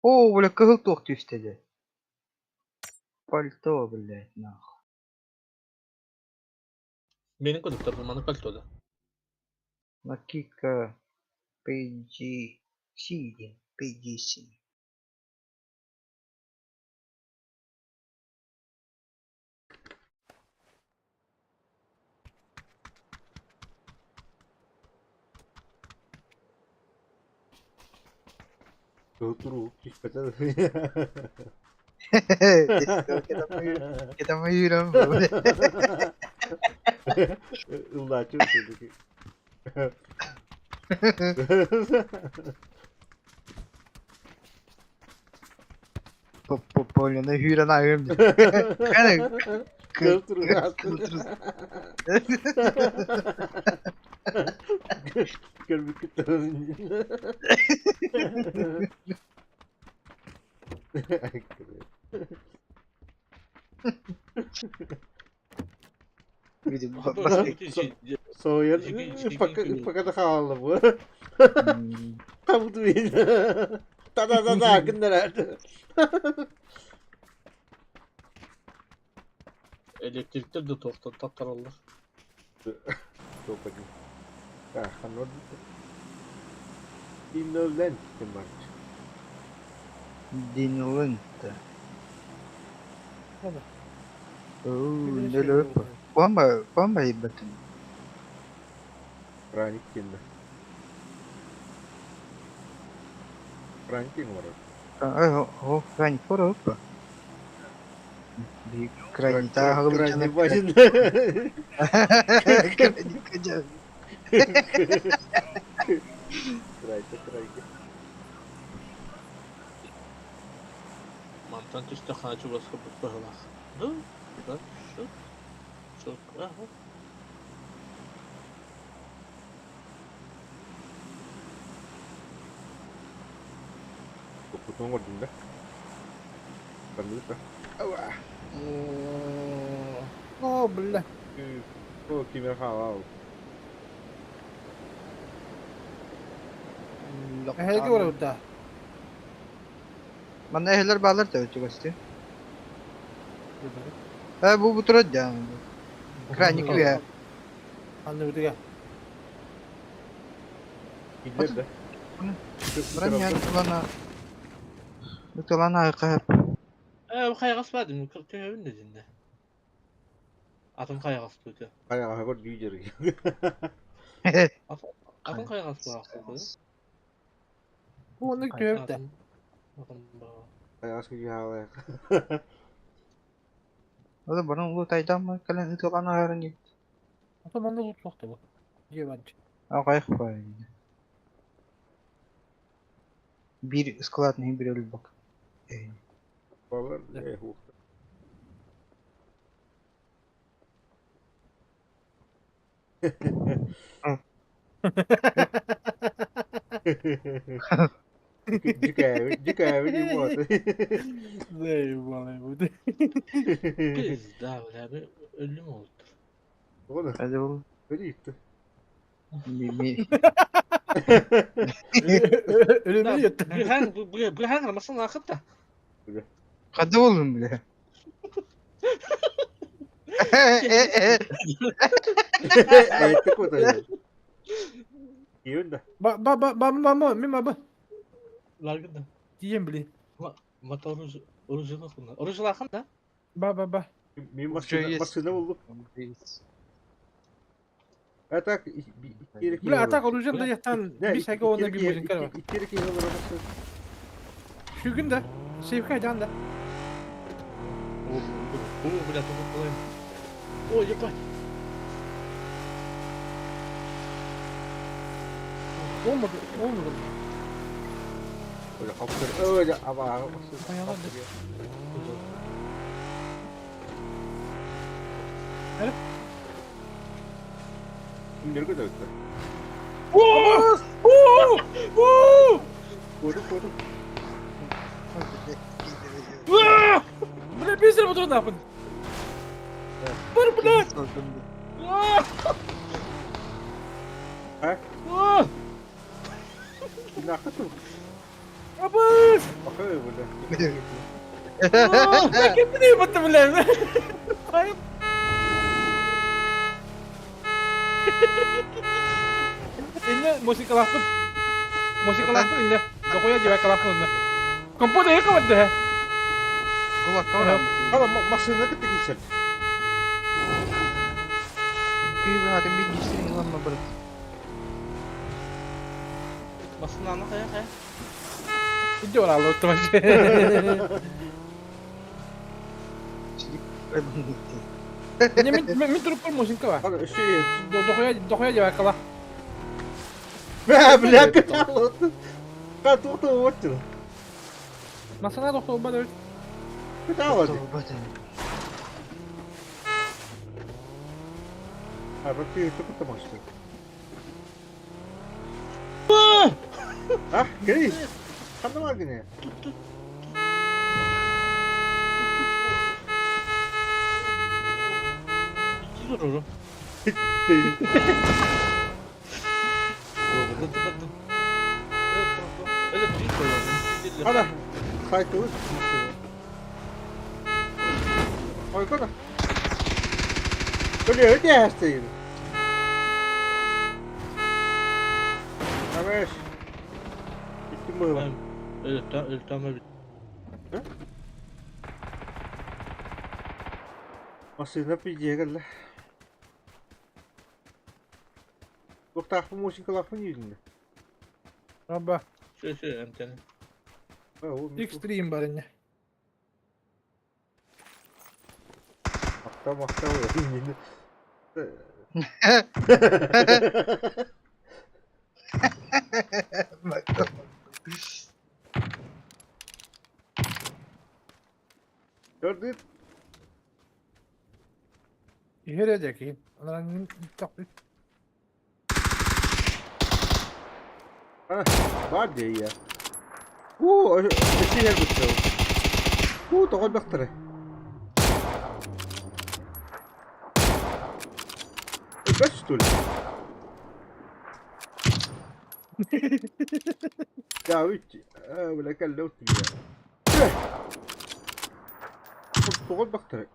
Оо, бля, кыһыл туох түстэ дьэ. Пальто, блядь, нахуй. Менин кодуктар бу маны пальто да. Накидка PGC диэн, PGC. Түспэтэ. Кетамыырам Ыллааччы Поляны hűrän ayırım. Көрбүккүт Соһуйан пока да хаалла бу. Табытын. Та-та-та-та гыннарар. Elektrikler de tohtan tattараллар. Топадин. Ханор. Dinlen ким бар. Dinlen. Нөлөп. Бомба, бомба ебатын. Праник кимде. Праник ким бар. О, крайне фора опа. Крайне та Крайне бажын. Крайне кадя. Крайне крайне. Мантан түстэ хаачы басқа быһылах. Да, да, шут. Шут. Ага. Топпутун оҥордум да. Ханнык да. Ауа. О, бля. О, кимер хаалаа. Эһэги барабыт Манна эһэлэр баалар да өтүгөстү. Э бу бутурат дьаам. Крайник үө. Анны бутуга. Киллер да. Броня тылана. Тылана айқап. Э, хайгас бадым, көһөбүн да динде. Атын хайгас тута. Хайаҕа көр дүү Атын хайгас баахты. Бу оннук түһэбит да. Атын баа. Хайаҕас күйі хаалаа. Ода баран улуу тайдамма кэлэн ытылана аһарын дии. Ата манна лут суох бу. Дьиэ барчы. Аҕайх бай. Биир склад нэһин бир өлбөк. Балар э хуохта. Дикээбит, дикээбит буолла. Заебалый будет. Пизда, бля, би өлүм олуттур. Оҕо Hadi oğlum. Өлүйтэ. Mi Өлүмү yuttu. Быһаң, быһаң армасын акыт да. Hadi oğlum bile. Эттик кутайы. Киюн да. Ба ба ба ба ба ба мен ба. Ларгын да. Тием били. Мата оружие кунна. Оружие лахын да. Ба ба ба. Мен машина машина болду. А так Бля, а так оружие да яттан бис айга онна бир мужик бар. Иккери киһи олорор. Шүгүн да. Сейфка жан да. О, бля, только половина. О, ебать. Olmadı, olmadı. Öyle hapsır. Öyle ama. Kimleri көтөрдө? Oo! Oo! Oo! Koru koru. Бля, бизер буду нахуй. Бар, блядь. А? Тыыннаахха тыл. Абыс! Бакы, бля. Ким бутта бля? Инне музыкалаахпын. Музыкалаахпын инне. Дохуя дьиэбэккалаахпын онно. Компот эйэ кабадда. Кулакка барам. Ала машина кытта киирсэр. Күйбүн атын бит дьиссин ыланма барыт. Массыынаны хайа хайа. Иди ораллы оттомачы. Не мин туруппар мусинка ба. Ала өссө Дохуя дохуя дьиэбэккала. Бля, бля, кытаалыт. Катута уотту. Масана тохтоба да. Кытаалыт. А, вот ты только машина. А, кей. Ханна бар гине. Икки туруру. Ана, хайтылык. Ой, куда? Бля, это я стоит. Давай. Икки было. Өлтөм Машина пиздегал. Туохтаахпын муусукалаахпын үүннэ. Аба. Шö шö эмтэн. X3 бар инне. Махтал махтал иннини. Көрдүт. Иһэр дьэки. Анаран тохту. Баар дии Уу, өссө бутсау. Уу, тоҕо бахтары. Бэс что ли? Да, ведь, бля, кэллэ утуйа. Тоҕо бахтары.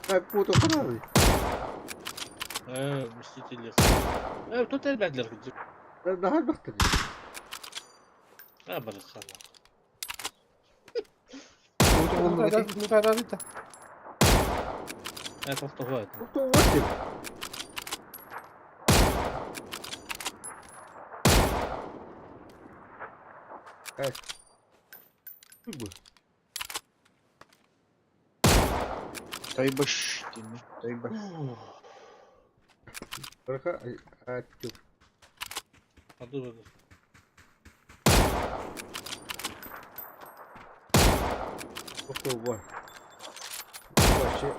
Так, куото ханары. Мстители. Тут элбэдлер кырдьык. Наһаа бахтары. Барыххана. Мутадарита. Тохтоҕо. Тоҕо Тойбаш, тойбаш. Барыха, аттю. Ады Тоҕо. Вообще.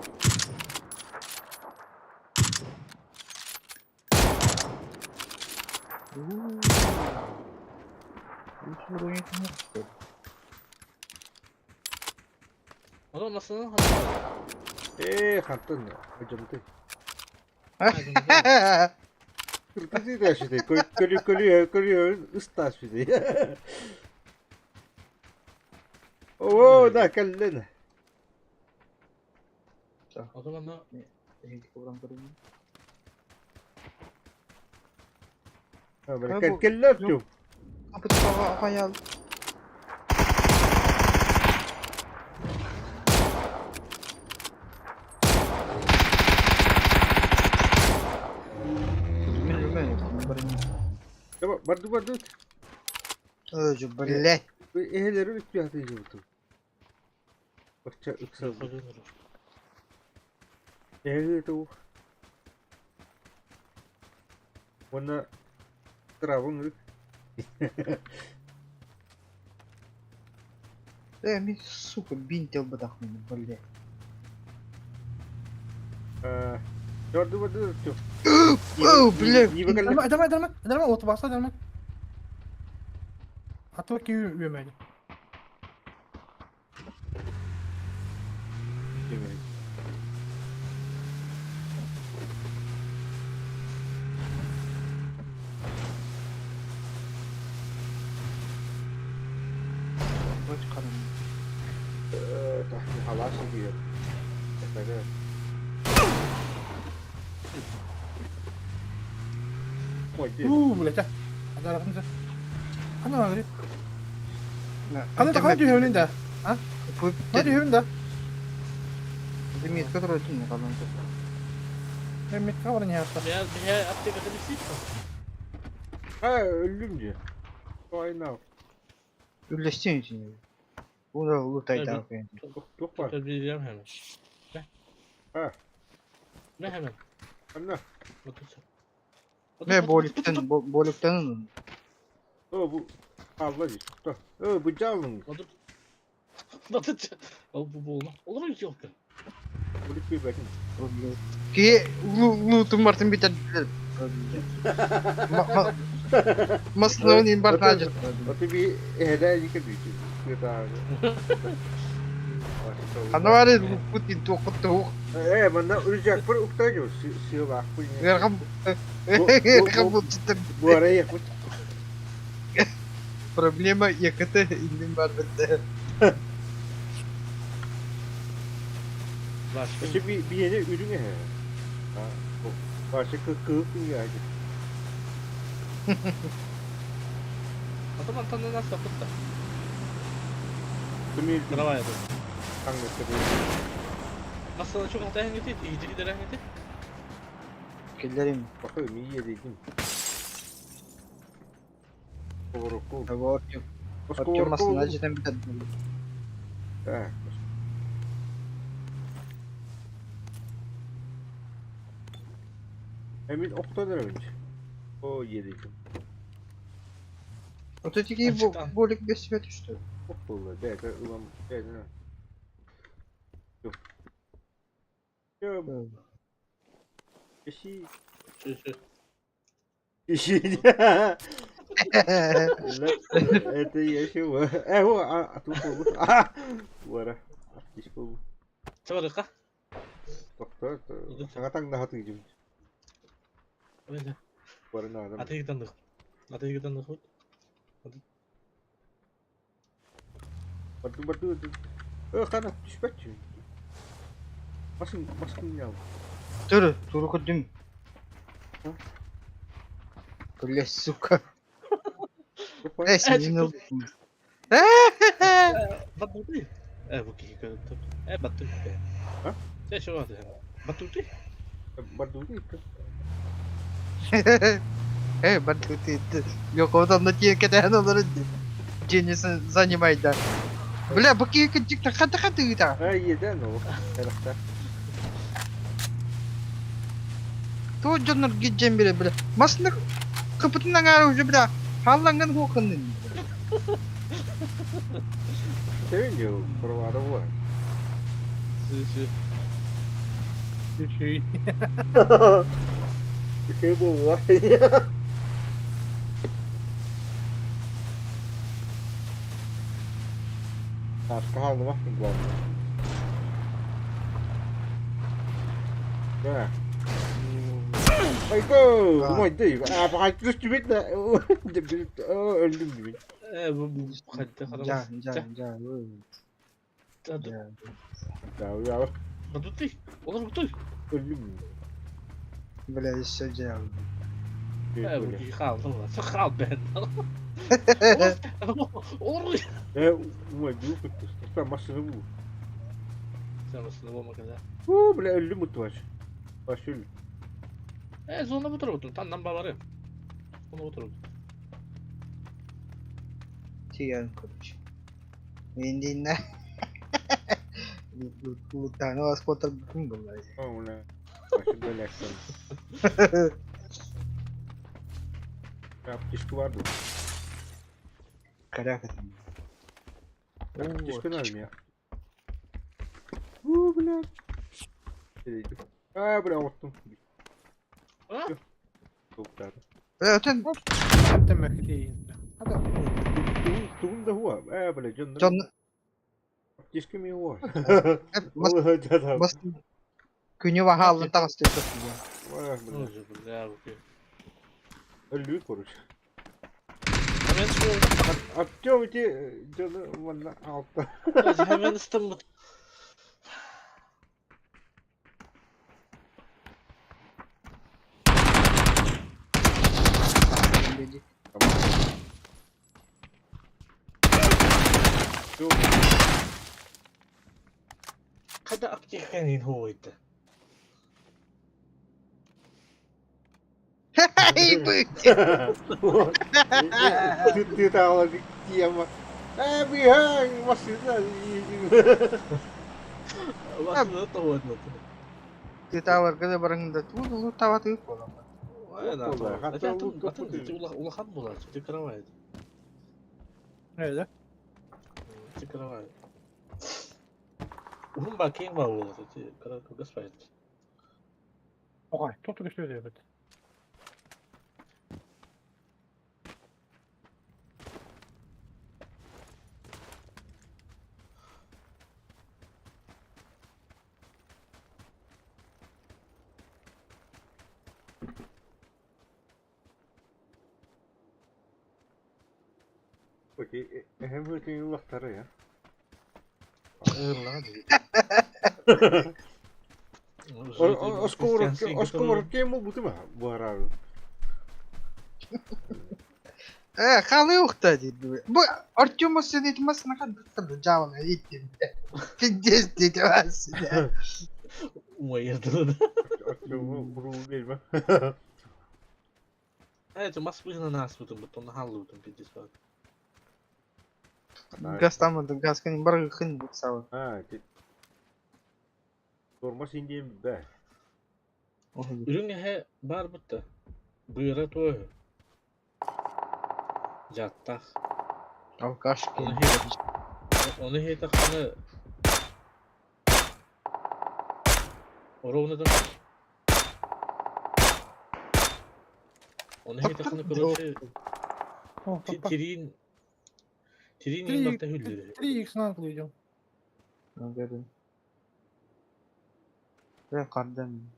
Ону массыынан ханна. Ээ, хантан ажамты. Кыргызы да шиде. Көрү көрү көрү ыстас шиде. Оо, да кэллен. Ону манна Кэллер тю. Хаял. Барды барды. Ой, блядь. Эхелери үтпе жубуту. Бача ыкса. Эхе ту. Уонна травың рык. Э, сука, бинтел бадахмын, блядь. Барды барды тю. О, блядь. Давай, давай, давай, давай, от баса, давай. А то ки үөмәли. Халаас ситиһэр. Уу, блядь. Адарахын Хана говори. Хана хана түһэбин да? А? Хана түһэбин да? Метка туратын қалан. Метка баран яатта. Я аптекада висит. Ha öldüm diyor. Aynen. Үллэстиэн için. Уна улутайдаах. Туох бар? Bileceğim hemen. Ha. Ne hemen? Anne. Ne боликтен боликтен О бу Allah işte. Ö bu canım. Ол бу болма. Olur mu yok? Bu bir bakın. Ки лутум мартын битер. Маслын ин бар нажыр. Аты би эһэдэ ике дүйчү. Анавары Путин тоқытты. Э, манна үржак бір уктай жо сыйлах бу. Эргам эргам Бу арай бу. Проблема ЕКТ индин бар битте. Башы би биене үрүңе. А, башы кы кы я. Атаман танынан сапытта. Кими Трамвай bu. Хаңгы. Aslında çok hata hangisi? İyice gider hangisi? Келлерим. Бахы ми едим. Коворку. Артем. Артем маслына жетен битер. Так. Эмин октан önce. О едим. Отетики болик бесибе түштү. Ок болду. Бәйті улам. Бәйті. Yok. Yok. Eşi. Eşi. Это еще. Э, о, а тут был. Вара. Иш был. Чабарыка. Тоқта, саңа таңда хаты жим. Вара на. Атыгытандык. Атыгытандык. Бату бату. Э, қана түшпәчү. Басын, басын яв. Тур, туру көдүм. Бля, сука. Э, сен Батути. Э, бу кики көтүп. Э, батути. А? Сен şu vardı. Батути. Батути. Э, батути. Yok да тиен кетен олар. Денисін занимайда. Бля, бу кики дикта хата хата ыта. Э, еден о. Тарахта. То жоннор гиджен бире, бля. Масны кыпытынан ары уже, бля. Халланган хокынын. Сен жо, провада бар. Şu. Үчүй. Şey bu var. Başka halde bak var. Ya. Ayko, bu değil. Aa, bak düştü bitti. Öldüm gibi. Э, бу хатта Ja, ja, ja. Ja. Ya ya. Батути. Olur бутуй. Öldüm. Бля, еще ja. Э, бу кики қалды. Сақал бен. Olur. E, bu değil. Sen masını bu. Sen nasıl olma kadar. Bu bile öldüm mutlu Baş öldüm. Э, зона бутыр бутыр. Таннан балары. Оны бутыр. Тиген короче. Индина. Лутано аскотар бүтүн булар. Ona. Başı böyle açtım. Yaptışkı vardı. Карака. Yaptışkı nerede ya? Bu bile. Aa bile unuttum. А? Çok da. Ötен Теммекти. Ата. Тугун да хуа. Э бля, жон. жон Дишки ми хуа. мас мас күнү вахалын тагысты. Өлүү короче. Ами Hemen суолга. Артем ити дьону манна аҕалта. Hemen ыстаммыт. Хата аптеканин хуойда. Тыытаалар тиэмэ. Ээ быһаң машина. Машина тоҕуотна. Тыытааларга да бараҥ да туу таватыы буолан. Улахан буолар, ти кровать. Öyle. Ти кровать. Уһун ба киэҥ ба буолар, ти кыргыс байт. Оҕай, тоту көстүө диэбит. Окей, эһэм үтүн улахтара я. Осковородке ему бутыма буарары. Халы ухта диди. Бу Артема сидит масна хад жаван иттим. Пиздец диди вас. Уайырдылы. Артема буруу берме. Это мас быһынан ааспытым, бутон халлыбытым пиздец бар. Газ там газ кын бар хын бутсалы. А, Тормоз индиен бэ. Үрүҥ эһэ баар бутта. Быыра туоһу. Дьааттаах. Алкаш. Ону иһитэххинэ Оруобуна Ону иһитэххинэ короче тириин тириин иин хүллүрэ. 3x на идем. Ben kardam.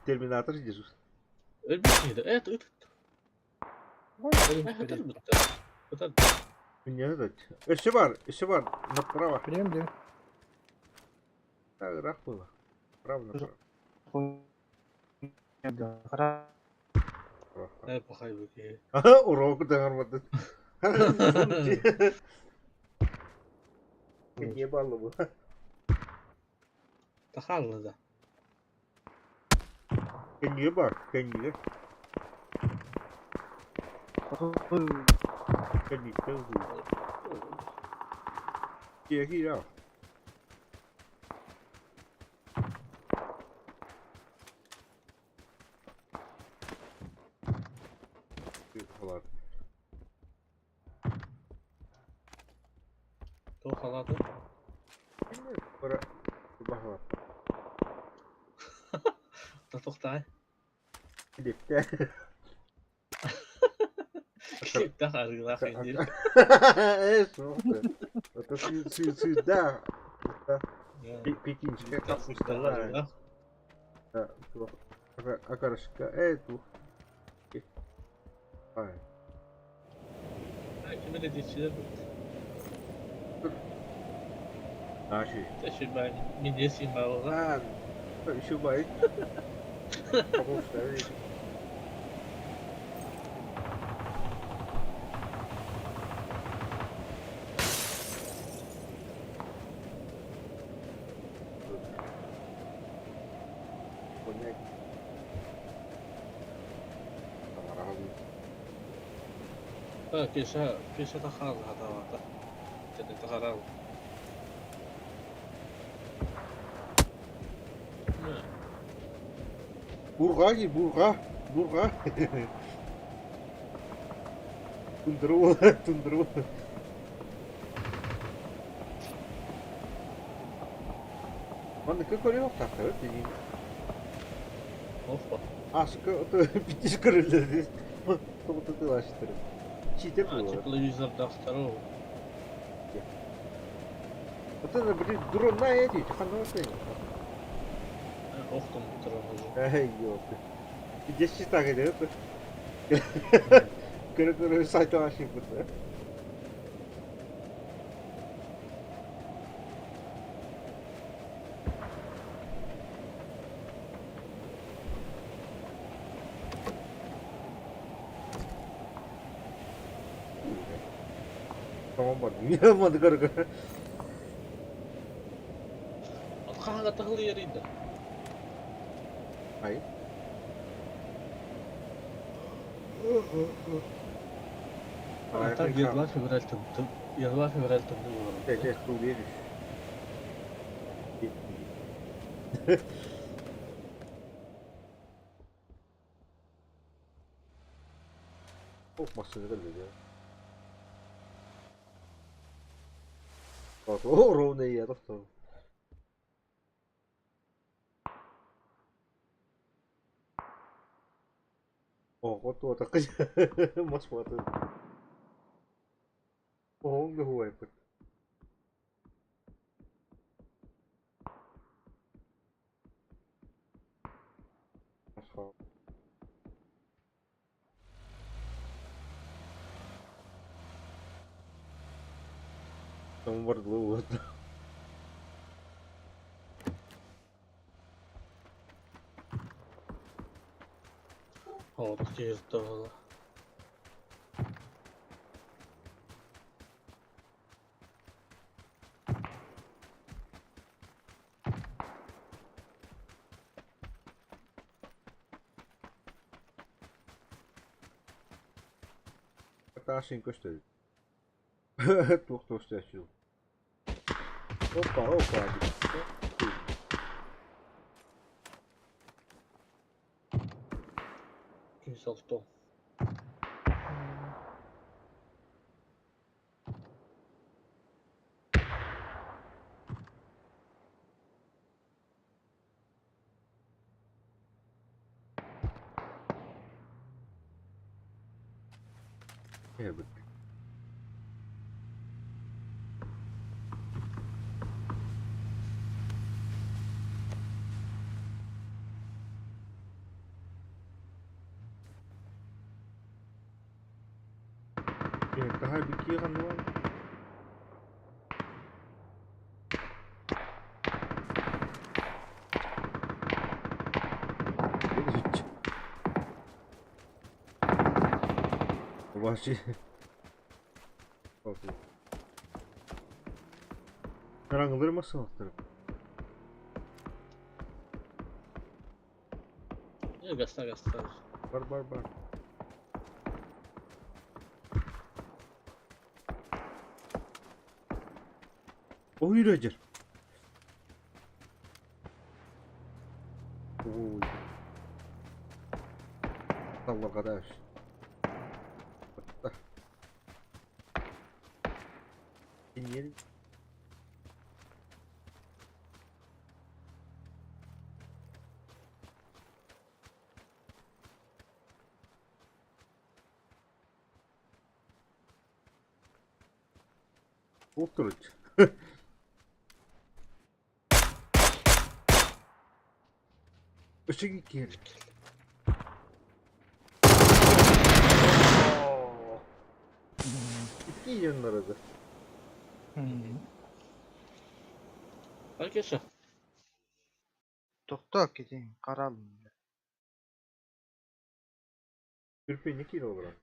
Терминатор Иисус. Өлбүт ыт. Ытар. Нет, өссө бар, өссө бар, направо. Билем, билем. Так, рах было. Право направо. Урок дагар Не баллы было. Тахаллы да. Кэнниге бар, кэнниге. Кэнниге Киэхи яа. Халат. То халаты. Бара баха. Та тохтай. Лепте. Тах арыгылаах индир. Э, Это сюда. Пекинская капуста. Акарашка. Э, ту. Ай. Кимere geçilir Наши. Тэши бай минесин баалга. А, еще бай. Капуста. Коньяк. Кеша кеша тахал хатавата. Тэне тахарал. Бурга ки, бурга, бурга. Тундру, тундру. Манна көрүөх тахтар дии. Опа. Аска битиш көрүллэр. Тоҕуту тылаштыр. Читер буолар. Телевизор дахтару. Оттон били дронна эти ханна барсың? Охтум дрону. Эй, ёпты. Десять так идет. Көрө-көрө сайта ашыппыт. Тоҥон бардым. Маны көрө-көрө. Хаһан атаһылыйарый да? Ай. Антон январь февраль январь февраль тымныы буолар. Чэ, туулуйа түс. Ох, массыына кэллэ дии. Ровно я тохтоо. Оҕо туотахха мас буолатын. Оҕоҥ да уһуйбут. Там бардылы Оҕо киһи Таашын көстөр. Туох туостааччы. Опа, опа. Күүс алтон. Evet. Daha bir var. Вообще. Караңгылар масалықтар. Гаста гаста. Бар бар бар. Ой, Роджер. Ой. Allah kadar. Dinleyelim. Oturuç. Işık iki. İki yanın arada. Arkadaşlar. Тохтоо китин каралын. Түрпе не кире олар?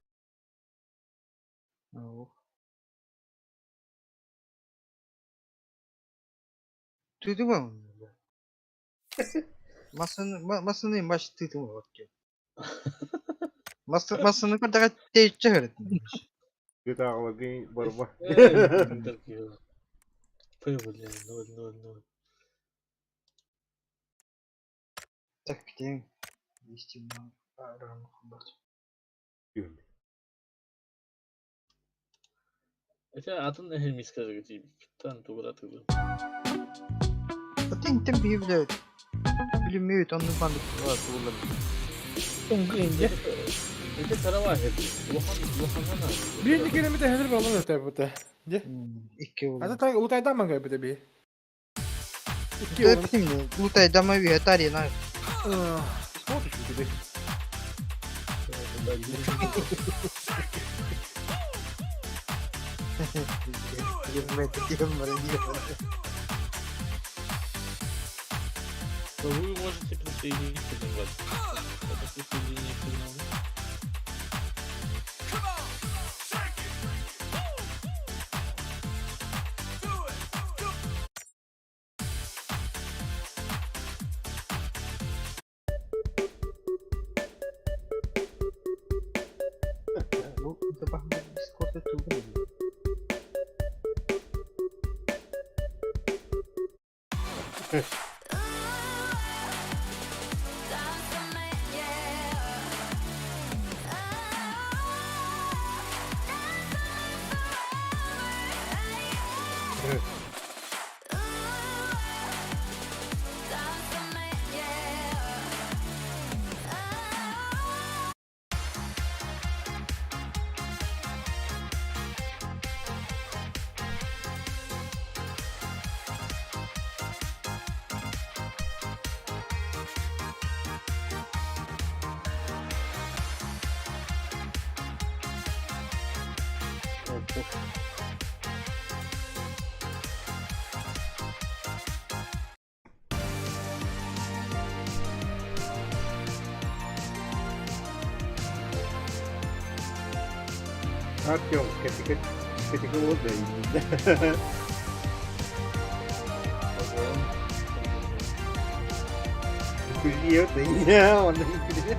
Түйдүң Масыны масыны маш түйдүң вот. Масы масыны кырдага тейче хөрөт. Гытагы барба. Прибыли 0-0-0. Так, где? Истинно. Это атын эхил мискажы тан тугура тыгы. Атын тем бивле. Билмейт онны бандык тугулар. Инде. Это карава хеди. Лохан лоханана. Биир километр хәзер балан өтә бу. Дьэ. Икки Ата уолу. тай улутайдаан көрбүтэ би. Икки уолу. Ким Улутайдама үһэ тарина. Суол түспүтэ. Вы можете присоединиться к ним. Это присоединение к сигналу. Discord'da tuğba. Артем, ketika udah ini. Күлүө тэйэ, онно күлүө.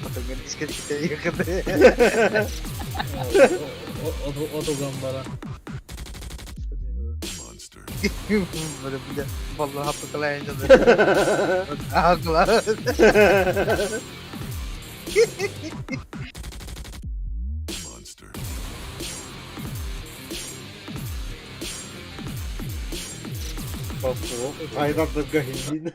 Потом дискотека ехали. Отоган бара. Бля, vallahi hapı Ağlar. Айдан гахиндин.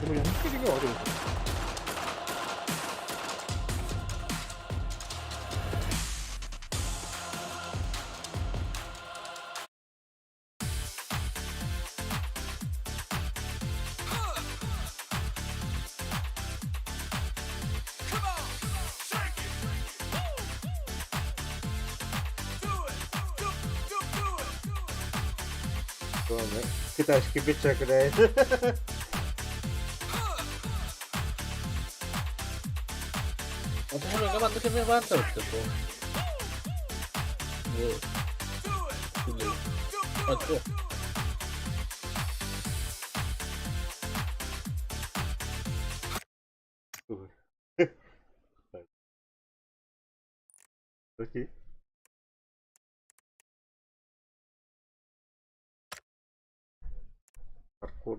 너무 연습하기가 어려워. Китайский бичок, да. Бу. Окей. Паркур.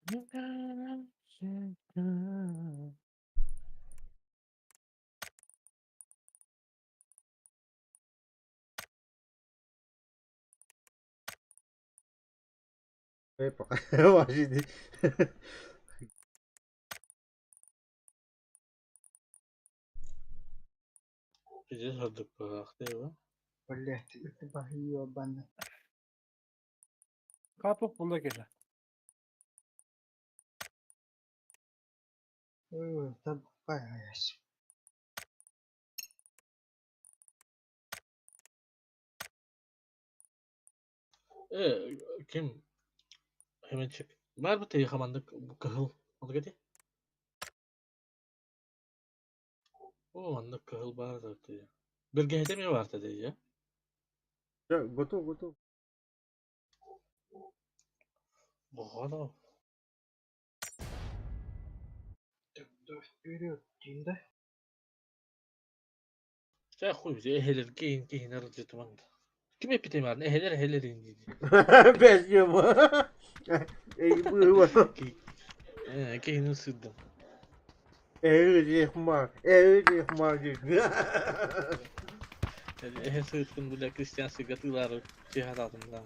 Пока. Вообще. Пиздец, ах ты, Блять, это ебаный. Капок булда келе. Ой, там паясь. Э, ким Хеменчик. Бар бу тыйы хаманнык кыһыл. Ону кэти? О, маннык кыһыл баар да тыйы. Биргэһитэ эмиэ баар тыйы. Дьэ, готов, готов. Боҕоно. Тогда вперед, да? Чэ, хуй эһэлэргэ иһин киһини аралдьытымаҥ да. Ким эппитим баарын эһэлэр эһэлэр иһин дии. Бэс дием. Эй, быһыва. Киһини сыырдым. Эй, хма. Эй, хма. Эһэ сыыткын бля крестьянскайга тыылаары чиһатаатым да.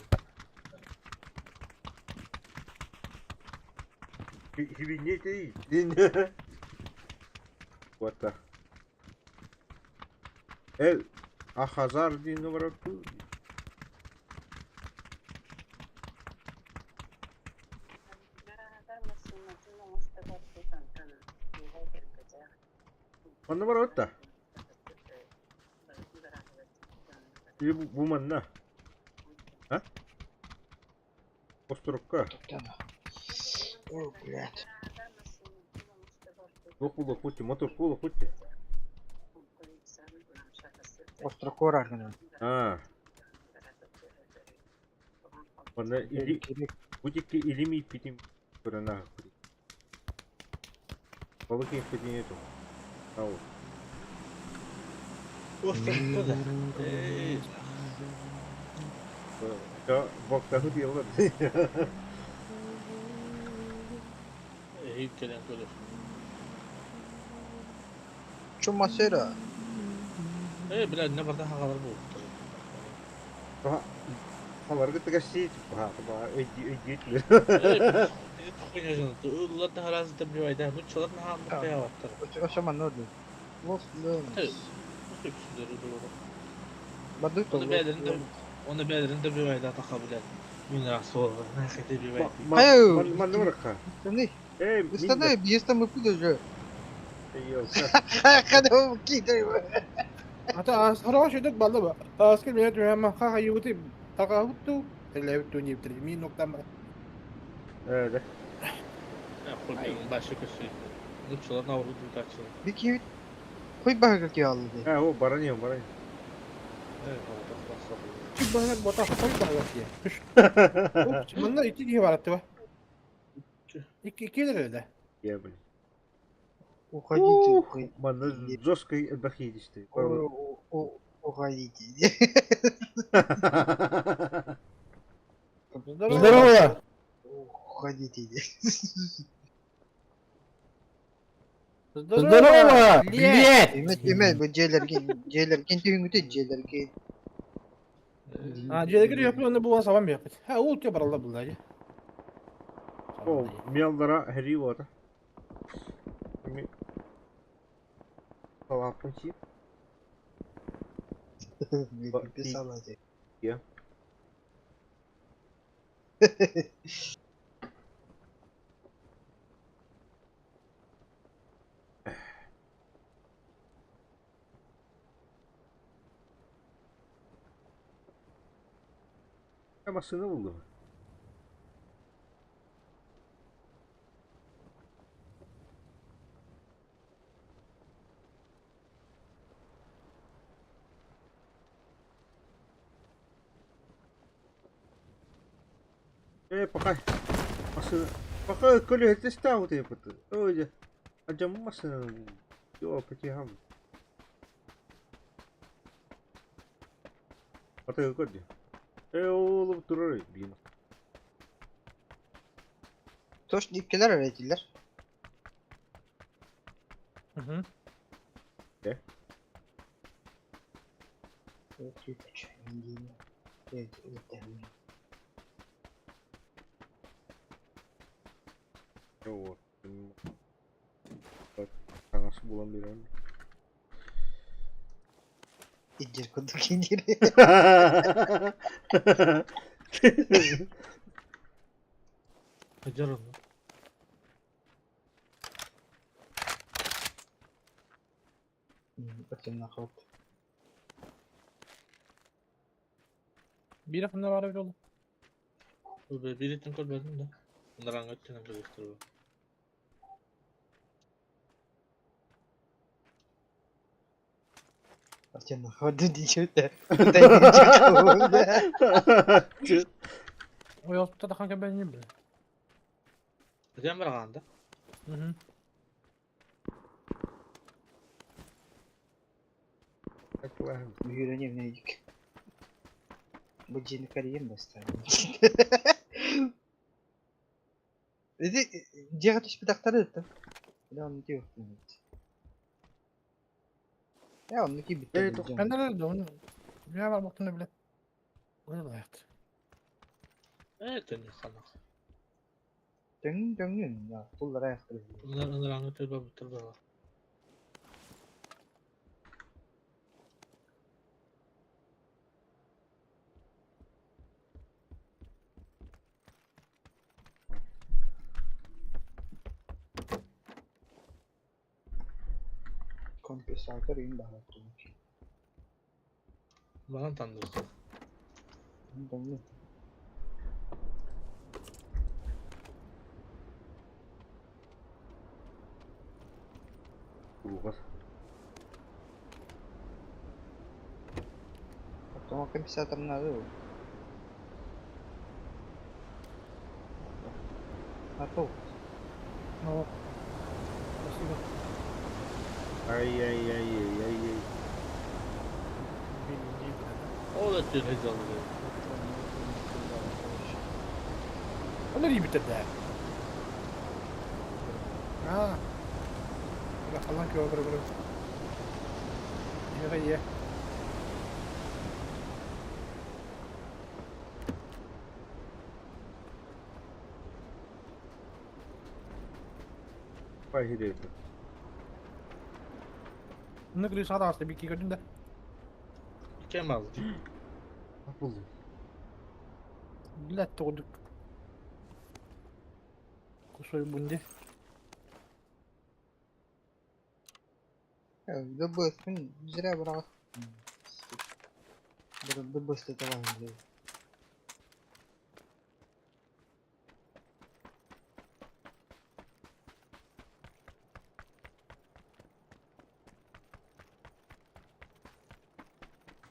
Хибинете. Вот так. Эй, а Хазар диэн бараппы. Манна барабыт да? Или бу манна? А? Острокка. О, блядь. Лоху лохути, мотор лохути. Острокор аргана. А. Манна или бутики или питим көрена. Балык питин эту. Ау. Острокка да. Эй. Да, бактахы диялар. Эй, кэлэн көрөр. Чумасера. Эй, бля, не барда хагалар буолуптар. Халаргы тыгасси, ба, ба, өйдү өйдү. Эй, хуйня жана. Ыллар да харазы да билбайда. Ну чалар на хаанны каябаттар. Ошо манна Los Leones. Бадык Оны бәлерин де оны бәлерин де билбайда тақа билет. Мин рас ол. Нахете билбайда. Манна баракка. Установи. Эй, Установи, если мы пудожу. Ха. Хада кидай. Ата хороший идет балла. Аскер меня тюрьма ха юты такауту телевту не три минут там. Э, да. Хуй башы көсү. Ну чалар на урду тачы. Бики хуй бага киалды. А, о, барани, барани. Эй, хала Чүп бота хуй бага ки. Манна ити киһи баратты ба. Икки килер да. Я, блин. Уходите, уходите. Манна жестко отдохнитесь. Уходите. Здорово. Уходите. Здорово. Блядь. Эме эме бу жээлерге жээлерген түйүнгүтэ жээлерге. А, жедегер yapıyor onu bu saban yapıyor. Ha, ул те баралда булда. О, мелдара хри вот. Салапунчи. Писала. Я. Я машина булду. Э, пока. Машина. Пока коле стал ты вот. Ой, а джам машина. Йо, потихам. А ты какой? Э, ол турар бим. Тош иккилер эретилер. Мгм. Э? Вот. Танас булан берем. Иджер кудук индир. Ажар onu. Өтөн нахот. Бир ханна бар бир oldu. Бииртэн көрбөтүм да. Наранга өттүнэн көрүстэр бу. Артем ходу дичүтэ. Дай. Ой, ол тахан кэбэнни бile. Өтен бараҕаан да. Мгм. Үйренем нейдик. Бу дьиэни карьем бастаан. Иди дьиэҕэ түспүтэхтэрэ да. Бля, онно тиийбэттэр. Я онно киирбиттэр. Эй, тух- Ханна да оны. Я бар бактына биле. Ой, блядь. Ээ төннү ханах. Төҥ төҥүн. Туллара аяқтыр. Наранга өттү барбыттар бала. Компенсатор им баҕар. Балан тандыр. Төҥүн. Кулугас. Оттон компенсатор надо. А то. Ну. Спасибо. Ай-яй-яй-яй-яй. Билди, блядь. Ол өттүн хызалды. Оны рибитер да. А. Бля, халан кö бер бер. Я я. Пахиде. Ну гри сада асты бики көрдүм да. Кем алды? Булду. Блядь, тоғдук. Кусой бунди. Дыбыс, зря брал. Дыбыс ты давай.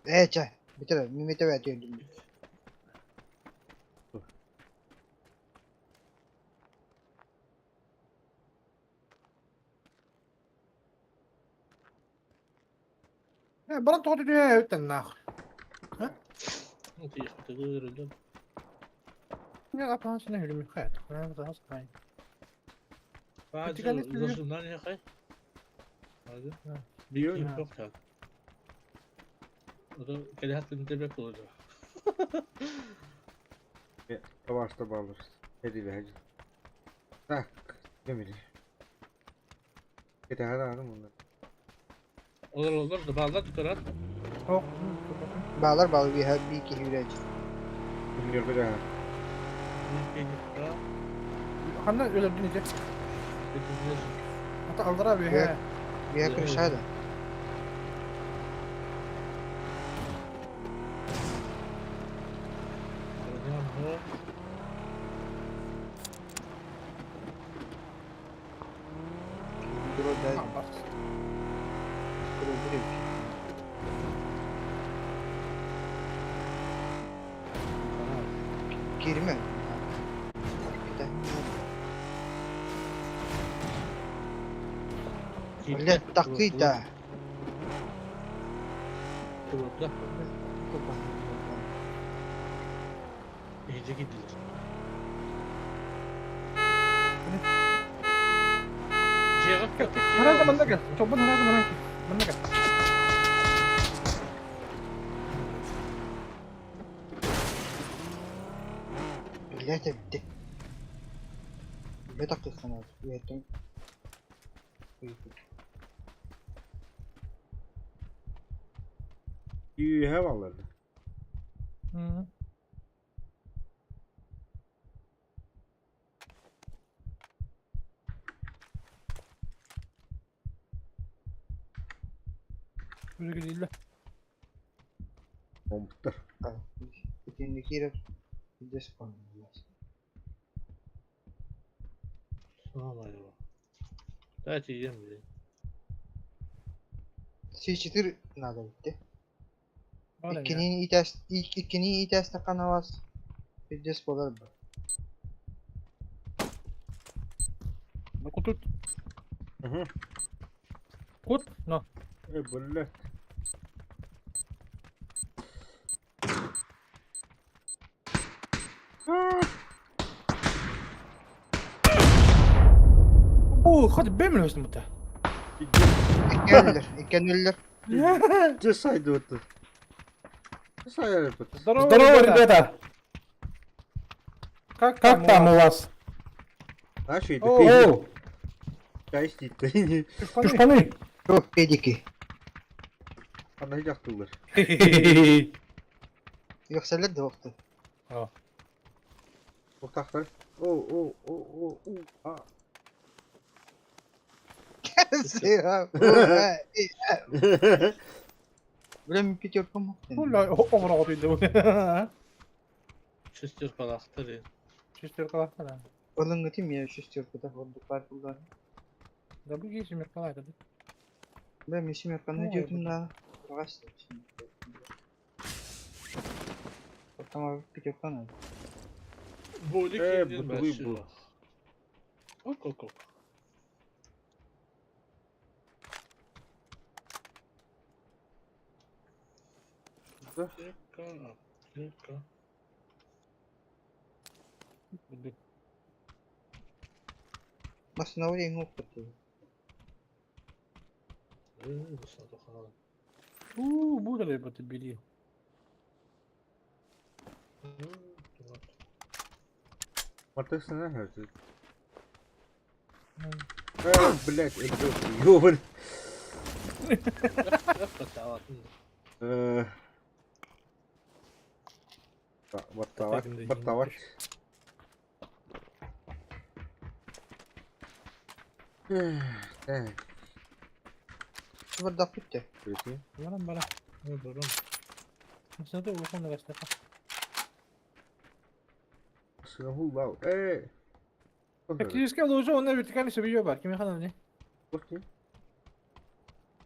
Э, чай, битер, мимете вәтер. Э, баран тоғды дүе өттен нах. Тиихтыгыр. Я апан сина хүрүм хайт. Хана да хай. Баажы хай. Hadi. Bir çok çal. O da kelihat demek olacak. Табашта балыр. Хеди бәһәж. Так, демили. Кете хада аны мунда. Olur olur da bağlar tutar. Ок. Bağlar bağlı bir bir iki hürec. Bilmiyor bir daha. Хана өлөрдүн ите. Ата алдыра бе. Э. Bir kırışa da. Dro da dro dro. Girme. Блядь, такый-то. İyice gidilir. Хана манна кел. Тобун хана манна. Манна кел. Блядь, әбді. Бе такый хана. Уятым. Үйе балларды. Мм. Үргүлүллэ. Омуттар. Итинни кирер. Дес кон. Дай тиийэн блин. Си-четыре надо идти. Иккини итээс иккини итээстэххэ вас пиздец буолар бу. Кут Кут, но. Э, блядь. Оо, хот бэмэл хөсөн мөтө. Иккиэн өллөр, иккиэн өллөр. Дьэ сайдыбыт. Сайарбыт. Здорово, ребята! Как, как там у вас? Наши О, это чушпаны! Жоқ, педики. Ана жақтылар. Үөхсэллэр да уохтун. Ортақтар. О, о, о, о, у, а. Бля, мин пятерка Бля, оҕороҕо түйдэ. Шестеркалаахтар диэн. Шестеркалаахтар, да. Ылыҥҥытым я шестеркада ордук баар буоллаҕына. Да бу киһи семеркалаата да. Бля, мин семерканы Ой, диэтим да. Тургас. Оттон пятерка надо. Болик Э, диэн бутылый бэрсий был. баар. Ок ок ок. Да. Аптека, аптека. Массыына уйан уоппут. Э, бусна тоханан. У, бу да бу бери. Мартысына хәзер. Э, блядь, это ёбан. Э. Баттават, баттават. Так, Бардак бүттэ. прикинь. Баран бара. Баран. Массыната улахан да кастаха. Сынаху Э. Тактическая ложа, он на вертикальный себе бар. Ким ханам не?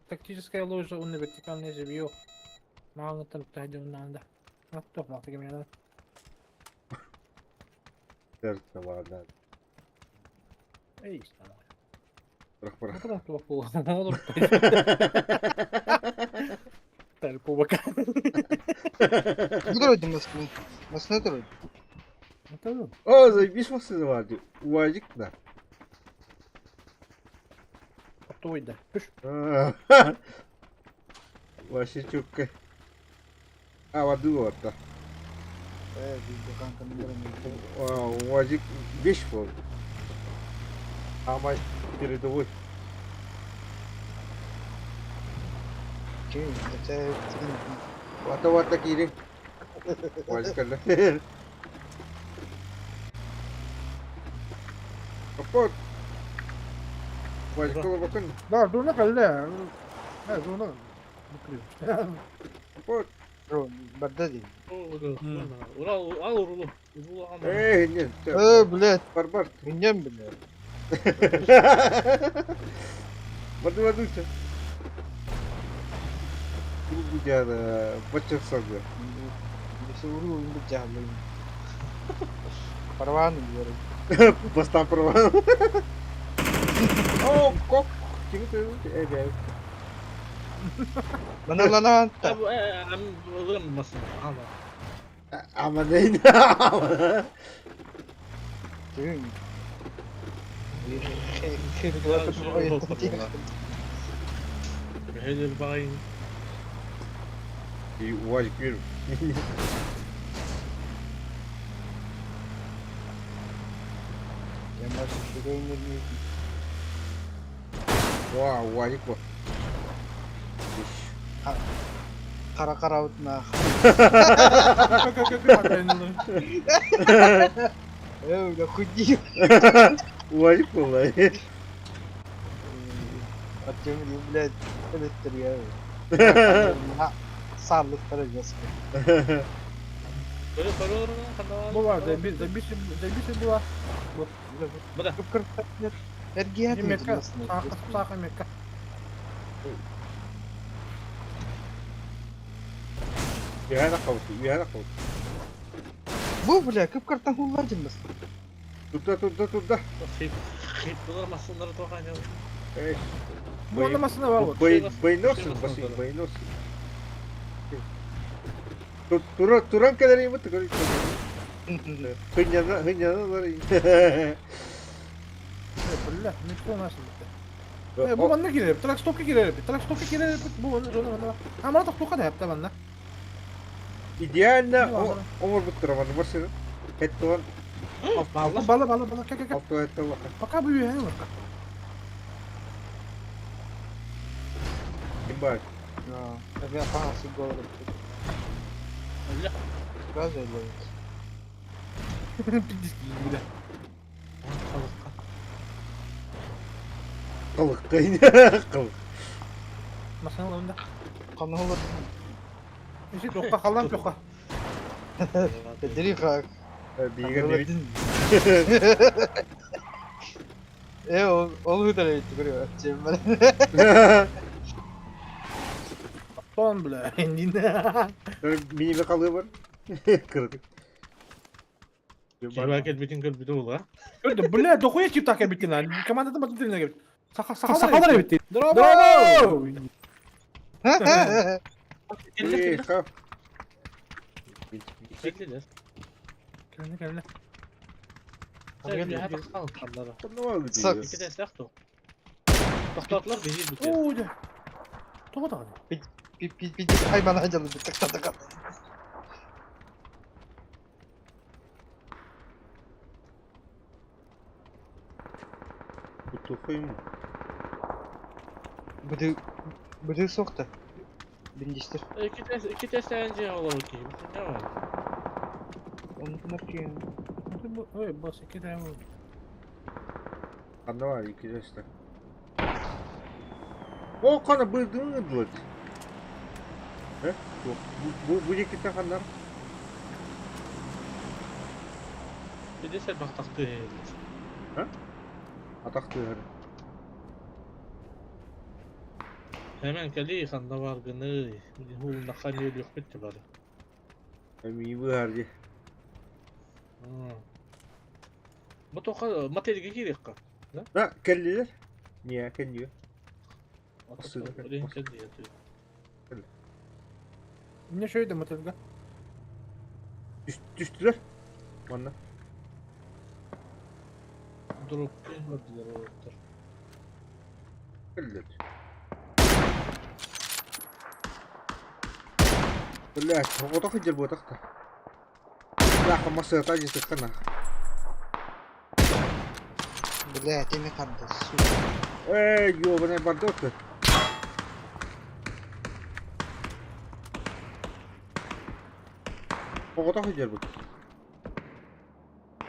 Тактическая ложа, он на вертикальный себе. Мааңыттан тахдым наанда. Аттох мактыгы мен. Да. Эй, стана. Бирок бирок. Потом туох буолла. Олор. Тал кубака. Бу туройдум массыына. Массыына туройдум. Это О, заебись машина бар. Уазик да. Оттойда. Пүш. Вообще чётко. А, воды вот, да. Э, видео канканы УАЗик 5 был. Самый передовой. Это Вата вата кири. УАЗик әлі. Капот. УАЗик бакын. Да, дуна калле. Да, дуна. Капот. барда дии. Урал, ал урулу. Урулу ама. Эй, нет. Э, блядь, Барбар. минем, блядь. Воды воды. Бу бачак сагы. Бisi уру үндүк жаалын. Парван говорит. Бастан права. О, кок. Ким ты? Э, бля. Маналанан та. Бу ам ылым масын. Ама. Ама не. Түйүн. Хелер багайын. И УАЗик вижу. Я может шүгөйнөр Вау, УАЗик вот. Кара кара утна. Э, да худи. УАЗик был, Артем, блядь, электр я. Саалыктара жестко. Бу бар, забить, забить, забить была. Вот. Буда. Эргият Мекка, саха мекка. Үһэ таххабыт, үһэ таххабыт. Бу, бля, кып-картан хуллар дьиммис. Турда, турда, турда. Хип булар масыннары тоған. Эй. Бу онда масына бар вот. Бойносун, басын, бойносун. Туран, туран кэлэр имит, Хынняна, хынняна бар. Бля, метро нас. Бу манна кирер, трак стопка кирер, трак стопка кирер, бу манна жона манна. Амара тохтука да хапта манна. Идеально омор буттура манна машина. Хеттуан. Бала, бала, бала, ка, ка, ка. Алты хеттуан. Пока бу юхэ бар. Ким бар? Я панасы голову. Сразу ловится. Пиздец, бля. Кылык кыйын. Кылык. Машина ловында. Каны olur. Иши тоққа қалам тоққа. Дери хак. Биге дебит. Э, ол хытар эти көрү. Чембер. Тон, бля, индин. Мини калыы бар. Кырдык. Кибак битин көр биту була. Öldü, бля, дохуя чип так биткен. Командадан батын тилине кеп. Саха сахалар битти. Браво! Эй, хап. Келдилер. Келне, келне. Тоқтатылар бежи бит. Ой, да. Тоға тағады. Пи-пи-пи айман ажалы бит тактады. Кутухайм. Бүдү бүдү соқты. Биндиштер. İki test iki test önce olur ki. Ne var? Onu ki. Ой, босс, кидаем. Анда бар, iki жашта. О, кана бырдың дылыт. Э? Бу бу жеките кандар. Bir de sen bak taktı. Ha? Атақты. Hemen kali ханда бар гыны. Хул нахан yol yok bitti bari. Эми быар. Бу тоқа материге керек ка. Да, келдилер. Не, келдиyor. Мне шөйді мотылга. Түштүлөр. Манна. Дроп келмediler orada. Келдилер. Бля, оғотох жер ботақта. Бля, масына тажы тыққана. Бля, теме қанды. Сука. Эй, ёбаный бардоты. Оғотох жер бот.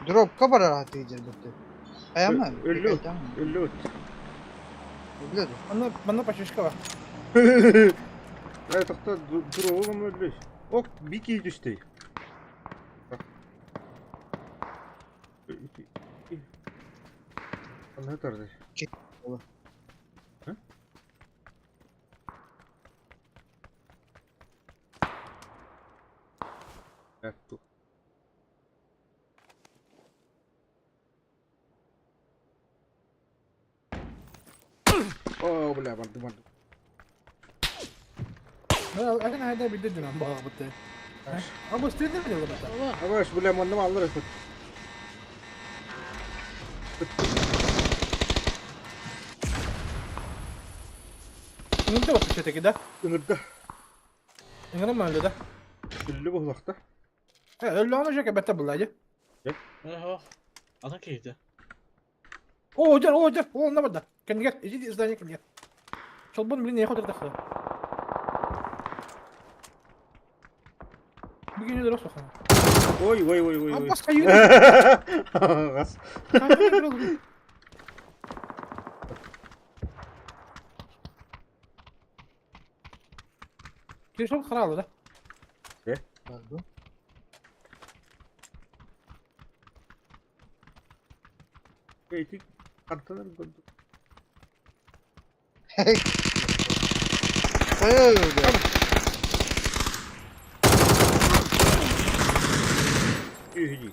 Дропка бар аты жер бітті. Аяма. Өлі. Өлі. Өлі. Аны, мана пачешка бар. Эй, тоқта, дроғым өлі. Ок, бики түсті. Аны тарды. Атту. О, бля, барды, барды. Әкін айда бидде дүнән баға бітті. Абы стилді mi diyorlar bata? Абаш, бля, манным алыр. Ыңырда баты шетеки да? Ыңырда. Ыңыры ма өлі да? Өлі бұғылақта. Өлі оны жеке бәтті бұлайды. Ана кейді. О, жер, о, жер, о, на бада. Кәнігер, иди здание кәнігер. Чолбон, блин, я хотел тахта. Бүгін өдір осоқан. Ой, ой, ой, ой, ой. Аббас қайын. Газ. Кешіп қаралы да. Барды. Ити хантан көрдүк. Үһү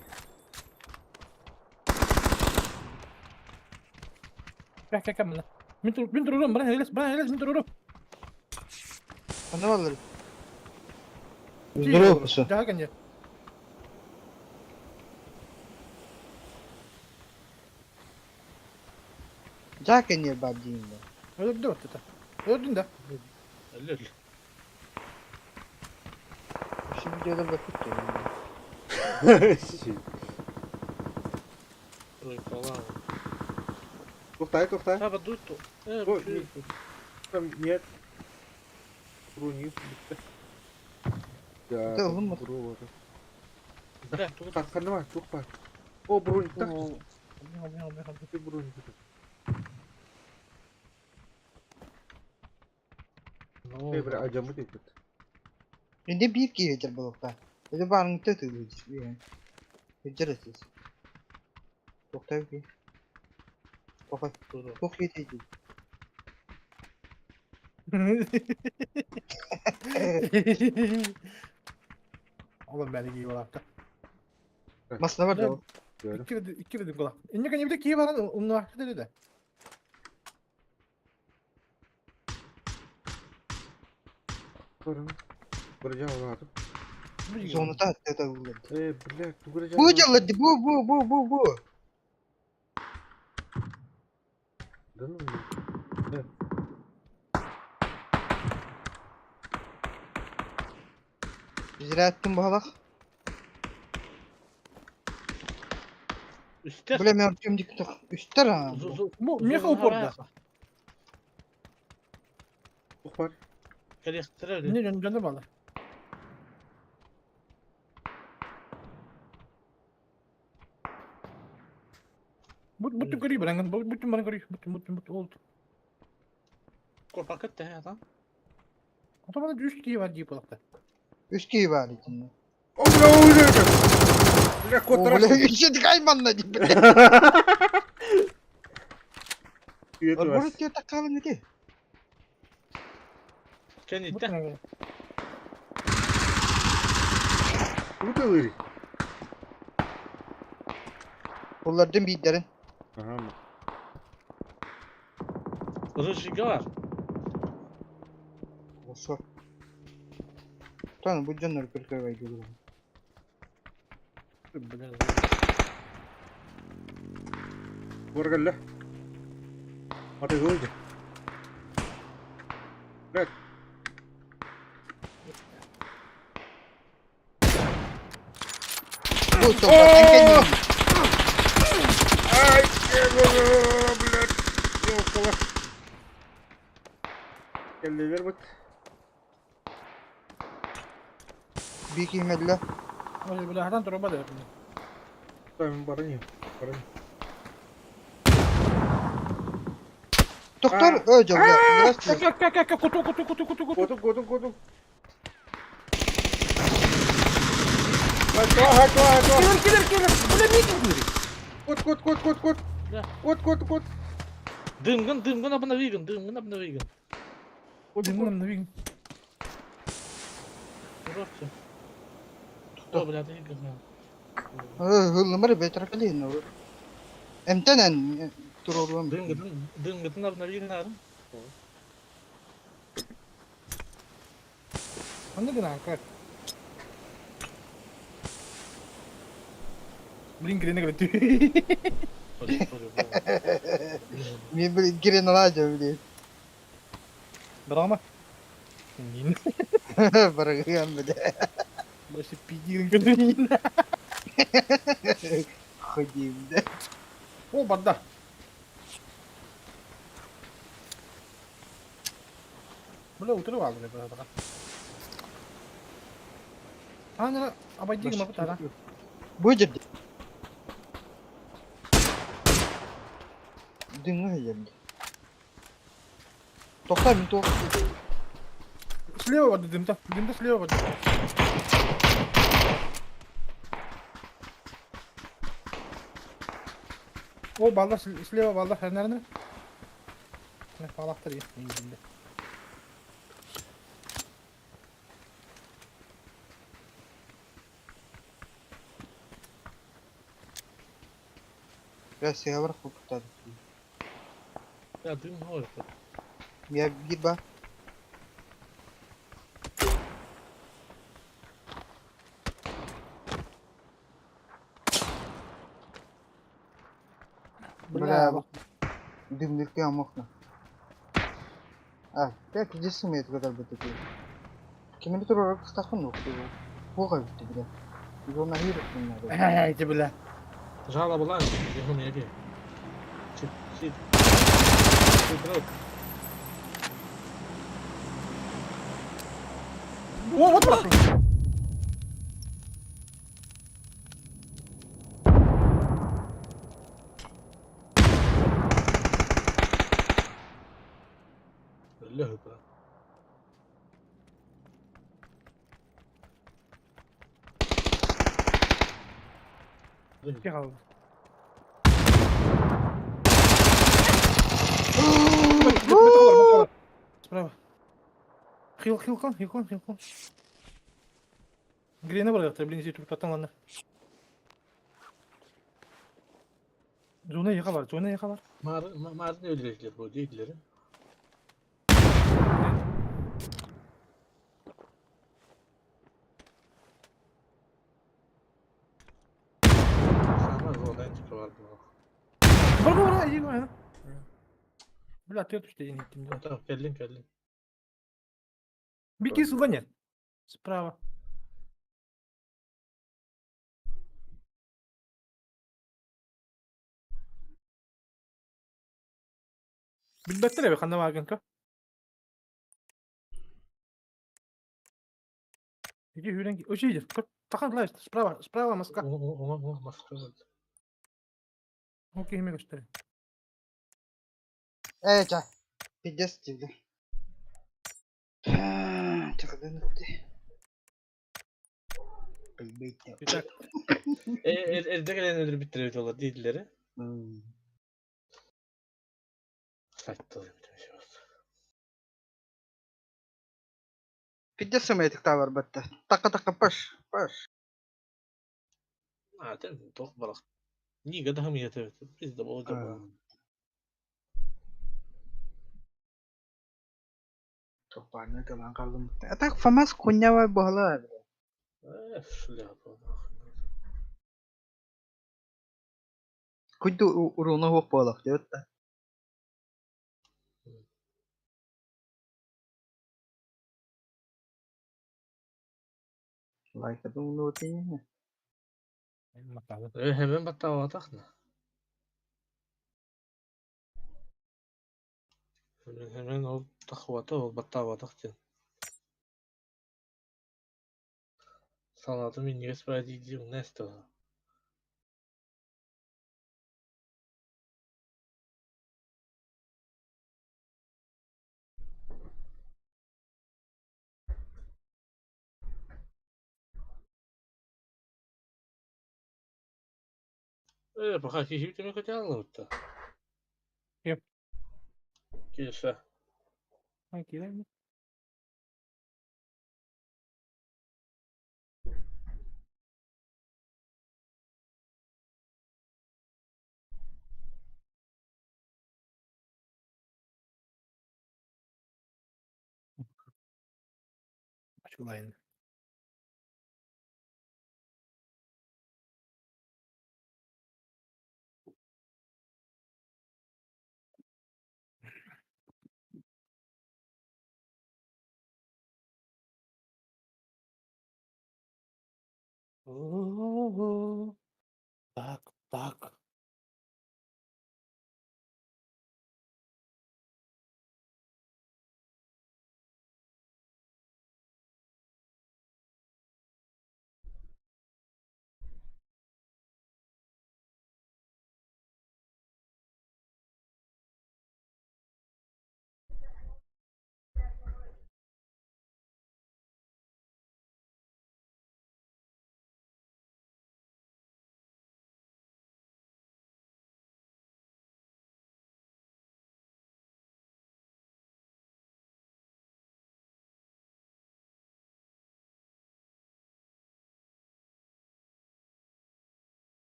Кэ кэ кэ мына. Мин тур мин турурум, баран элес, баран элес, мин турурум. Ханна баллар? Здорово, все. Дьаһа кэнньэ. Жак не бар дейм да. Өлөрдү баттата. Өлөрдүн да. Өлөр. Şu videoda bakıp duruyorum. Тухтай, тухтай. Таба дуту. Там нет. Руни. Да, Ханна тух бар. О, броник так. Броник. Эй, бля, ажамы дейт. Инде биир киһи буолуохтаах. Это баарыҥта тыылыыр. Өдөрөсүс. Тохтой би. Тохой. Туох киһи Oğlum beni giyiyor hatta. Masına var da o. İki dedim, iki dedim kola. İnne kan bir ki var onu hakkı dedi de. Зоната это булды. Э, блядь, Бу дьалларды бу бу бу бу бу. Да ну. Зираттын баалах. Үстер. Бля, мен Артем дик үстер а. Бу меха упорда. Тух бар. Не жөн жөндөр бала. Бут бут көрүй баранган, бут бут баран көрүй, бут бут бут oldu. Korpak etti he lan. Otomada üç kişi var deyip olakta. Үч киһи бар итинне. О, бля, ой, бля. Бля, О, бля, үчү кайманна дип. Орбор тиө таккалын ити. Кен itti. Круто Олардын биидерин. Ага. Uzun var. Осо. Таны бу дьоннор көркөбөй дегүлүм. Боргалла. Аты гойды. Блядь. Бу тоқтатан кэннин. Ай, блядь. Ёлкала. Келлелер бут. Бикимелле. Ой, бля, хатан туруба да. Там барани. Барани. Доктор өжө бля. Здравствуйте. Кэ кэ кэ куту куту куту куту куту. Коту, коту, коту. Хача, хача, хача. Килер килер килер. Бля, микин килер. Кот, кот, кот, кот, кот. Кот, кот, кот. Дымгын, дымгын абына вигын, дымгын абына вигын. Дымгын вигын. Короче. О, бля, ты вигын. Хыллымар бетракалин. Эмтенен турорум. Дымгын, дымгын абына вигын арым. Анда гына как. Блин, грене говорит. Мен блин кирен аладжа блин. Драма. Нин. Бараган бля. Больше пидин гренин. Ходим да. О, бада. Бля, утырып алды бля. Ана абайдиги мапытара. Бу жерде. Дыңга жерде. Токта мен ток. Слева воды дымта, дымта слева воды. О, баллар слева баллар ханнарына. Палахтар иһин. Бля, сыһабар куппуттар. Ya dün ne oldu? Я биир ба. Бля, Бля, дымныркы амохна. А, так иди сумеет гадар бы такие. Кимин турар кыстахын нохты. Бога битти бля. Зона хирок надо. Эй, бля. Жала була, я не яке. Чип, чип. Чип, О, вот нахуй. Легко. Тихо. Справа. Хил, хил, хил, хил, хил, хил. Грина бар блин, здесь тут потом ладно. Зона яха бар, зона яха бар. Mağaranı öldürecekler bu değilleri. Sama zordan çıkıyor bu. Бар, бар, бар, иди, бар. Бля, ты что я не тем. Tamam geldin geldin. Беги сюда нет. Справа. Билбеттер эби ханна баргын ка. Иди хүрен. Өчи иди. Тахан лайс. Справа, справа маска. Ona maske oldu. Окей, химе көстөр. Э, ча. Пиздец тебе. Чакадын ты. Бейте. Итак, Erde gelen öldürüp bitiriyorlar değilleri. Saçtı bir şey oldu. Пиздец сумеет тавар батта. Така така паш, паш. Zaten tok balık. Niye daha mı yeter? Biz de olacak. Топарны калан калдым. А так ФАМАС хуйня була. Э, шляпа. Куйду уруна хук болах диэт. Лайк думаю, вот и не. маталы. Hemen batta atak ne? Hemen hemen o takvata o batta atak diyen. Sanatım İngiliz bayrağı diyor ne istiyor? Пока киһи не хотел вот. Yep. Киша. Окей, Açıklayın. Oo, так, так.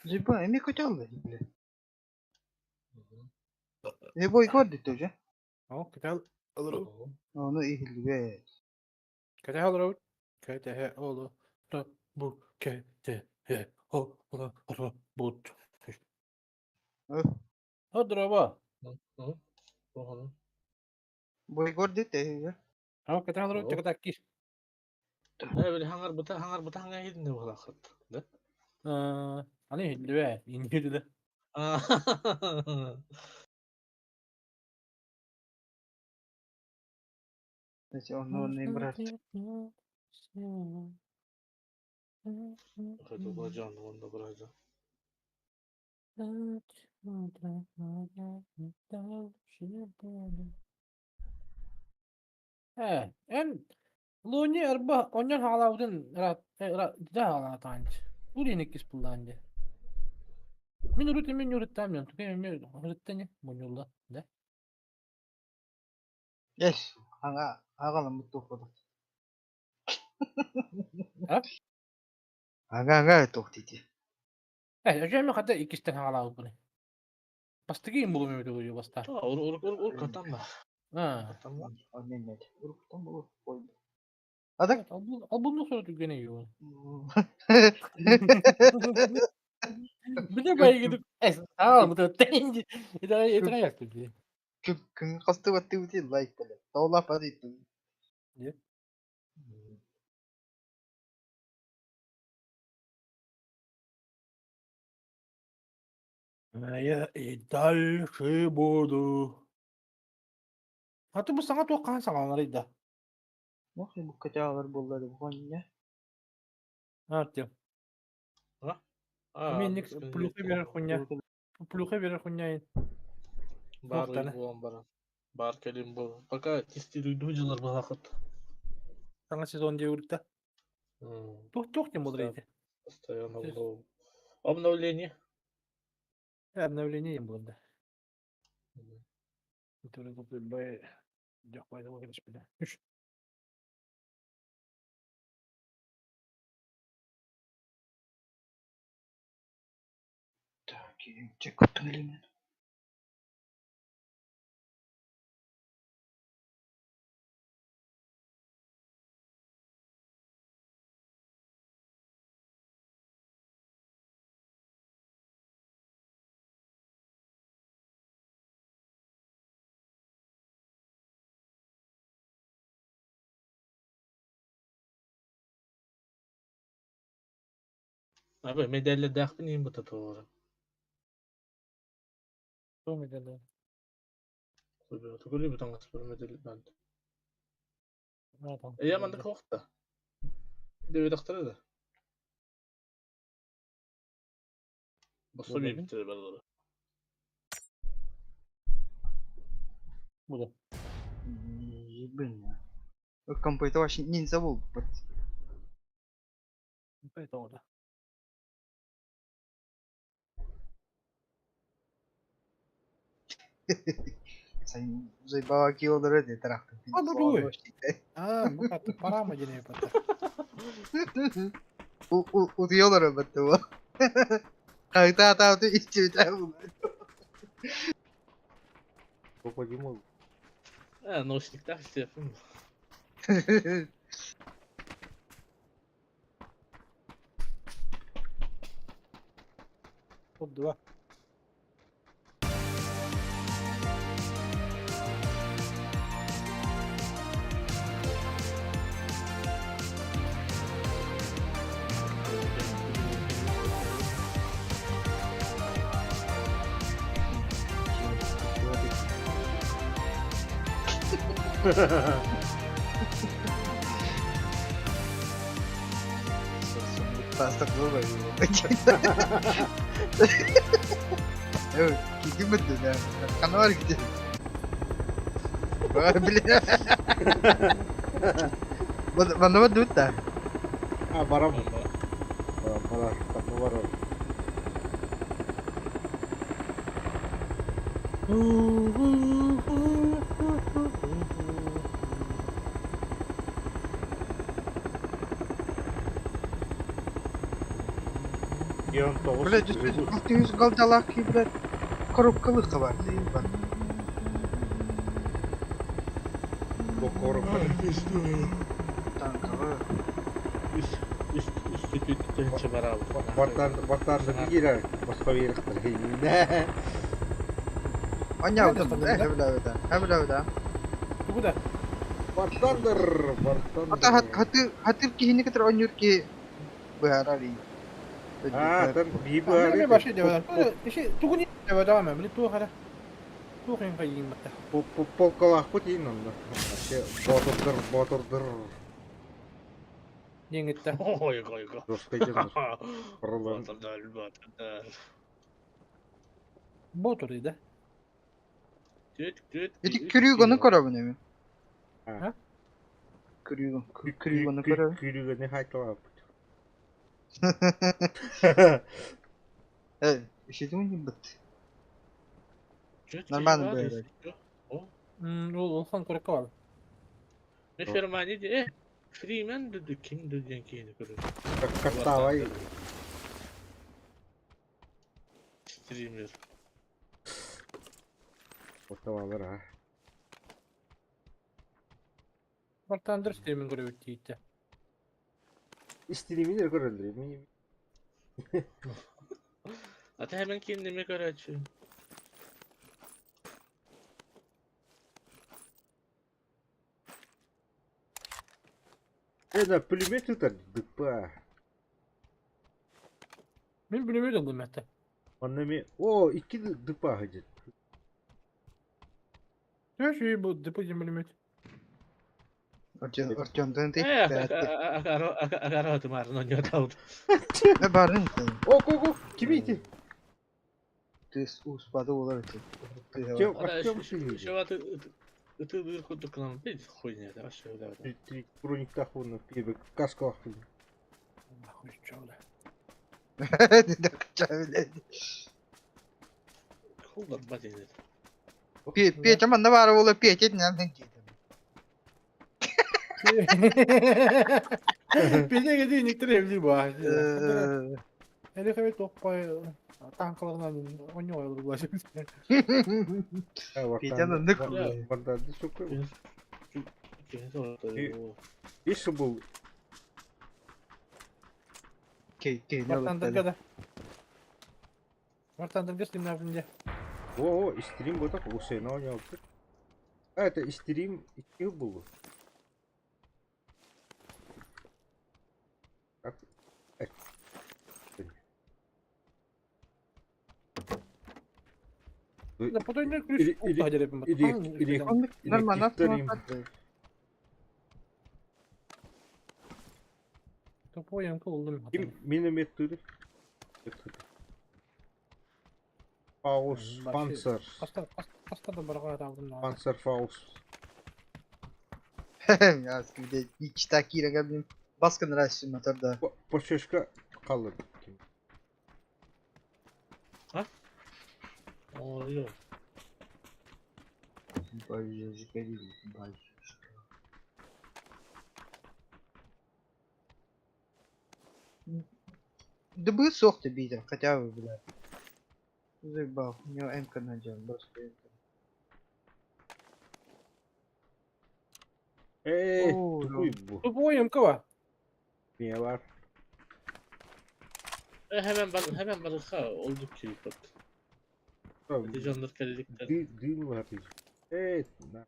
Зиба, эми көтөллө бile. E boy көрдү уже. О, кэтэһэ олору. Оны иһилбе. Кэтэһэ олоробут. Кэтэһэ олоробут. Кэтэһэ олоробут. О, дорообо. Бой көрдү те. О, кэтэһэ олоробут. Чакатакки. Били хаҥар быта хаҥа иһитиннэ буолааххыт. Да? Аны иһиллибэ, инньэ Оны брат. Дьон уонна быраажа. Эн Луни арба онньон хаалаабытын хаалаатаанч. Бу иккис буллаан дьэ. Мин урут мин уруттаам дьон тука мен уруттане муньулла да. Yes. Anga агалам тух. А? Ага тух тити. Ажаме хата иккистен хаалаабыт. Бастыгы им булу мөмөтө баста. Ур ур ур ур катан ба. А. Катан ба. Оннен Уруктан болу койду. А так? Албунну сору түгене юу. Биле байгыды. Эс, аа, бу тенди. Это это як тут. Күн касты батты бути лайк боле. Таула падит. Не? А я и дальше буду. А ты бу саҥа туох хаһан саҕаланар да? Мох бу каталар боллары бугоння. Артем. А? Мен плюхы берер хуйня. Плюхы берер хуйня. Бар Туохтана. буолан баран. Бар кэлин бу. Пока тестируйду дьылар балахыт. Саҥа сезон диэ урта. Туох туох тем болар ити. Постоянно обновление. Обновление им было да. Который тут бай дьох байдал кэлиш биле. Үш. Так, чек көттүн. Abi medelle dahbin bu tatuara. Туох медаль. Тугули бутан спор медаль банд. А там. Я манда коқта. Деп дактырды. Босо Болду. битир балары. Буду. Ебыня. Компьютер вообще не забыл. Поэтому да. Заебала кило дөрөдө тарахты. А, бу дуй. А, бу катты парама дене патта. Утуйолор батты бу. Кайта атауты иччи бу. Попадимо. Наушниктах телефон. Топ 2. Киди бітті, да. Канвар где? Бля. Манова дута. А, барам. Барам, барам, так, барам. 19 Блядь, 600 голдалаах киһи, блядь, коробкалыахха баар дии, ебать. Коробка. Танковы. Үс үс үс тыһыынча бараабыт. Бартан бартан киирэр босхо биэриэхтэрэ. Анньаабытым, э, хэбилээбитэ. Тугу да? Бартандыр, Ата бартандыр. хатыр хатыр киһини кытары оонньуур киһи быһаарар ии. Аа, тан бии Мен быһаарыы. башы дебеден. Иши тугу не дебеден мен били туох эрэ. Туох ин хайыын батта. Полкалаахпыт иин онно. Вообще боотурдар, боотурдар. Диэҥиттэ. Ой, ой, ой. Жесткий дьоннор. Параларын. Батырдар, батырдар. Ботур да. Түт, түт. Ити күрүүг ону көрөбүн эми. А. Күрүүг күрүүг ону көрөбүн. Күрүүгэни хайталааппыт. Э, ишитим бит. Нормально быһаарар. Ол улахан көрөккө бар. Фермани де, Фримен dedi, kim dedi диэн киһини көрөр. Картавай. Стример. Оттавалар а. Бартандыр стримин көрөбүт тиитте. Истириминер көрөлдөр. Ми Ата hemen kendime göre açıyorum. Это пулемет это ДП. Мен билбейт олдум этте. Манна ми о икки ДП хадит. Төшүй бу депо билбейт. Артем Артемден ти. Агара тымарын ойноталды. Э барын. О, ко, ко, кими ити? Тыс успады олар ити. Артем, Артем шиги. Шаваты ытыдыр кудукунан бит хуйня да вообще да. Три брониктах вон пибе каскалах. Нахуй чола. Хулдар бадин. Петя манна баар буола Петя нандан киитэ. Петя кеди никтер эвли ба. Эли хабит топпай танкаларынан ойноо олор Петя нандык. Варданды сука. Иши был. Кей кей Бартандырга да. Бартандырга стримнабинде. О, о, стрим вот так усена у него. А, это стрим икки был. Как? Да потом ключ Или Нормально. Тупой ямка олдум. Ким миномет туды? Фаус, панцер. Каста да барга алдым. Панцер Фаус. Я скидей мечта кирага блин. Баскын нравится моторда. Почешка қалыр. А? О, yok. Да бы сох ты битер, хотя бы, бля. Заебал, у него М-ка надел, просто М-ка. Эй, тупой бу. Тупой ямка ба. Не бар. Hemen bak hemen barıka olduk ki bak. Canlar kalelikler. Дым бар. Эй, на.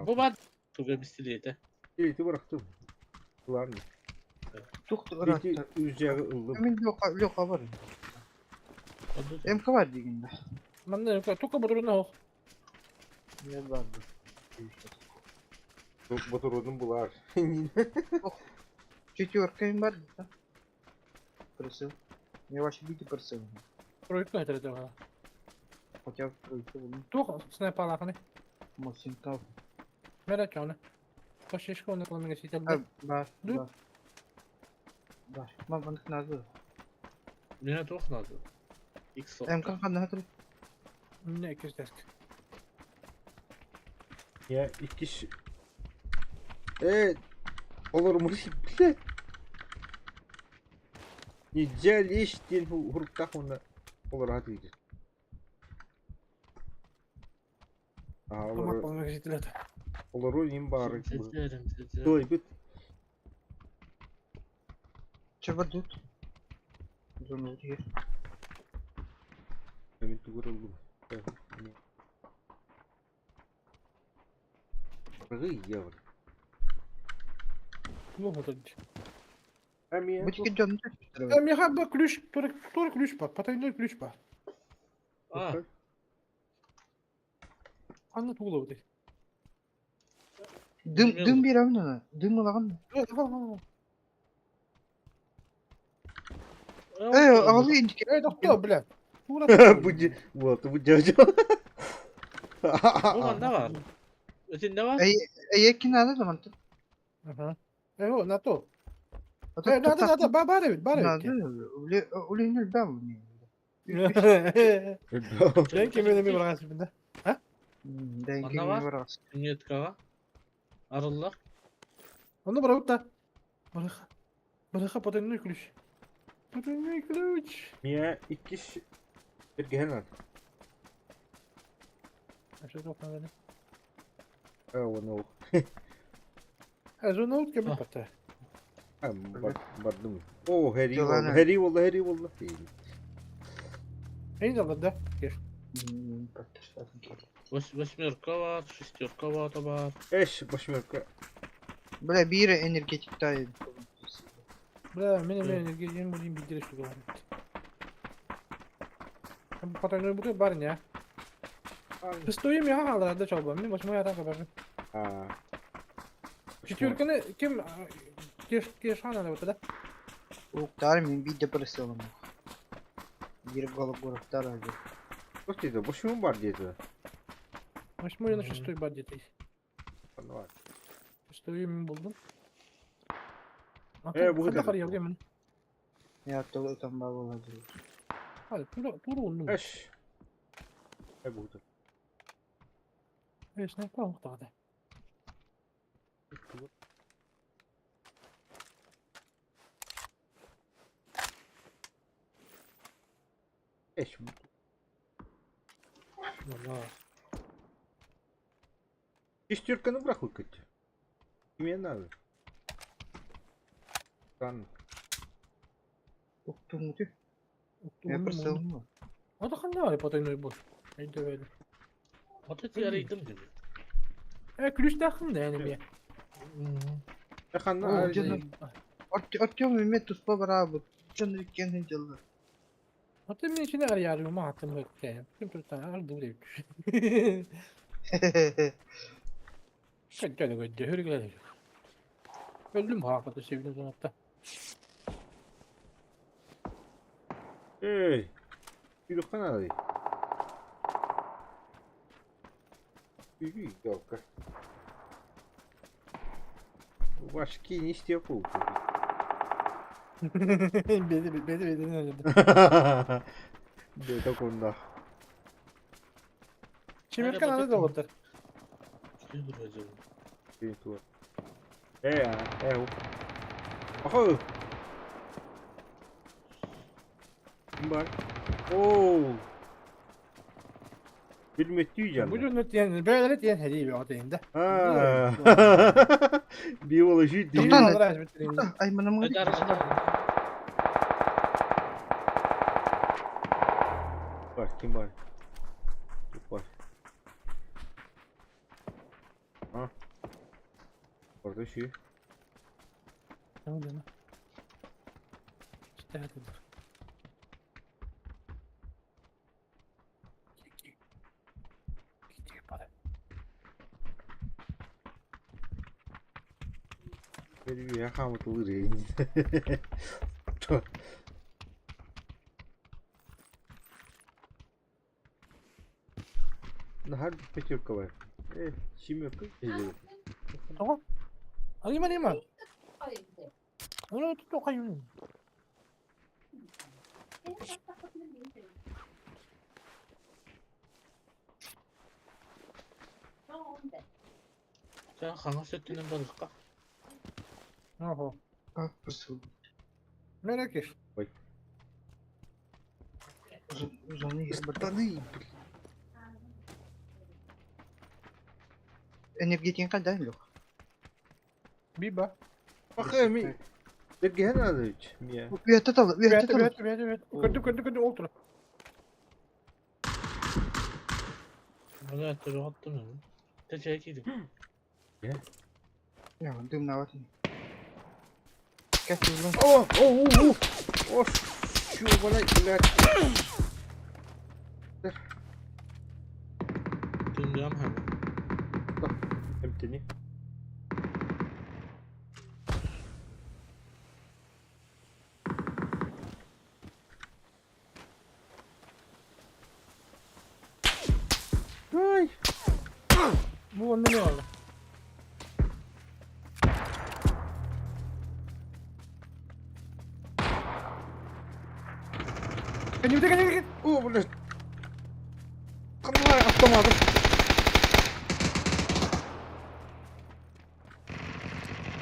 Bu var. Tuga bistiliyete. Или ты бырахтым. Ладно. Тух Ити үзәге ылдым. Мен лёха лёха бар. МК бар дегенде. Манна ямка тука буруна ох. Не бар. Батурудun булар. Четверка им бар, да? Просил. Я вообще бити просил. Тройка это Хотя бы тройку. Тух снайпалахны. Мосинка. Мере чоны. Кошишка оны кылмыга сител. Бар, бар. Бар. Маманық назы. Мена тоқ назы. X МК қандай тұр? Не кирдеск. Я икки Э, олар мұршы, блядь. Нельзя лезть диэн хуруктаах уонна олоро сатыыр. Аа, олору, олору иһин баары туойбут. Че бардут? Зону утуйар. Мин тугу ыллым. Евро. Бу тики дьон Миэхэ бу ключ, тур ключ бар, потайной ключ бар. А, Ханна тугулабыт? Дым дым биэрэбин аны. Дым ылаҕын. Э, аҕалыы интики. Эй, тохтоо, бля. Бу вот, бу дьэ. Бу манна бар. Итиннэ бар. Эйеккин надо да мантан. Ага. Э, на то. Э, надо, надо, бар эбит, бар эбит. Надо, улин бам. Дэн кемене ми барган сипинде. Дэн Манна ким бар? барас. Ньеткаҕа. Арыллар. Ону барабыт да. Барыха. Барыха потайной ключ. Потайной ключ. Мия иккис эргэһэн ат. Вообще тоқ надо. Э, оны Э, зона кеме пата. бардым. О, хери Дьылана. болла, хери болла, хери болла. Эй, да, да. Кеш. Восьмерка бар, шестерка бар, бар. Эш, восьмерка. Бля, биир энергетик Бля, мен мен энергиям будем бидире штука бар. Потайной буты бар не. Шестой мега алар да чалба. Мен восьмой атака бар. А. Четверканы кем кеш кеш хана вот да? Уктар мен бидде просилам. Биир голов горохтар аги. Что это? Восьмой бар где-то. Восьмой на шестой бар где-то. Ладно. Шестой мен булдум. Э, бу Хада это. карыяр мен. Я то там бабала. Hadi тура тура онну. Эш. Э, будет. Э, снайпер оқтады. Эш. Вала. Шестерка ну браху кать. Мне надо. Странно. Уктуңу. Я просил. Ата қандай бар потайной бу? Айда бәді. Вот эти арыйдым dedi. Э, ключ тақын да яны мен. Э, ханна. О, где Артем имеет туспа барабы. Чон кен дела. Ата мен içine arıyorum ama attım ötte. Kim tutan aldı buraya. Şöyle gördü, hürgüler. Öldüm ha, hatta sevindim hatta. Эй. Үйрөк канады. Үй, ялка. Башки не степу. Beni beni beni öldürdü. Да, так он да. Çemirkan adı da oldu. Э, э. Охо. Бар. Оу. Билметтүү Bu жан. cümle yani böyle diyen hediye bir atayım da. А. Биология Тоқтан. дейді. Ай, мына мына. Бар, ким бар? Бар. А. Барда ши. Ne oldu lan? İşte hadi dur. Gidiyor para. Я хамытылыр. Нахар пятерка бар. Э, семерка. Tamam. Alayım alayım. Onu tut okuyayım. Sen хаңа сөттүнен барыкка. Oho. А, просил. Merak et. Ой. Зоны Ыстаны, блин. Энергетин қайда, Лех? Биба. Баха ми. Дергehen надо ведь. Мия. Үйәтті талы, үйәтті Бәті талы. бәті бәті бәті. Көрдüm көрдüm көрдüm ол тұр. Bunu öttürü attım onu. Teçeye gidip. Я, дым на ватне. Как ты узнал? О, о, о, о. О, ёбаный, блядь. Dündüğüm hemen. Эмтени. Ай, Bu onda ne oldu? Кәнемде кәнемде. о, блядь. Қандай автоматым.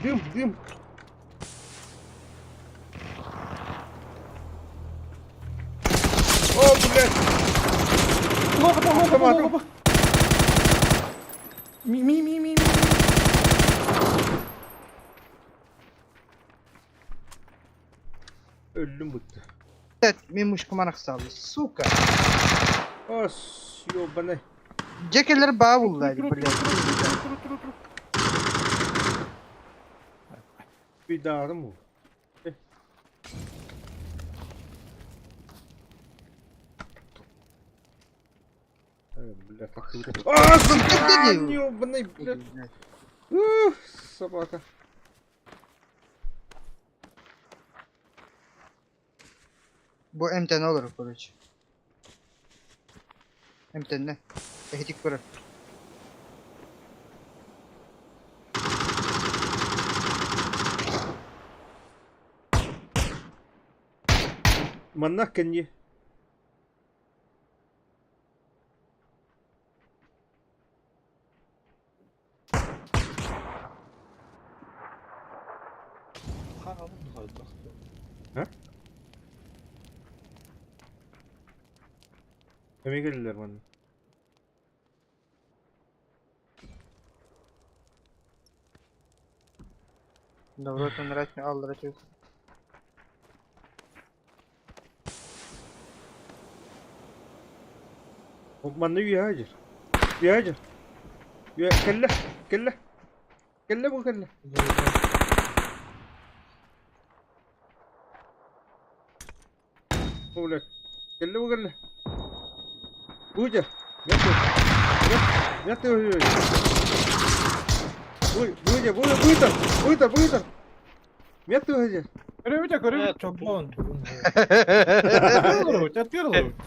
Дым, дым. О, блядь. Лоға лоға Автоматым. лоға. Ми ми ми ми. ми. Өлдім бітті. Мен мышка манақсалы, сука. О, ёбаный. Джекелер бабулlar, блядь. Тур тур тур. Бидарым ол. Э, бля, так круто. А, сука, ёбаный, блядь. Ух, собака. Bu MTN olur, короче. MTN ne? Ehdik bırak. Манна кенни. Karalım mı kaydık? Эме келдилер манна. Добро, нравится, аллах. Манна үйәжір. Үйәжір. Үйә, кәллә, кәллә. Кәллә бу кәллә. О, блядь. Кәллә бу кәллә. Буйда. Мяты. Мяты ой. Буй, буйда, буйда, буйда. Буйда, буйда. Мяты ой. Көрөбүт көрөбүт чопон. Көрөбүт көрөбүт.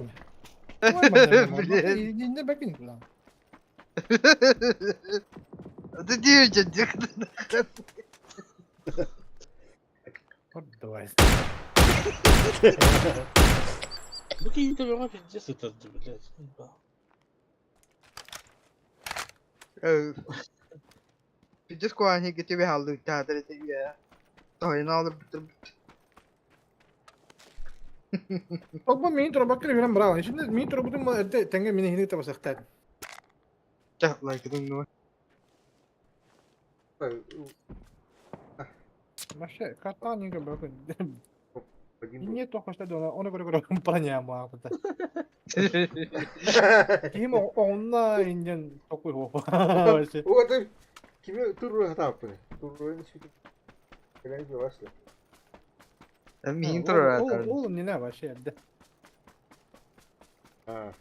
Блин. Не бәкин кулан. Ты девичья, Давай. Bu ki de bir пиздец это, блядь. Пиздец, куани, тебе халды, да, да, да, Той, надо бит. Бу мин тура бакыр бирем браво. Şimdi мин тура бутун теңге мени хини табасактар. Да, лайк, думаю. Маша катани бакын. Не только что дона, оны көрө көрө компания ма. Ким онна инден такой хо. Вообще. О, ты кими туру хатапны. Туру не сүтү. Кэлэн жуаслы. Мин тура. Ол не на вообще. А.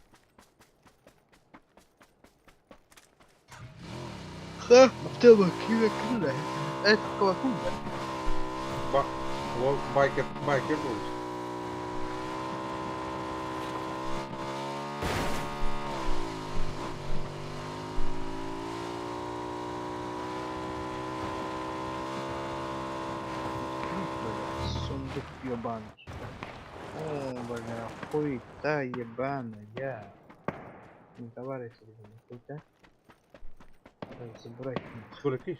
Ха, птела, киве крыле. Это колокольня. Ба, ол байкер, байкер болуш. Сундук ебаный. О, бля, хуйта ебаная. Не товарищ, хуйта. Забрать. Көрөкүй.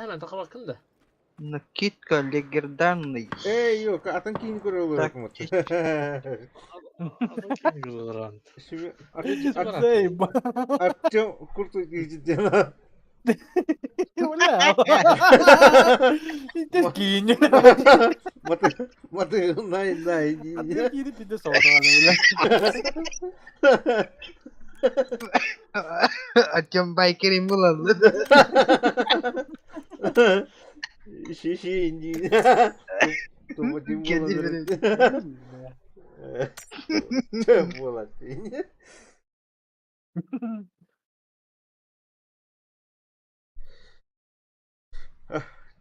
Hemen takabakın да. Накидка легендарный. Эй, йо, атын киин көрө Так, Заебал. Артем курту кийден. Бля. Ты скинь. Маты, маты, най, най. А ты кири пиздец бля. Артем байкерин булалды. Шиши инди. Кеди Буолат.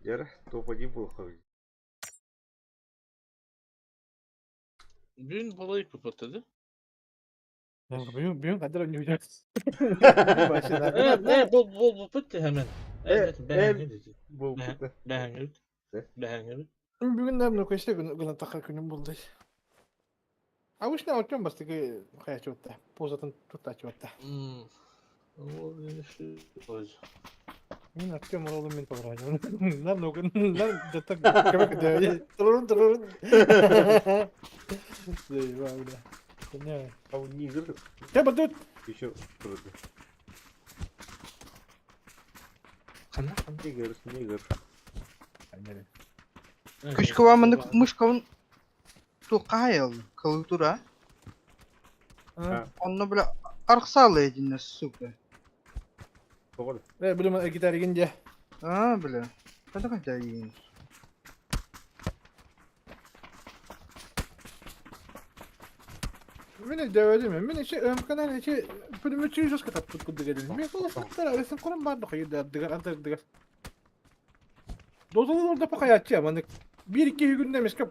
Дьэ, топа дии буолха. Бүгүн балайы көпөттөдү. Бүгүн бүгүн кадыр ойнойбут. Ne bol bol bol bitti hemen. Evet, ben Буолбута. Ben Ben Бүгүн наверное көстө күн таха күнүм болду. А уж на Артем бастыгы хаячуутта. Позатын туттачуутта. Hmm. Мин Артем оролу мен пограю. Нам ну нам да так как да. Турун турун. Заебал, бля. Не. А у нигер Я буду еще вроде. Кана? Нигер, нигер. Күшкө мындык мышкабын тукайыл клавиатура. Онно бля арксалы эдине, сука. Тоҕо Э, билим гитаригин де. А, бля. Када када ийин. Мен дәвәдем. Мен ичи ÖMК'нан ичи пулеметчи жестко таппыт кудды келдим. Мен холостуктар арысын курам бар дохы дыгар антар дыгар. Дозулун орда пока ячы аманы. Бир iki күндө эмеске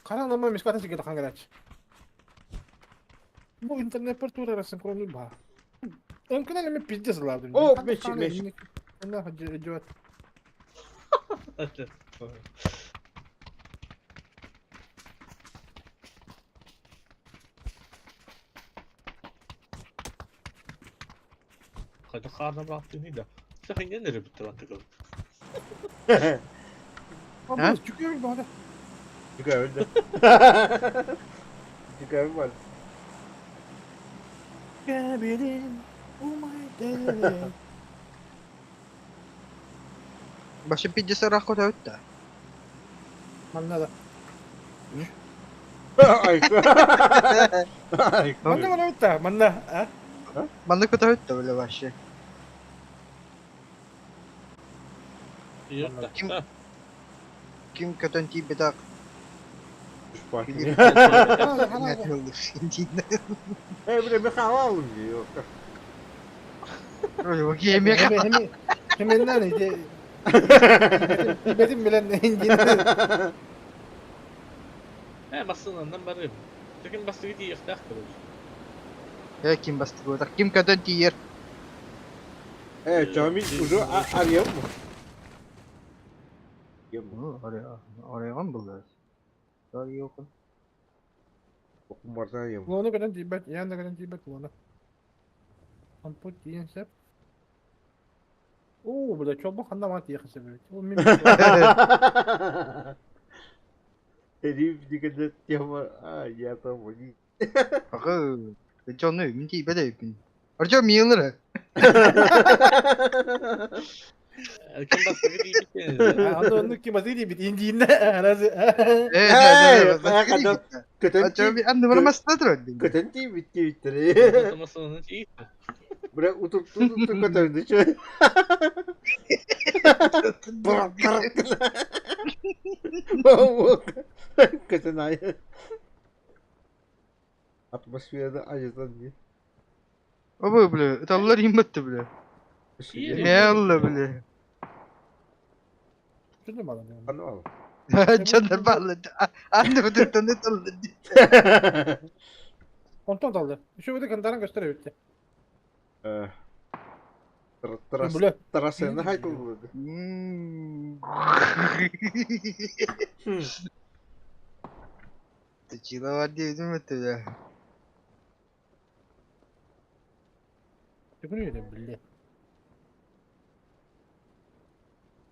каранама эмеске атын сиге хангарач. Бу интернет пар тура арысын курам ба. ÖMК'нан эме пиздец ладым. О, меч, меч. На жеват. Кайда карна бактыны да. Сен не нere bitti lan tıkalı. А, чүкөй бада. Жүгәбил да. Жүгәбил бар. Кабилин. Умайда. Башы пиздец рахот өттө. Манна да. Ай. Ай. Манна мана өттө, манна. А? Манны көтө өттө бля вообще. Yok da. Kim- Ким көтөн тийбет ак Э, бля, мен халалым диyor. Ой, окей, мен Hemen иде. Бетим билен индин. He basınından barım. Tekin bastı gidiyor yaktak kırılır. Э, ким басты көтө? Ким көтөн тийер? Э, Жамил уже арыйам mı? Yem. Арайган булды. Дар yok. Окум бардан yem. Лону көтөн тибет, ян да көтөн тибет лону. Ампут диен сеп. Оо, бля, чобо ханда мат яхсы бит. Ол мен Herif дигәндә тема, а, я там они. Ага. Жону, мен тийбет эпин. Артем миылыр. Kim bastı gidiyor bitti. Аны оны ким басы бит индин. Разы. Э, Э, Көтөн Артем анды бармаста турат. Көтөн ти битти битти. Masının iyi. Бля, утуп тутуп көтөндү чө. Бырак бырак. Көтөн ай. Атмосферада ажытан ди. Обой, бля, это аллар имбетти, бля. Не алла, бля. Шуны мала. Аны ал. Жандар баллы. Анды бүтүн талды. Онтон талды. Еще бу кандаран көстөрө битти. Э. Тарас Бля. Тарасына хайтылды. Тычила бар дедим өттү, бля. Түкүрү бля.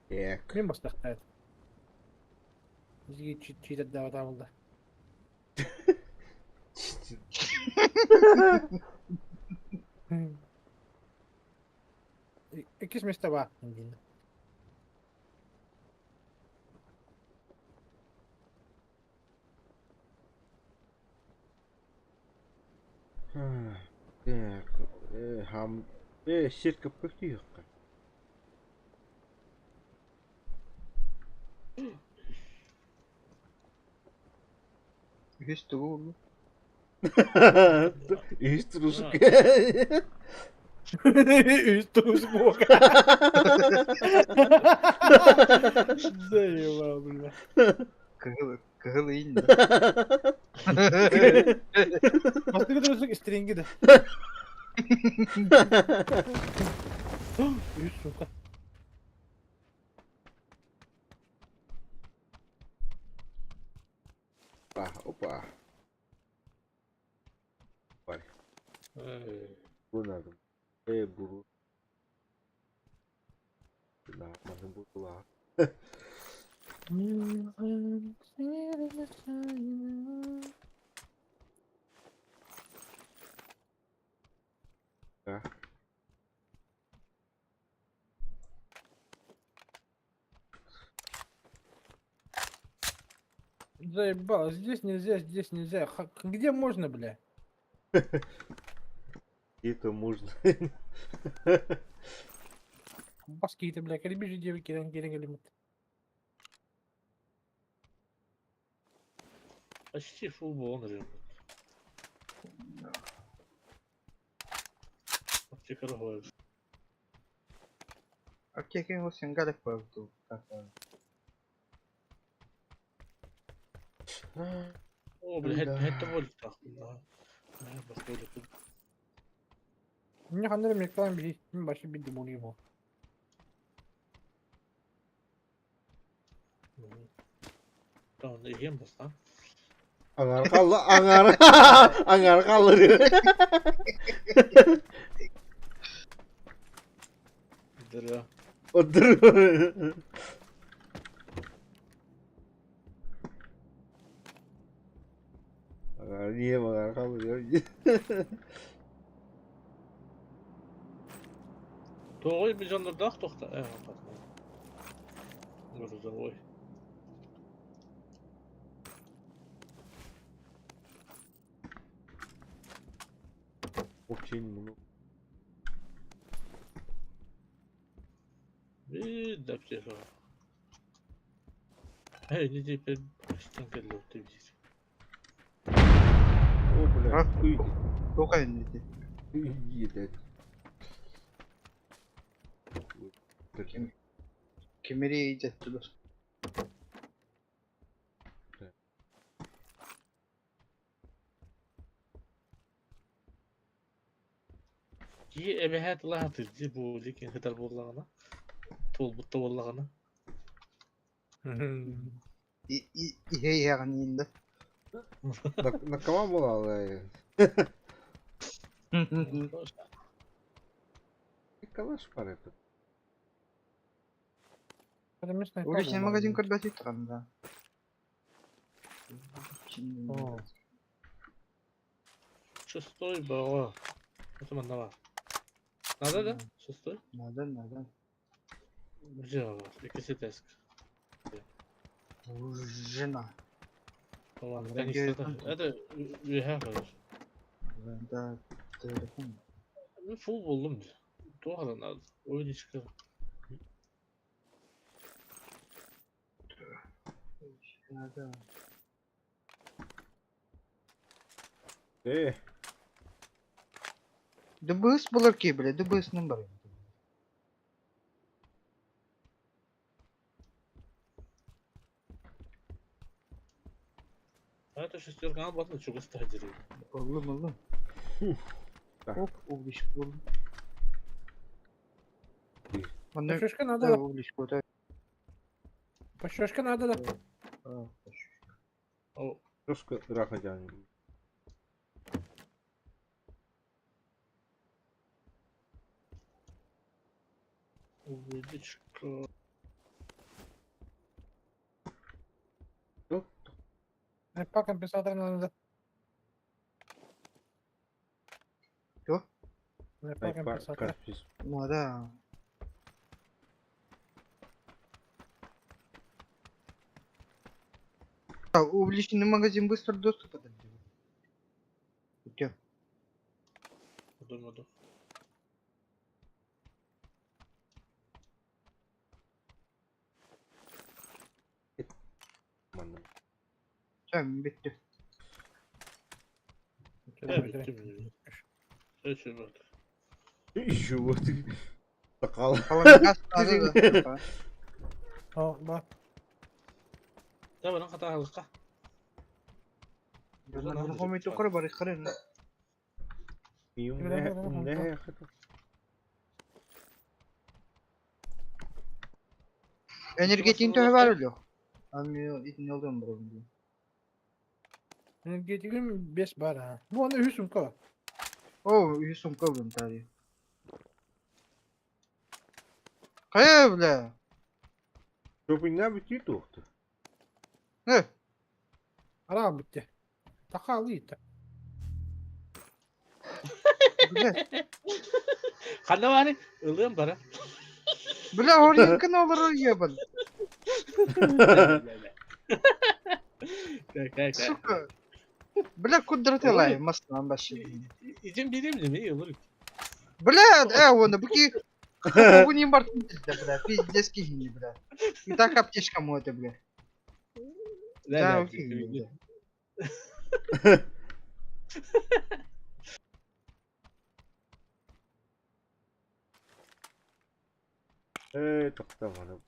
Так. Мен бастахтаат. Бизге читердээбит аабылда. Иккис месте баар диин. Так, хам сетка птиха. Үһүс тугу буллум? Үс трусук. Үс туус буока. Заебал, бля. Кыһыл кыһыл иин да. Бастакы трусук стринги да. Үс, сука. Опа, опа. Бар. Бу надо. Бу. Да, можно было. Да. Заебал, здесь нельзя, здесь нельзя. Где можно, бля? Это можно. Баски ты, бля, кэлбиже диэбит кэлэн кэлэн кэлиммит. Почти фул буолан эрэр. Аптекара хоойор. Аптека ол сенгалек буолду. О, бля, Да. хэт болик тахтын. Мне ханнары мектан били, мен башы бидди болуйм. Tamam, иһиэн бастаан. Аңар қалды, аңар, аңар қалды. Дыря. Отыр. Аңар не, аңар қалды. Тоҕой миллионнардаах тохта. Грузовой. Очень много. Биир аптека. Эй, не теперь стенкеллер тибиир. О, бля, А? уйди. Туох иннити? Уйди, это. Кимири иджеттилер. Кии эбэһээт лаһатыр ди бу ликин хытар буоллаҕына. Туолбут буоллаҕына. Иһэ иһэҕин да. На кого была? Калаш пара это. Это местная Уличный кабла магазин бар. көрбөтүй туран да. О. Шестой баҕа. Это манна бар. Надо да? Шестой? Надо, надо. Где бар? Икки теск. Жена. Ладно, Вроде конечно. это- Это үһэ бар. Да, телефон. Мен фул болдум. Туох надо. Ойничка. Надо. ДБС булар ки, бля, ДБС бар. А это шестерка албатын чугас тахдири. Оллум, оллум. Так. Оп, угличку буллум. Онно Пощечка надо, да. угличку, да. Пощечка надо, да. А, О, Трошка драха тянет. Угличка. По компенсатор надо. Что? По компенсатор. Ну да. А, увеличенный магазин быстро доступа дали. Где? Думаю, Манна. Tamam bitti. Bitti. Şu bak. Еще вот. Сакал. Falan gaz taze da. О, ба. Давай, lan хата алыкка. Комитет бар ихрен. Не. Энергетин төһө бар эле. Ами итин олдон бар. Энергетигим 5 бар. А. Ну, аны үс сумка. О, и сумка в тари. Кая, бля? Шопинга бүтүү туохту. Э, Ара битте. Така алыйта. бля. Ханна бары, ылыым бара. Бля, орьянкын олар ебан. Сука. Бля, кудратылай, маслан башы. Ичим билем неме ылыр. Бля, оны буки бу не бар бля, пиздец кихини, бля. И так аптечка мота, бля. Да, окей, бля. Э, токтоманы.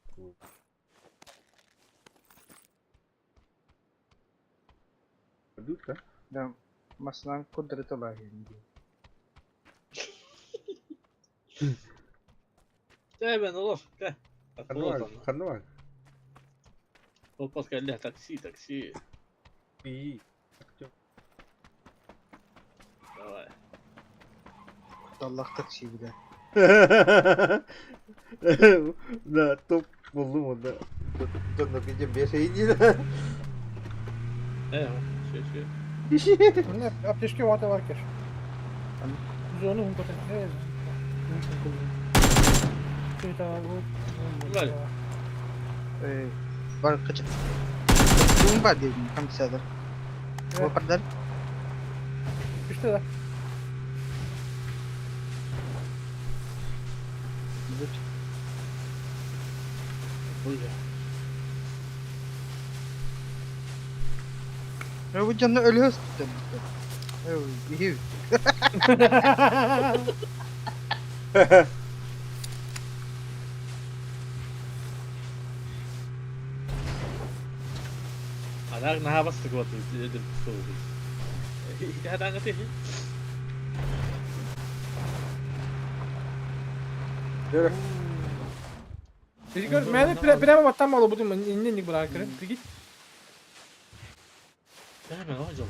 Дута. Да, маслан кудратылай. Дәбен олор. Кә. Ханна. Опас кәллә такси, такси. И. Давай. Аллах такси, бля. Да, топ болдум онда. Донно кеже беш эйди. Э, шö шö. Мына аптечке вата бар кеш. Зону хунка. Э. Бар. Э, бар кача. Бун бар дедим, компенсатор. О, Işte да. Буйа. Э, бу жанны өлөс түттем. Э, ихи. Ана наха бастык вот эдим соғу. Хата аңы. Мен прямо баттан малы будум. Инне ник бар кирен. Прикинь. Дәбен о жол.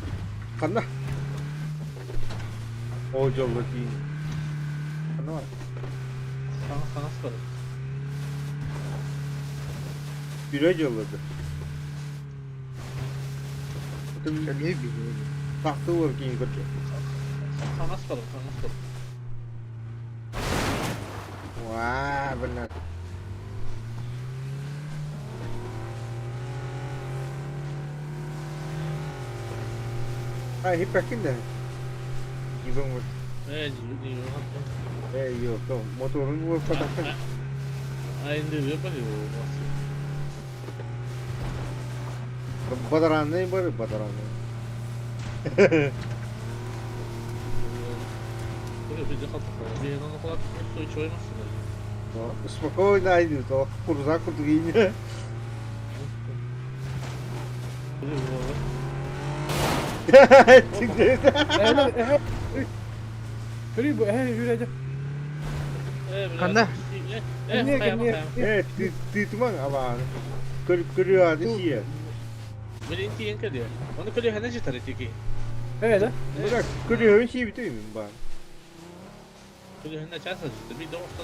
Ханна. О жолло дейин. Ханна бар. Саңа саңа бар. Бирө жоллоду. Өлө би. Такты бар кейин көрчү. Саңа бар, саңа бар. Ва, бля. А, хиппекин да. Гибен Э, ни ни Э, йо, то моторун бур патакын. А инде бер бар Бадараны бар, бадараны. Спокойно айды, то курза курдугин. Көрүй бу, э, жүрөдө. Канда? Э, ты ты туман аба. Көр көрү ады сие. Мен тиен кеде. Оны көрү хана жетер тики. Э, да. Мына көрү һөн сие битүм ба. Көрү хана часа жетер. Би доста.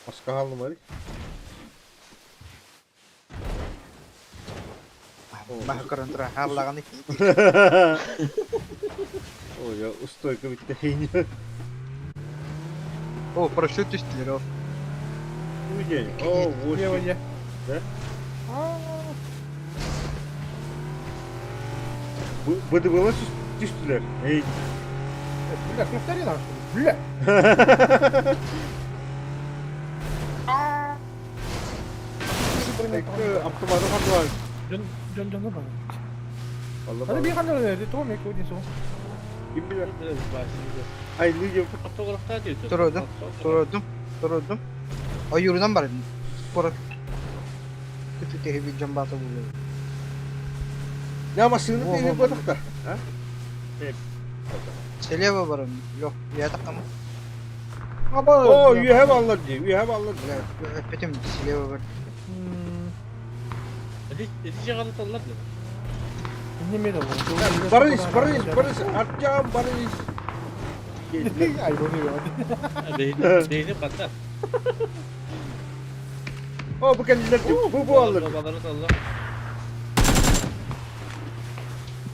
Баска халым бар. Маһы көрөн туран хааллаҕын Ой, я устойка бүттэ. О, парашют түстүлэр о. Уйдень. О, восемь. Да? БДБ түстүлэр. Эй. Бля, повтори нам, бля. Автоматы ханнылар. Дьон дьон дьону бар. Аны би ханнылар тоҕо мек один сол. Ким билэр? Ай, люди. Турудум, турудум, турудум. Ойуурунан бардым. Куорат күтү бит дьон баата булуо. Я машина ты батахта. А? Слева барам. Yok, я тахтам. О, үөһэ баллар дии, үөһэ баллар. Эппитим слева бар. Барыс, барыс, барыс, Артем, барыс. Ай, Бейни батар. О, бу кэллилэр дии, бу бу аллар.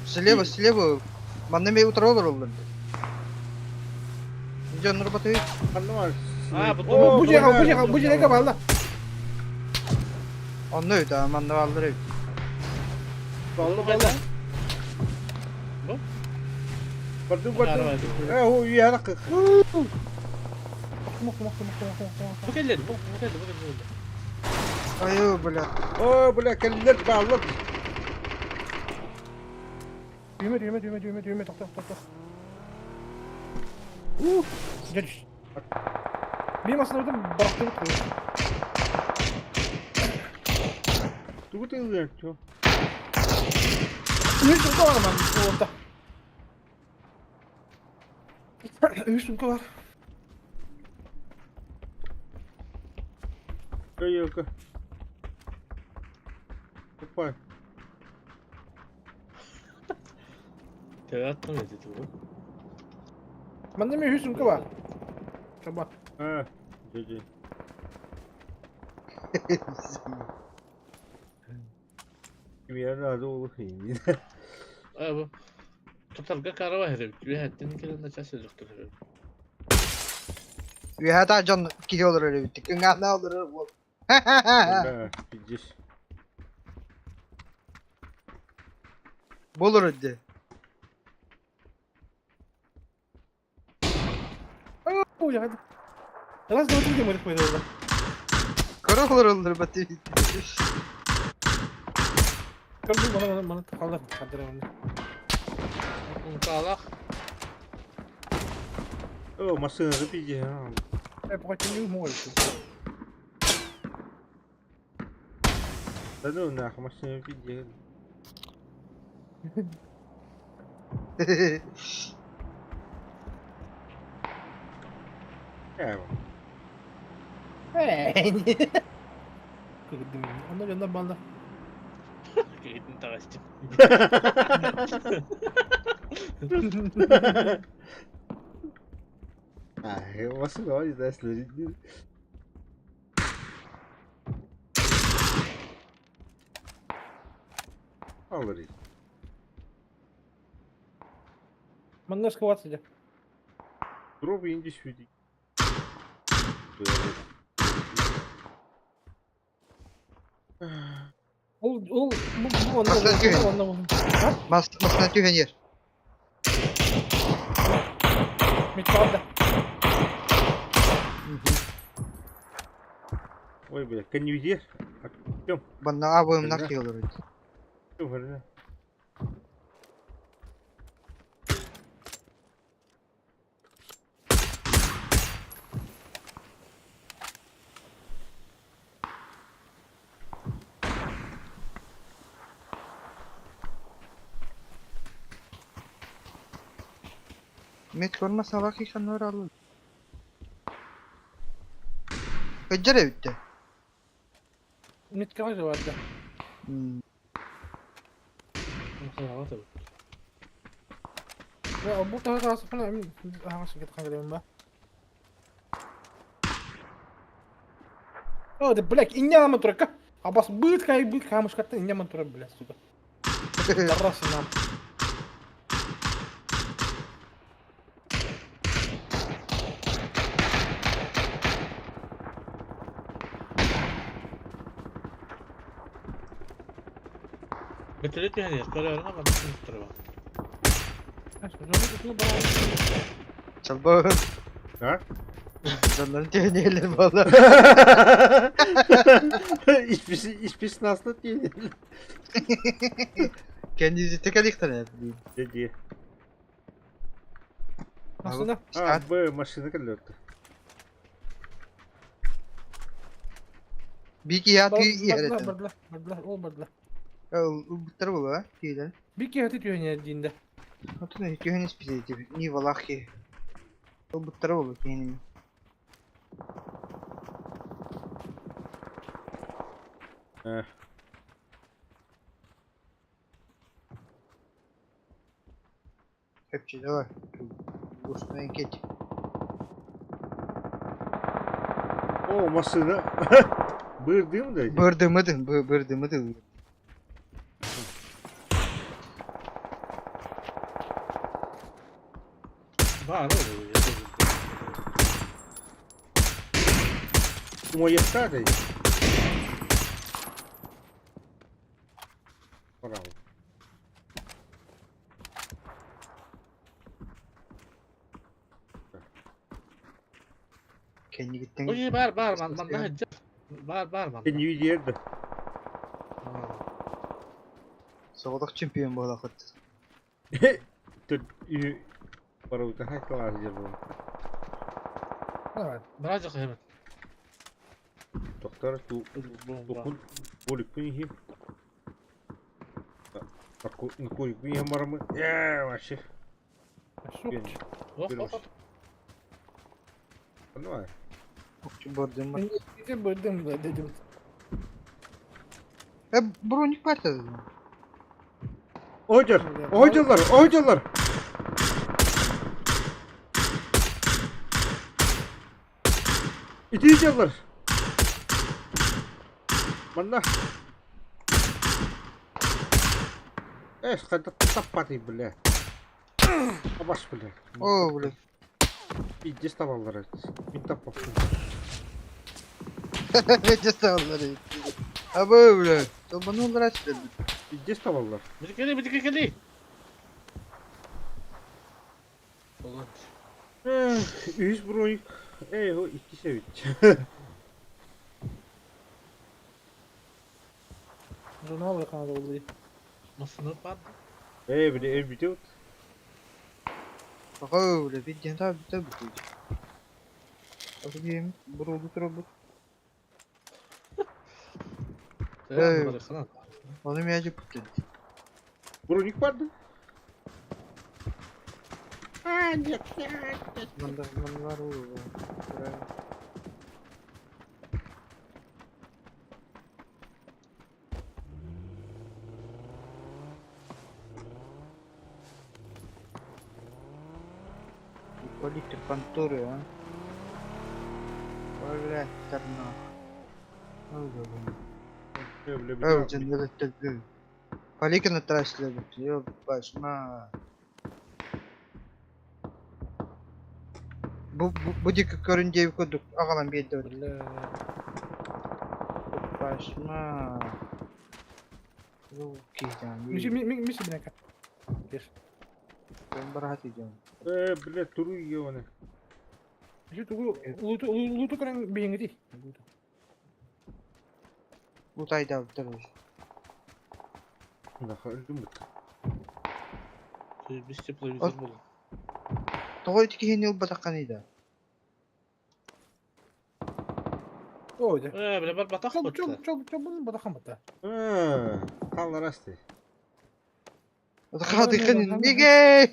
Слева, слева. Манна мей утаралар оллар. Дьоннор батый. Ханна бар? А, Бу бу жега, бу жега, бу жега балла. Онно өйдө, манна баллар өйдө. Балла, балла. Бу? Бардым, бардым. Э, о, үөһэ тахха. Бу кэллэр, бу бу кэллэр, бу кэллэр. Айы, бля. О, бля, кэллилэр баллар. Düğme, düğme, düğme, düğme, düğme, тохто, тохто. Gel. Benim aslında orada bıraktığım koyu. Тугу тыылыыр, чё? Үс сумка var ben orada. Үс сумка var. Кайока. Опа. Төбө аттым эти тугу. Bende mi үс сумка var? Çaba. А, дьэ, Кимиэр наада улу хиин. А, бу. Тутарга карава хереп. Үөһэттэн кэлэн начаас өлөхтөр. Үөһэ дьон киһи олорор эбит. Кыҥаана олорор буол. Да, пиздец. Болор өйдө. Ой, hadi. Раз, два, три, мы orada. Көрө олороллор батый. Көрдüm bana bana bana kaldır. Kaldır onu. Унтаалах. О, машина пиздец. E, bu не может. Да ну нахуй, машина пиздец. Э, Көрдüm. Onlar yanında bana. Кэгитин таҕастым. Ай, машина не знаю, смотри. Аллари. Манна сховаться де. Дроп инди сюди. Ол ол бу бу онна Масына түһэн. онна онна. Мас масына түһэн ер. Металда. Ой, бля, конвейер. Артем, Банна абыйымнар Бля. киһи олорор өйдө. Артем, Мет көрмөс алак ишаннар алыр. Өджер эбитте. Меткага жабады. Я бу тага сапна ага кет кангылым ба. О, да блядь, иньяма турка. Абас быт кай быт камышкатта иньяма тура, блядь, сука. Таррасына. Бэтэрэ түһэн иһэр, көрөөрүҥ ама туттарыба. Чалба. А? Дьоннорун түһэн буолла. Испис наста тиийэн. Kendinizi tek aliktan edeyim. Дьэ Массыына. А, Б машина кэллэ. Бики я ты иһэрэтин. Бардылар, бардылар, ол бардылар. Ылбыттар була, киилен. Бики хати түһэн диинде. Отун түһэн испитети. Не валахи. Ылбыттар була киинин. Köpçe давай. Устная кеть. О, машина. Бырдым да. Бырдымыдын, бырдымыдын. Баар ол. Мой стадой. Браво. Кэннигиттэн Ой, баар баар манна сылдьар. Баар баар манна. Сен үйдерді. Соҕотох чемпион буолахыт. Тут үй барута хайлар жер бұл. Давай. Бара жақ hemen. Тоқтар ту тукун болик күн хим. Накой күн хим барамы. Э, вообще. Сук. Ох, ох, ох. Понимаю. Бырдым. Ити бырдым дедим. Э, броник бар Ойдер, ойдерлар, ойдерлар. Итийдерлар. Манна. Эш, қайда таппады, бля. Абаш, бля. О, бля. Пиздец табалар. Мен таппаппын. Пиздец табалар. Абы, бля. Тобаны олар Пиздец табалар. Бiri кели, бiri кели. Ulan. Үс броник. Эй, о, икки себит. Журнал канада болды. Масını бар. Эй, бля, эй, битет. О, бля, пиздец таб таб. Отугим, бурулду турабыт. Эй. Оны мяжы путин. Броник барды. А, нет, нет, нет. Манда мандалар ол. Ипполит конторы, а? Бля, тарна. Э, бля, Ой, бля. жандалаттарды. Поликина траслер, ёбаш, ма. Бу бу дики көрүндей кодук агалан берди. Бля. Башма. Руки там. Миши миши бинека. Кеш. Ben rahat ediyorum. Э, бля, туру ебаный. Миши тугу луту луту көрөн бейиңити. Bu tayda bitir. Нахуй, öldüm бит. Biz тепловизор болду. Тоҕо ити киһини ылбатахханый да? Ой, да. Э, бля, бар батах Чоп бутта. чоп чоп чоп бун батахан бата. А, Қаллар асты. Хатыхын неге?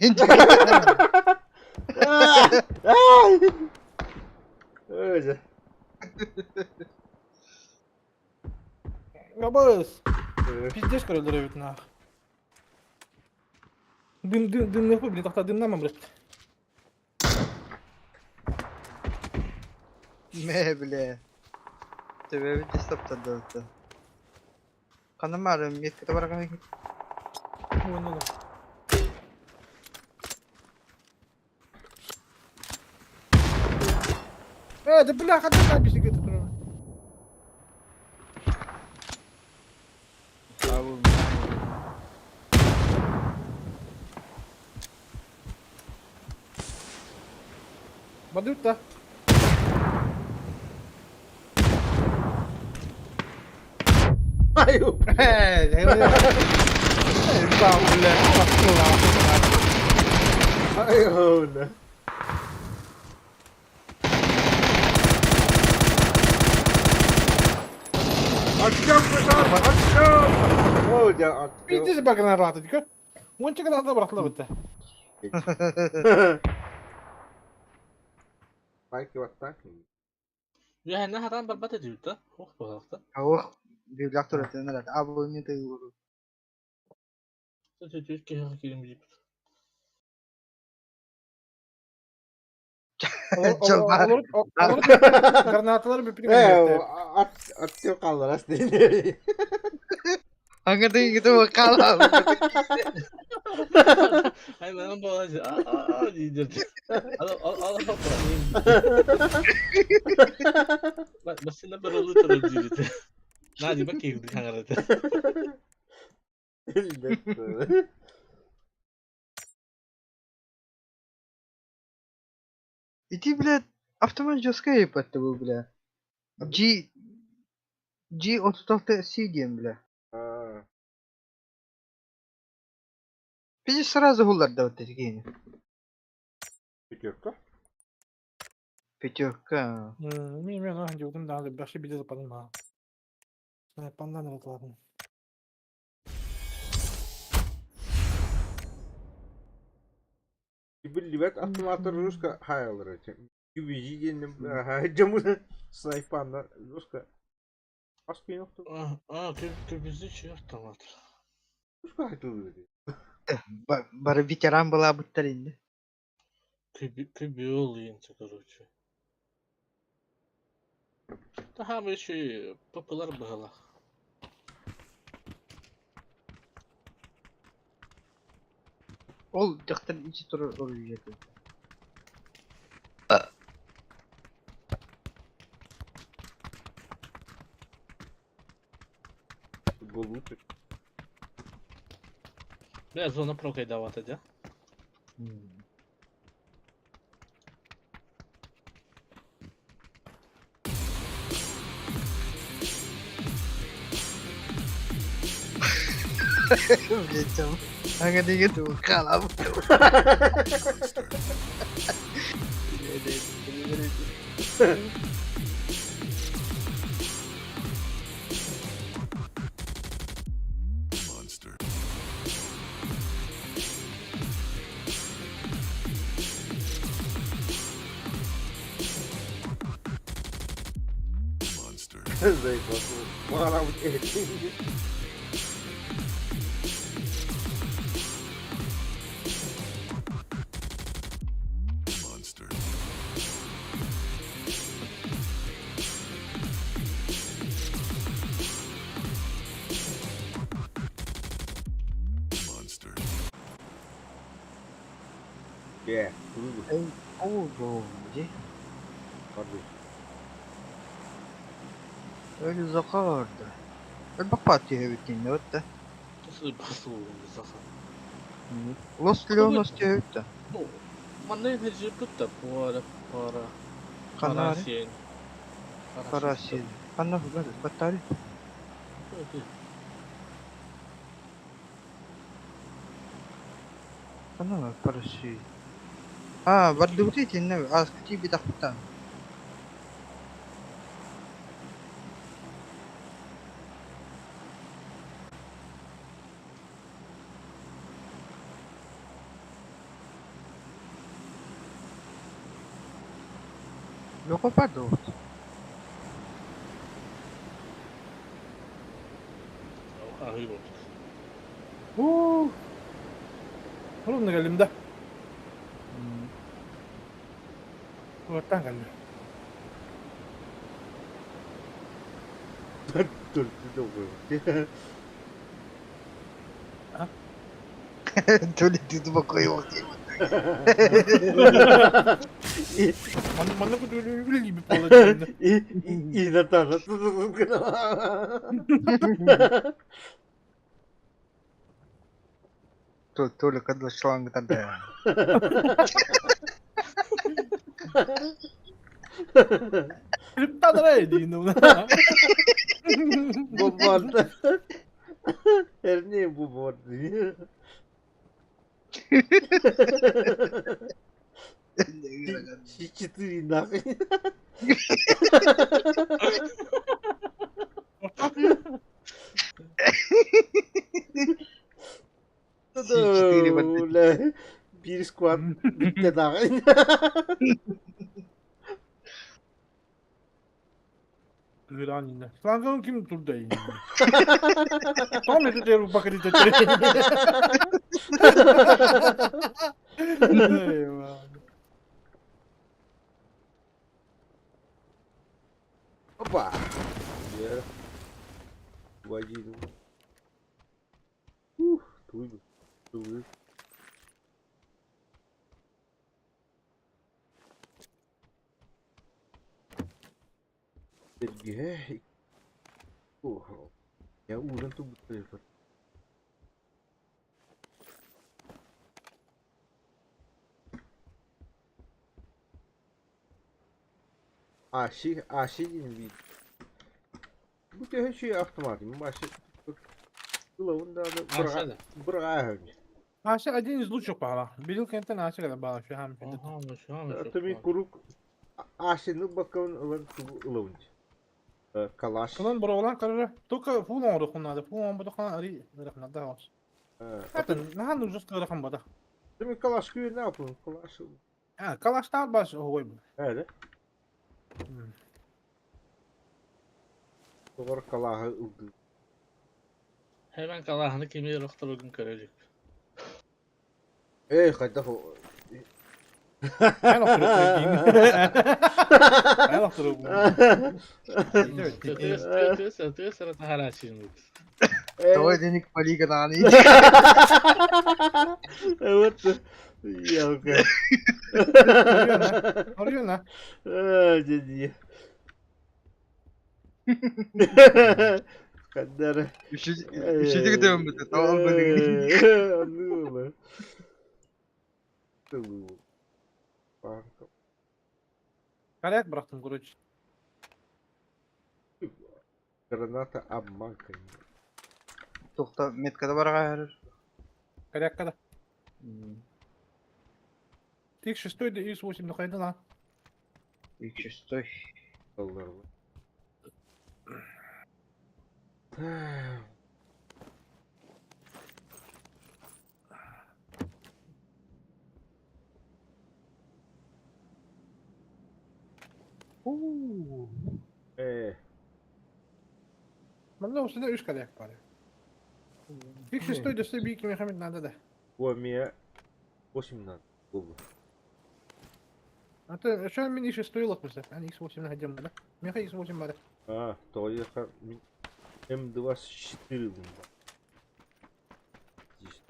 Өзі. Габыс. Пиздец көрөлдөр эбит нах. Дым дым дым нахуй, блин, тахта дымнама, блин. Ме бля. Төбөбүт таптарды. Канамары меткете барган. Уонна да бляха, ты бисик это. Бадutta. Ай, ай, оуна. Артем, пожалуйста, Артем! О, да, Артем. Пиздец багнарата, дика. Уонча граната бырахла бытта. Байки вот так. Үөһэннэн хатаан барбат этибит да? Ох баҕалаахта. Ох, библях туратын Абы не ты. Түт киһи киирин билбит. Гранаталар бүпүн. Артем қалдырас дейді. Аңгы gitu kalah. Ай манан буолааччы аа диир. Ал ал ал Басына бір олы тұрып диир. Нади ба киирди хаҥарата. Иди, блядь, автомат жесткая ебать был, бля. G G36 C диэн, бля. Пиздец сразу гуллар вот эти гени. Пятерка? Пятерка. Мен мен ахан жолдум да баши биде западым ха. Пандан ладно. Билибет автоматтар руска хайлар. UBG денем жаму снайпанна руска. Аспин yoxdur. Аа көбүзү чү автомат. Руска айтылды. Бары ветеран была буттаринде. Көбү олуйунча короче. Таха еще популар была. Ол дьахтар ичи турар оружие. Болуты. Бля, зона прокайдавата, да? Блять, там. Аңгы деген kalah. Monster. Monster. Zayıf. Mağara bu Monster. Monster. Yeah. Оо, где? Hadi. Öyle zaka vardı. Öyle bak partiye bittiğinde ötte. Nasıl basıl oldu zaten. Los Leonos diye bitti. Ну, манна enerji бітті. Пара, пара. Kanari. Парасен. Parasi. Kanna battari. Kanna parasi. Ha, bardı tinne az küçük bir dakika. Лёха падает. Ahı болды. Уу. Ровно келдим да. Оттан келдим. Dur, dur, dur. А? То ли ты тупой. Манна үлэлиибит буолла. И Наташа. Толя, когда шланг тогда. Тадара диин. Бу барда. Эрне бу барды. Четыре нахуй. Четыре Бля, биир сквад бүттэ даҕай. Ыраан Шлангын ким турда? Том это тебе покрыто. Опа! Я водил. Ух, туй, туй. Сергей. Ого. Я ужин тут буду. Аши, аши диэн биир. Бу төһө үчүгэй автомат, Маша ылабын даҕаны Аша да. быраҕааһын. Аша один из лучших баҕала. Билил кэнтэн Аша кэлэн баҕала şu hem. Аха, ну şu an Аты куруук Ашины бакабын ылан тугу ылабын. Калаш. Кылан бороҕолан көрөрө. Только фул оҥоруоххун наада. Фул оҥорботоххуна ари ыараханнардаах оҕус. Атын наһаа ужас ыарахан бата. Аты калаш күйүн апын, калаш. А, калаштаар бас оҕой. Эре. Тоҕор калаһы ылды. Hemen kalahını kimi охторугун көрөлүк. Эй, хайдах Эн охторук Эн охторук. Тыас тыас таһарааччыймыт. Давай денег полигананы. Вот ялка. Арыйна. Деді. Қандар. Үшінші күтемін бітті, tamam бөлігін. Коряк бырахтым, короче. Граната обманка. Тоқта, меткада барға әрір. Корякка да. X6 да X8 да хайда ла. X6. Доллар. Манна усуна үс коряк бар. X6 да би кими хамит надо да. У меня 8 надо. Ата şu мин X6 лох бисә. Ан X8 на хадем да. Меха X8 бар. А, то я М24.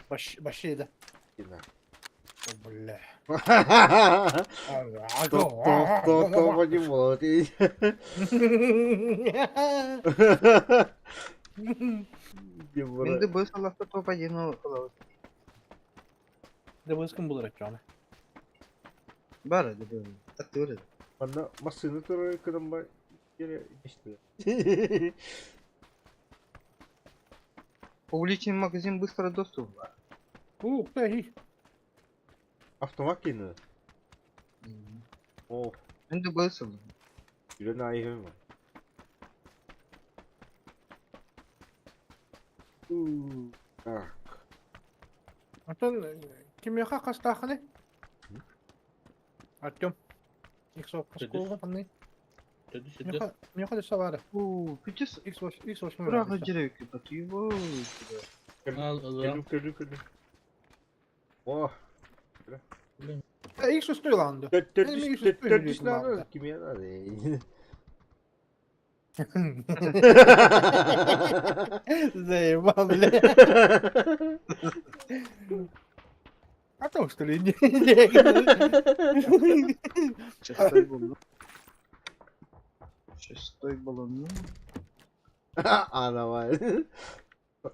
Баш баши да. Бля. То, то, то, то, понимал. Менде бөс алақты топа жеңіл қылабыз. Да быскын булыр әчәне. Бар, деп. Аттыры. Анда машина туры кырым бар. Işte. Публичный магазин быстро доступ бар. У, пәһи. Автомат кийини. О, Менде бөс ал. Жүрен айхым. Так. Антон кимеха кастаханы? Артем. X8 каскуга ханны. Төдү Меха дә савары. У, күтес X8 X8 Быраға жүрек, его. Ал ылыам. Келу, келу, келу. О, X6 ланды. төрт надо, киме надо. Заебал, бля. А то что ли? Шестой баллон. Шестой баллон. А, давай.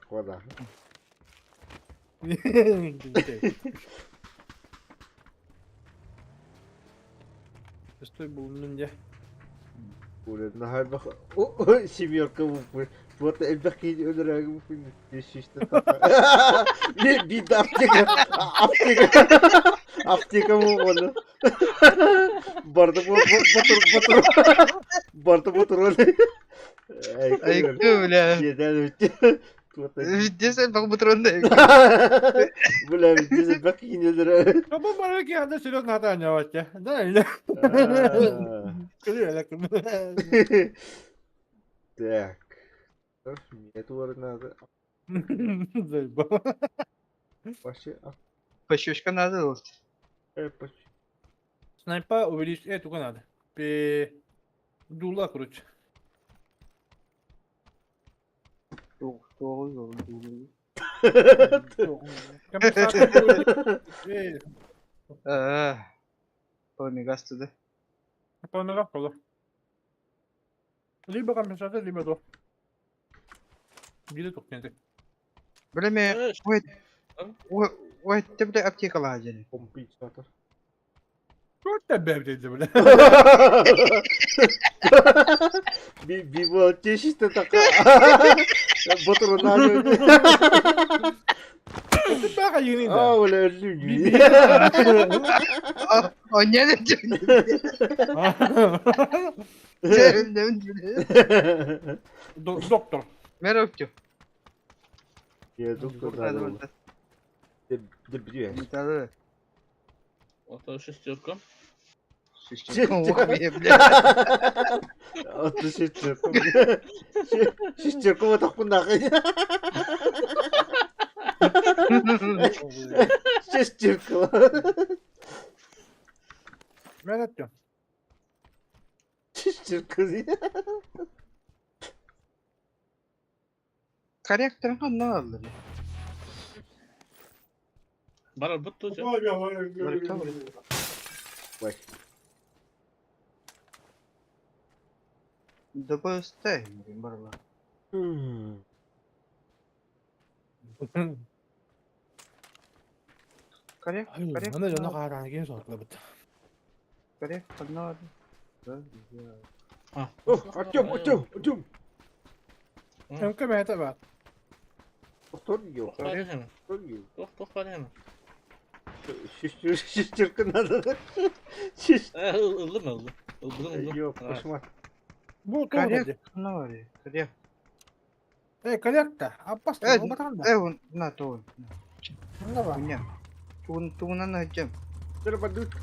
Вода. Шестой баллон дьэ. Блин, наһаа семерка буппун. Вот элбэх киһи өлөрөөгү буппун. Биир аптека аптека аптека буолла. Барда ботур ботур барда ботур. Айкы, бля. Везде элбэх ботуруонда. Бля, везде элбэх киһини өлөрө. Бу бары киһи серьезно хатаанньабат Да, или? Так. Мне туары надо. Заебал. Вообще, Пощечка надо вот. Снайпа увеличить эту надо. Пе... Дула, короче. Полмегас туда. Полмегас, правда. Либо компенсация, либо то. Биир тохтенте. Бля, ме... Ой, ой, ты, бля, аптека ладили. Компенсатор. Что тебя, блядь, бля? Би тешисте така. Ботурунаа. Баха юнин Аа, да. бля, өллүм. Оня Доктор. Мероптю. Я доктор надо. Де Да. Вот шестерка. Шестерка, бля. Отто шестерка. Шестерка вот так нахуй. Шестерка. Мероптю. Шестерка. Корректор надо. Барар бут тоже. Ой. Да поставим, барла. Корректор, Аны жана караан кийин соклабыт. Корректор надо. А. Артем, Артем, Артем. МК это ба. Доктор ё. Доктор ё. Тох бар Шестерка надо. Ылдым, ылдым. Ылдым, ылдым. Ё, кошмар. Бу Корректор надо. Корректор. Э, коллекта, опасно, Э, оботан да. Э, на то. Давай. Меня. Тун туна на чем? Дұрбадык.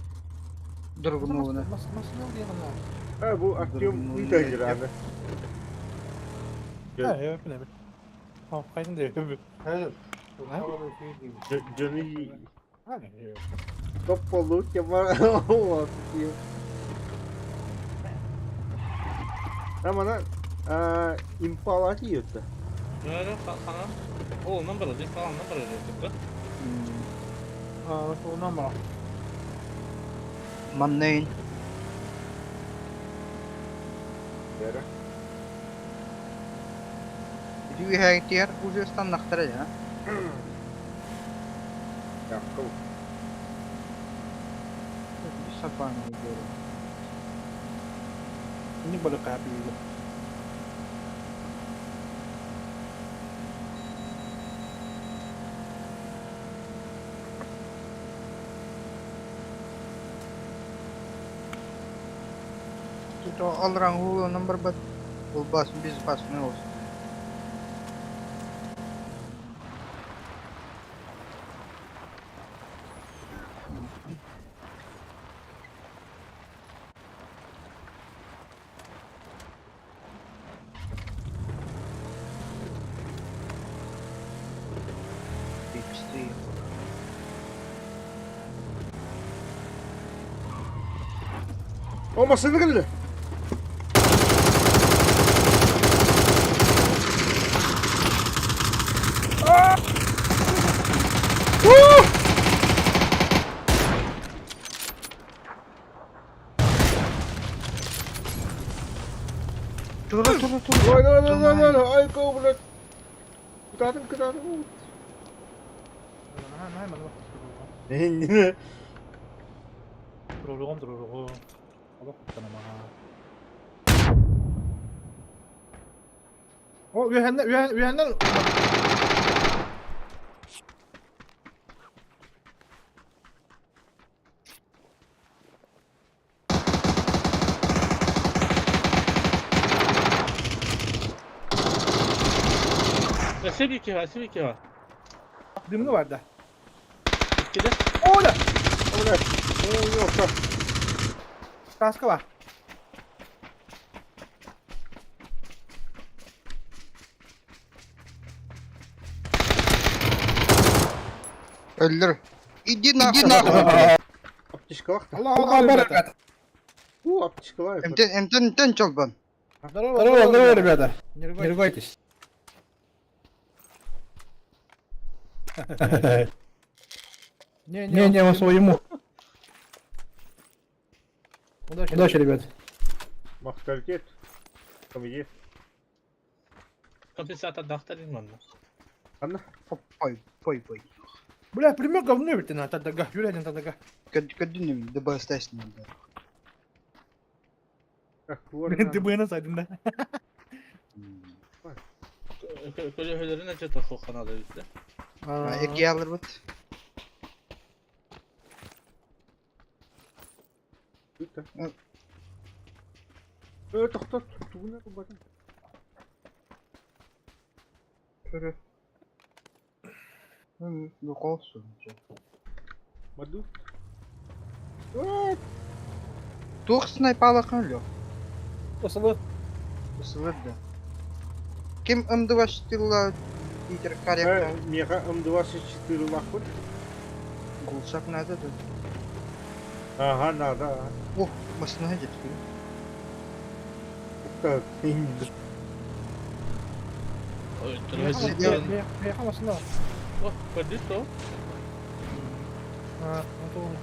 Дорогу на. А, бу Артем үйдәжір аны. Э, билем. А, кайдан деп. Жөні топ болу тема. Амана импала тиетті. Нөрө хана. О, номер, здесь номер да? А, ошол номер. Маннейн. Бәрі. Дүйхәйтер уже станнақтар я. Жаққыл. Сапан говорю. Не были капли. То алран ху номер бат. Бул бас биз бас не olsun. О, машина келді. Тура, тура, тура. Ой, ой, ой, ой, ой, айка, блядь. Кытаатын, кытаатын. Наһаа, наһаа манна Иннинэ. Туруоругум, туруоругум. Олох куттанамаҕа. О, үөһэннэн, үөһэн, үөһэннэн Өссө биир киһи бар, өссө биир киһи бар. Дымны бар да. Иккиде. Оля! Блядь. Ой, ёпта. Каска бар. Өллөр. Иди нахуй. Иди нахуй. Аптечкалах та. Аллах Акбар, ребята. У, аптечкалах. Эмтен, эмтен, тен чолбан. Здорово, здорово, здорово, ребята. Не ругайтесь. Не, не, не, он своему. Удачи, удачи, ребят. Махталитет. Там есть. Компенсатор дахтарин манна. Анна. Пой, пой, пой. Бля, пример говно ведь на тадага. Юрий один тадага. Көдүнүм, ДБС-тесин. Так, вот. ДБ на сайдын да. Көлөһөлөрүн эче тоху канада битте. Эки алыр бут. Тохтот, тугуна батын. Көрө. Бу колсун. Маду. Туох снайпалахан лё. Осылы. Ысылыр да. Ким МД-24 Питер Каректа. Меха М24 лахут. Гулшак надо да. Ага, надо. О, машина едет. Так, Ой, Меха машина. О, көрдүс то. А, ну то он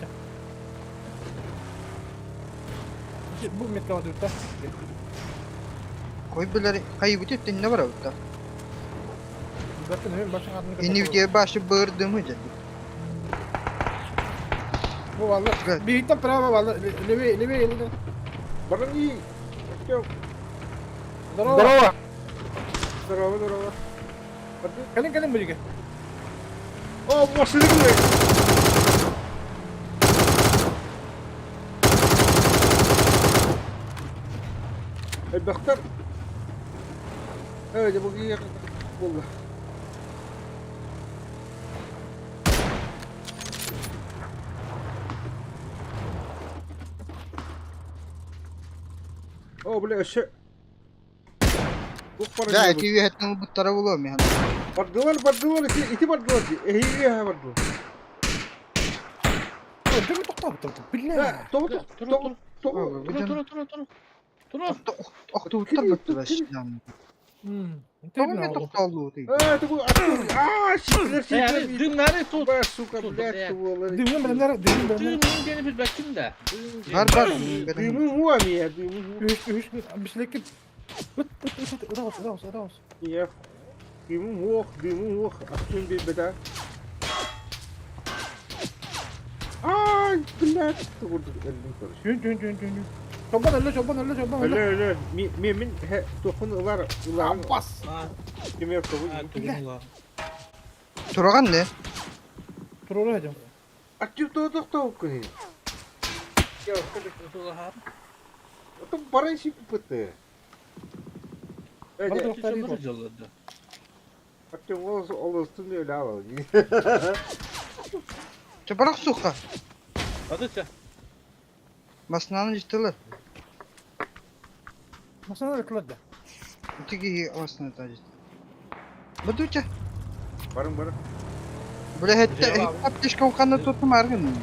Бу метка var да. Кой билер, кай бүтеп тенне бар абытта. Бәтен мен башын адын Ини видео башы бырдымы же. Бу валла. Биттен право валла. Левее, левее, левее. Баран и. Здорово. Здорово. Здорово, здорово. Калин, калин будете. О, машина, блядь. Бахтар. Эй, бу булла. О, бля, еще. Да, эти үйәттің бұттара болуы мен. Бардылар, бардылар, ити бардылар, эһиге бардылар. Ой, тоқтап тұрды, бля. Тоқ, тоқ, тоқ. Тура, тура, тура, тура. Тура. Охтуттар бітті бәш. Тоғын тоқталды ты. А, это был. А, ситлер, ситлер. Дымнары тут. Сука, блядь, туолар. Дымын білімдер, дымын білімдер. Дымын дені бір бәккин да. Бар, бар. Дымын хуа мия, дымын. Үш, үш, бішлекіп. Үт, үт, үт, үт, ыдаус, ыдаус, ыдаус. Иә. Дымын ох, дымын ох, аттын бей беда. А, блядь, тугурду элдим короче. Түн, түн, түн, түн. Чобан өллө, чобан өллө, чобан өллө. Өлө, өлө. Мен мен тохун ылар, ылар. Апас. Кемер тобу. Тураган не? Туруру эдим. Аттып тоқтау күні. Это баранчик ПТ. Аттым олыс олыстын öyle al. Чапарак суха. Адыса. Машинаны життилер. Машина кылады. Тиги машина та житти. Бадуча. Барың барың. Бля, хетте аптечка уканы тутум аргын.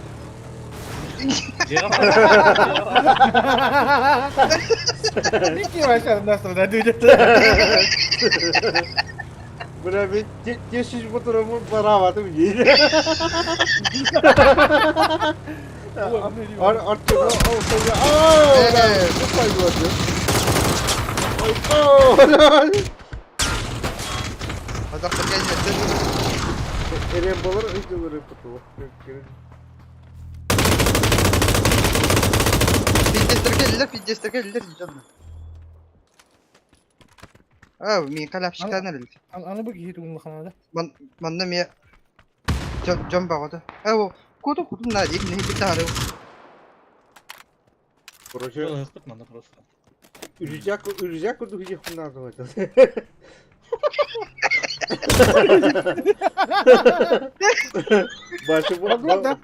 Ники вообще нас туда дүйдет. Бля, мен 500 моторымы барабатым дейді. Артем, Ой, Азакта кэллэр. Эрен болар ыйдылары пытылы. Пиздестер кэллэр, пиздестер кэллэр дьонно. А, мин халяпщиктан эрэл. Аны бу киһи тугун ханада. Манна эмиэ дьон бөҕөтө. Э, куту кутун на дии, нэһи таары. Короче, Ыһыкпыт манна просто. Үрүзэк үрүзэк курдук иһиэхпин наада этэ. Башы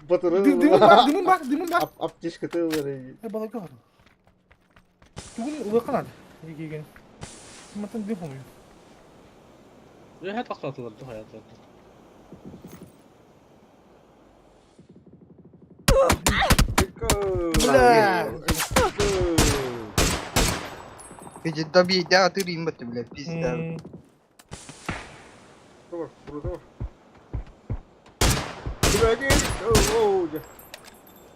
батырын Дымын бар, дымын бар, дымын бар. Аптечкаты ылар. Э, балага бар. Тугун ылыахха наада. Киигин. Мантан дым хомуйу. Үөһэ тахсаатылар да хайаатылар. Бля! Пиздец, добей, да, ты римба ты, блядь, пизда. Бар, burada var. Buraya gel. Oo, gel.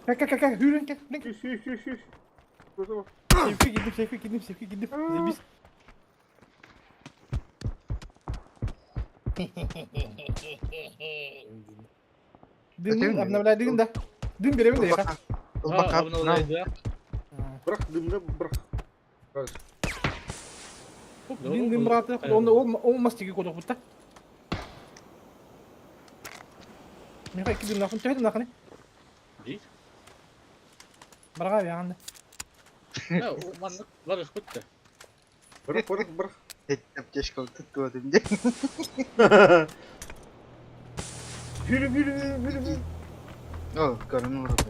Кел, кел, кел, кел, хүрен, кел, кел. Şiş şiş şiş şiş. Burada var. Sevke gittim, sevke gittim, sevke gittim. Biz... Дым обновляй да. Дым беремин да, яха. Ылбака. Обновляй, Bırak dımda bırak. Bırak. Дым дым браты, он ол ол мастиги кодок бутта. Миха икки дым нахын, төһө нахын. Бир. Барга ягында. Маннык бар ыхпыт да. Bırak bırak bırak. Аптечка тутту дим. Yürü yürü yürü yürü. yürü. О, көрүн урут.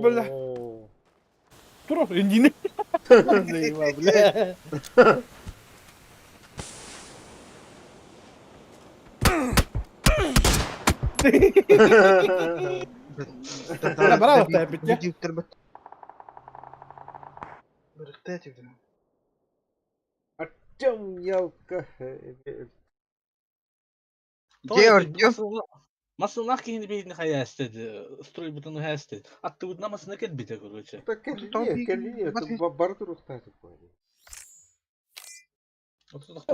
Бля. Oo. Тур, индини. Заебал, бля. Бра, бра, бра. Артем ялка. Где Артем? Масылнах киһини биһини хайаастед, стройбутун хайаастед. Аттыбытына масына кэлбитэ короче. Kendine kendine бар туруктааты.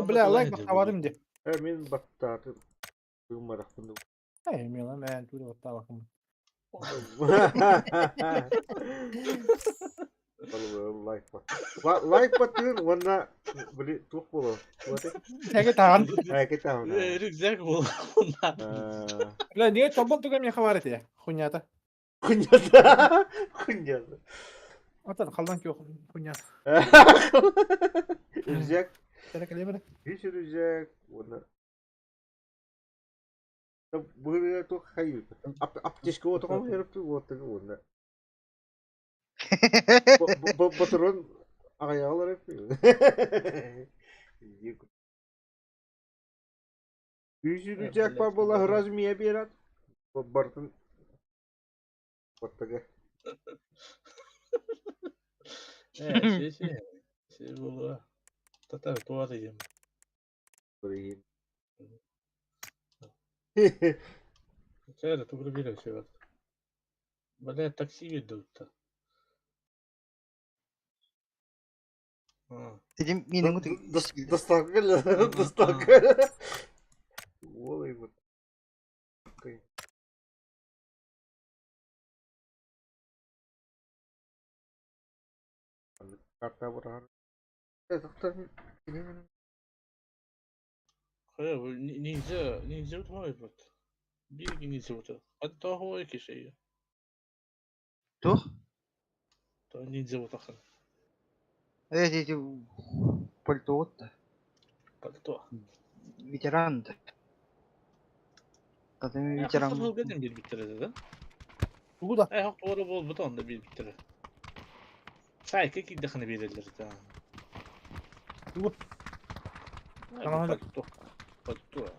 Бля, лайк бахтабадым де. Мен баттааты. Уmarахпын. Эй, мила, мен туре баттабакым. Лайк бат. Лайк баттыгын уонна били туох буолуо. Эге таган. Эки таҕана. Рюкзак буол. Бля, не чолбон туга мне хабар эте. Хуйнята. Хуйнята. Хуйнята. Ата халдан ки хуйня. Рюкзак. Тәрәк элемер. Үс рюкзак уонна Быһыга туох хайыыта. Аптечка отоҕом хэрыптыы уоттага уонна. Батырын аҕайаҕалар Үс рюкзак бар буола размия биэрат. Бартын Баттага. Э, си си. Си буолуа. Тата туар ием. Блин. Чэ, тугу биэрэ сөбөр. Бля, такси ведут. Дедим минең Доставка, доставка. Уолай вот. Карта бар. Хайа, ниндзя, ниндзя утмай бут. Биир ниндзя бут. Хатта хуой кишей. Тух? То ниндзя бутахан. Э, эти пальто Пальто. Ветеран. Тата ветеран. Хасыл гедин бир биттер да? Тугу да. Э, хок туора бол бут онда бир биттер. Сайка киддехне берелер да. Тугу. Пальто. Пальто.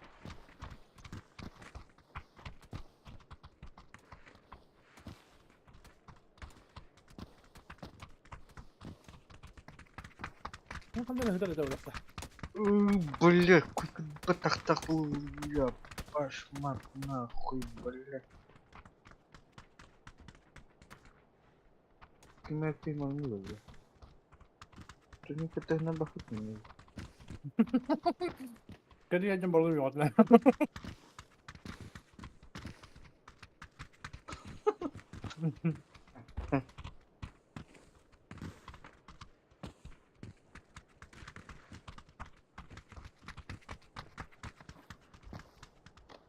Хандан өтөр өтөр бакта. Бля, тахтах, бля, башмак, нахуй, бля. Ким маннык Түнү бахыт Кэлии дьон болу үөҕэтинэ.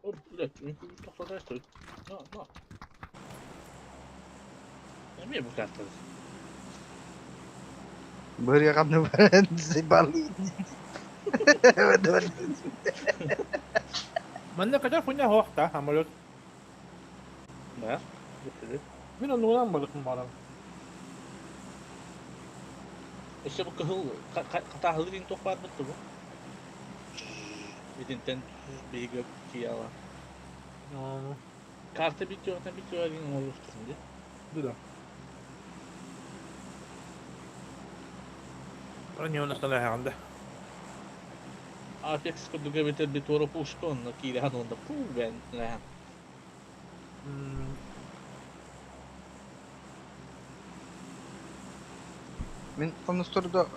О, блядь, тоқтатайшы. На, на. Эмиэ бу карта. Бырыаҕаны баран балыы. Манна көтөр хуйня суох да самолет. Да, бітті. Мин оннугунан балыкпын баҕарабын. Өссө бу кыһыл хатааһылы диэн туох баар бутtu бу? Итинтэн биһиги кияла. Карта битиотан битио диэн оҥоруохтарын дии. Да. Не у нас на да. Apex курдук эбэтэр битуора пушка онно киирэхэн онно пуу бэн лэхэн. Мин онустурда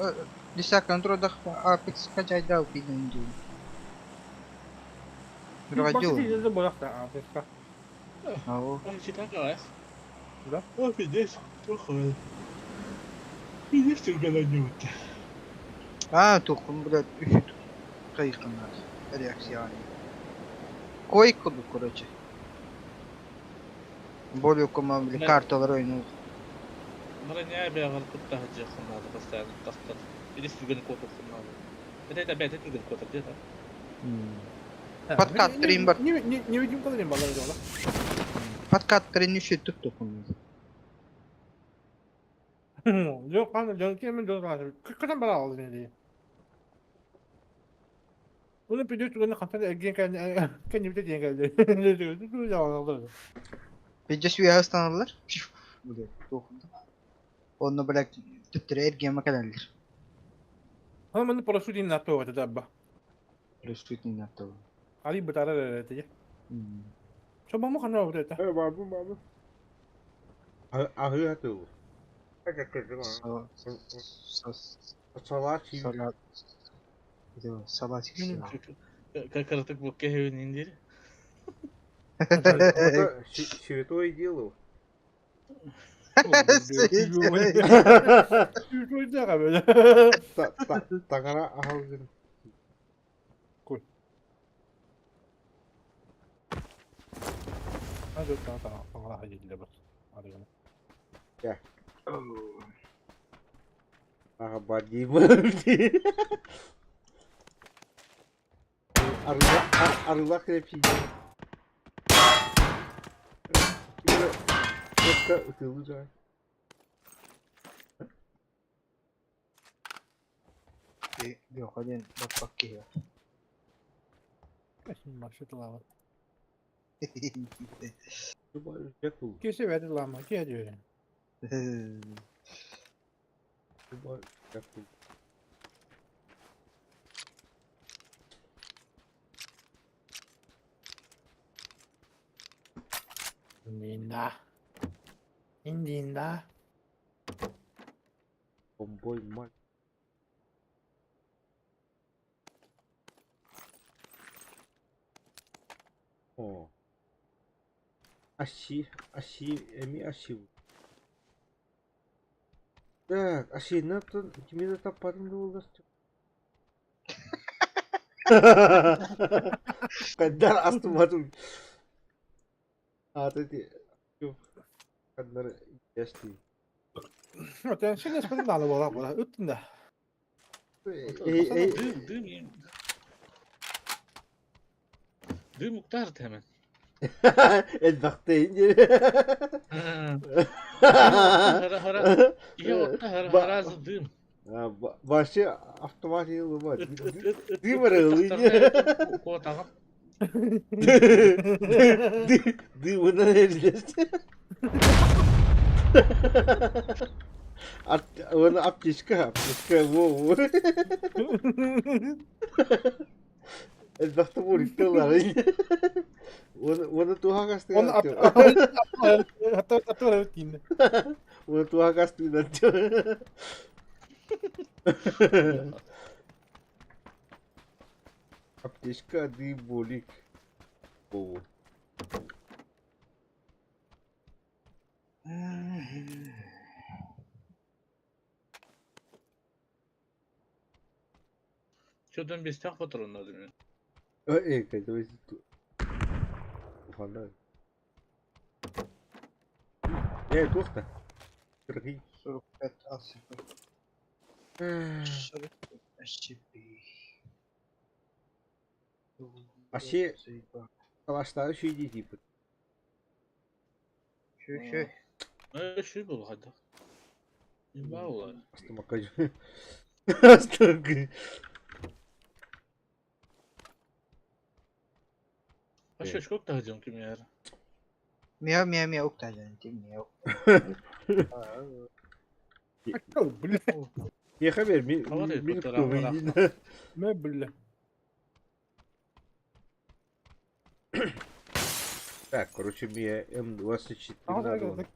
десятка турдах Apex качайда упиден дии. Радио. Ау. Да? О, пиздец, плохо. Пиздец, түргәләнү. А, тухум, блядь, үфит кайханар. Реакция. Койку, короче. Более комам, Да. карталар ойну. Броня бәгәр кутта хаҗа постоянно тастар. Или сүгән кот укымнады. Это это опять это кот где-то. Подкат трим бар. Невидимка трим бар да. Подкат трениши тук тухум. Жоқ, аны жон кемен жон кана. Кытан бара алды не. Оны пидет түгән хантан эрген кән кән бите дигән кәлде. Пиздец уя станалар. Блядь, тухум. Онно, блядь, түттүрэ эргиэн макалаллар. Аны моны парашют инна то это даба. Парашют инна то. Али бытара это. Что баму хана вот это. Э, бабу, бабу. Аһыы хатыл. Салат Салат. Салат. Как артык бу кehevin инdir. Святое дело. Тагара аһалгын. Кой. Аха бадим. Арыла крепи. Ытылы Yok hadi bak bak ki. Кесе бәді лама, ке дүйен. Индинда. Индинда. Бомбой мать. О. Аши, аши, эми аши. Так, аши, на то, кимиде таппадым да болдастı. Kadar астымадым. А, ты, Kadar geçti. Өтен шын еспеден алы бола бола. Өттін да. Ey, ey, Дым, дым. Дым уктарdı hemen. Elbette. Hara hara. İyi otta hara hara дым. Башы автомат var. Дым Дым аралы. Котагым. Дымынан erişti. Оны аптечка, аптечка, во, во. Элбэхтэ буритталар. Оны туха касты. Оны аттар өттін. Туһагас тыынан Аптечка дым болик. О. Чудом бестях патроннадым мен. Э, давай Ухана. Э, туохта? Кыргый. 45 ACP. 45 SCP. Аще Калаштары шүйде типа. Шү шү. Э, шүй был хайдах. Не баула. Астымакка. Астымакка. А что, сколько ты кимер? Мия мия мия уктажан ти мия. Бля, Не хабер, ми Кого ты ми тут кто рах- мэ, бля. Так, короче, мне М24 надо.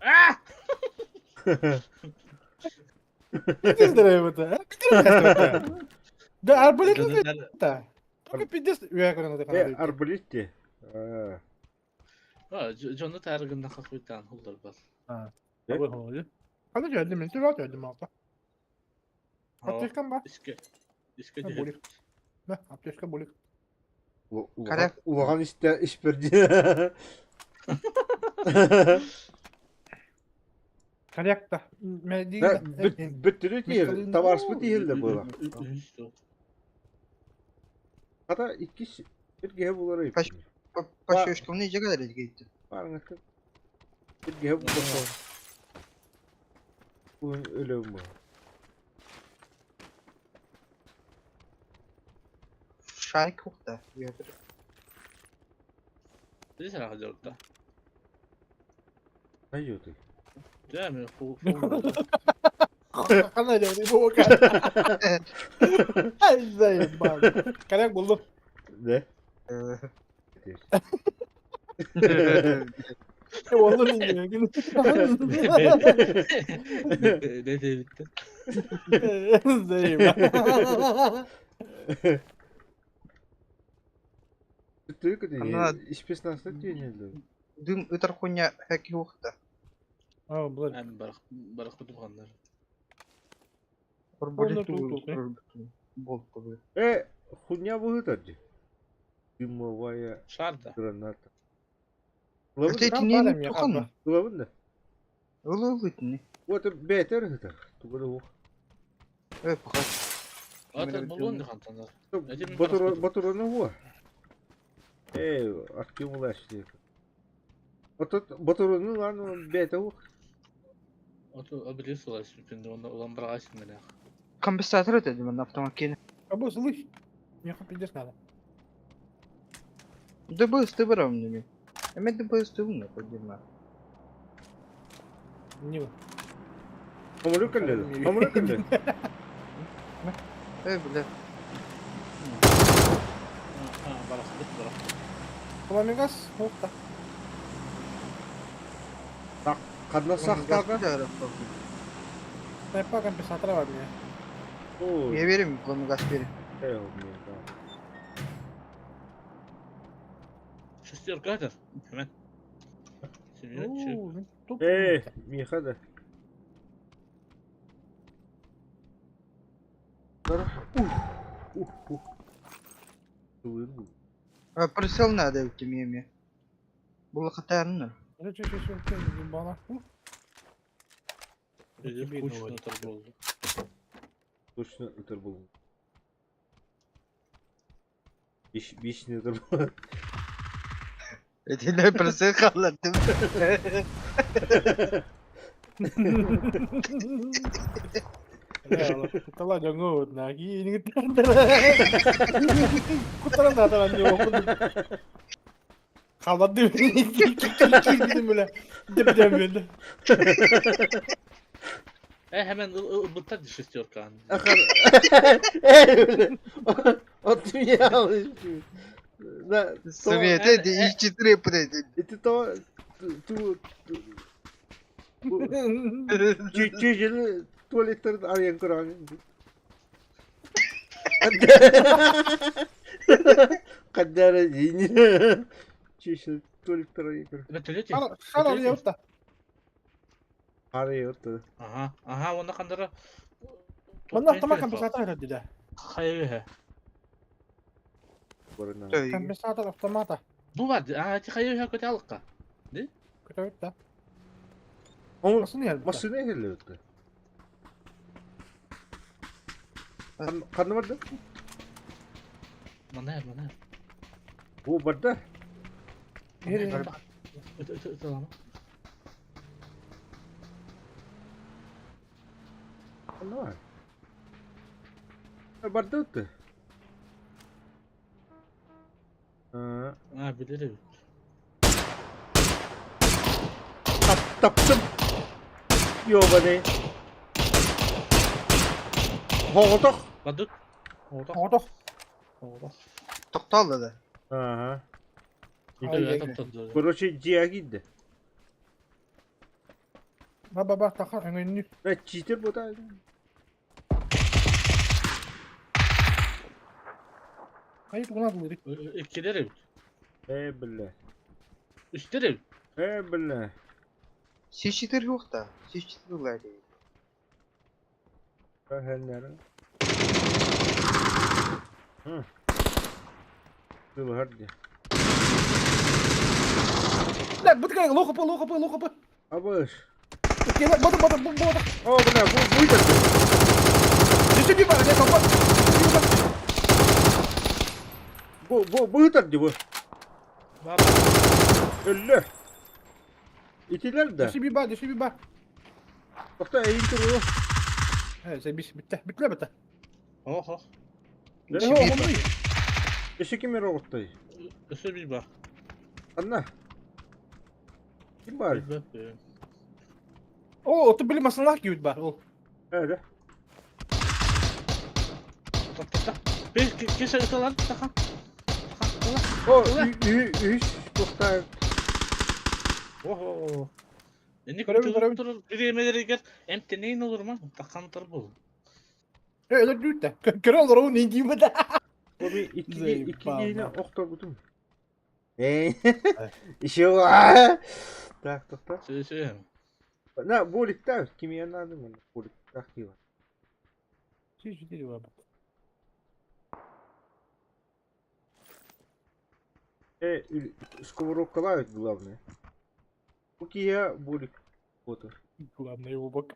А! Да, арбалет это. Только пиздец, я говорю, Э, арбалет те. А, А, Джонны таргында какуйтан хулдар бас. Хана geldi mi? Tüvat geldi mi altta? Аптечка ба? Иске. Иске Ha, дихет. Булик. Да, аптечка булик. Карак. Улахан исте исперди. Корректа. Да, бүттүрү тиер, табарыспы тиерле була. Хата икки бир геhe булар Паш- Пашушка не жагар гейт. Барыңы. Бир геhe булар. Бу өлөм бу. Шарик укта. Здесь рахадёрда. Айоты. Да, мен фу фу. Хана geldi bu Ay заебал. Коррект булду. Не? Oldu bilmiyorum. Ne de bitti. Заебал. Бүттүрү Ана- тиер. Испеснаста тиерле. Дым ытар хуйня хаки укта. А, блядь. Эм барах барах бутуганнар. Арбалет Оны тут, Болт бу. Э, хуйня бу тарди. Дымовая Шарда. граната. Это Там не барам я, тухан. Улабын да. Улы не. Вот бетер это. Тугары Э, похож. Ата булган дихантандар. Батур батураны во. Эй, Артем улаш дип. Отот батураны ланы бете ух. Ото обелис улаш пинде онда улан барагас мене. Компенсатор это на автомобиле. А бо слышь. Мне хоть пиздец надо. ДБС ты выровняли. А мне ДБС ты умный поднимай. Не. Хамыры кэлле. Хамыры кэлле. Э, бля. А, барах бит барах. Пламегас, ухта. Кадна сахтарда. Снайпа компенсатора во мне. Ой. Я верим, он газ верим. Эй, мне, да. Шестерка это. Hemen. Семерочек. Ну, тут. Эй, Миха да. Ух, ух, ух. А, прицел надо у тебя мне. Было хатарно. Че, че, че, че, ебана. Кучно торговля. Точно это был. Вечный это был. Это не прицел халаттым. Тала жаңы наги Кутаран да таран жок. Халат деп кирдим эле. Деп деп эле. Э, hemen бытта шестерка. Эй, бля. От меня. Да, Совет, это и четыре, блядь. Это то... Ту... Чүчүлү туалеттарын арыйан көрөҕүн. Хаддара дии. Чүчүлү туалеттары арыйан көрө. Вертолете? Хал арыйабыт да. Арыйабыт. Ага, ага, уонна хандара... Манна автомат компенсатор эрэ да. Хайа Барына. Компенсатор автомата. Бу бар, а ти хайа үһэ көтө алыкка. Көтөбүт да. Ол Массыына иһэр. массыына иһиллибит. Ханна барда? Манна манна. Бу барда. Иһэр. Өтө өтө өтө лама. Ханна бар? Барда өттө. А, билер. Тап таптым. Ёбаный. Хоҕотох. Бадык. Оҕотох. Оҕотох. Оҕотох. Тоқталды да. Ага. Ай, Короче, дьиэ киирдэ. Ба ба ба таха өҥөннү. Э, читер бута. Хайы тугуна дылыры. Иккилер эбит. Э, бля. Үстер эбит. Э, бля. Сечетер жоқ та. Сечетер ләри. Хәлләре. Дылыһар дии. Да, бутка лохопы лохопы лохопы. Абыш. Келе бата бата бу бата. О, бля, бу буйда. Düşü bir var ne kapat. Бу бу быытар дии бу. Бар. Өллө. Итилер да. Düşü bir var düşü bir var. Тохто эйин туру. He sen bis bitti. Bitti bitti. Ох, ох. Ne o bunu? Өссө ким эрэ оҕоттой. Өсө бир бар. Анна. Ким бар? О, otu bilim aslında gibi var. O. Э, да. Бир кесе ыталар таха. Таха. О, үс тохта. Охо. Энни Көрөбүн, көрөбүн. турur биремелеригер эмтенейин olur ма? Такантар бул. Öyle düt de. Kör olur o ne diyeyim de. Бу би икки икки Заебал, киһини нахуй. охторбутум. Э. Еще. Так, тохто. Сөй сөй. На, боликта, кимия надо, мен боликта кива. Şu değil var. Э, сковородка главное. Кукия болик. Вот. Главное его бок.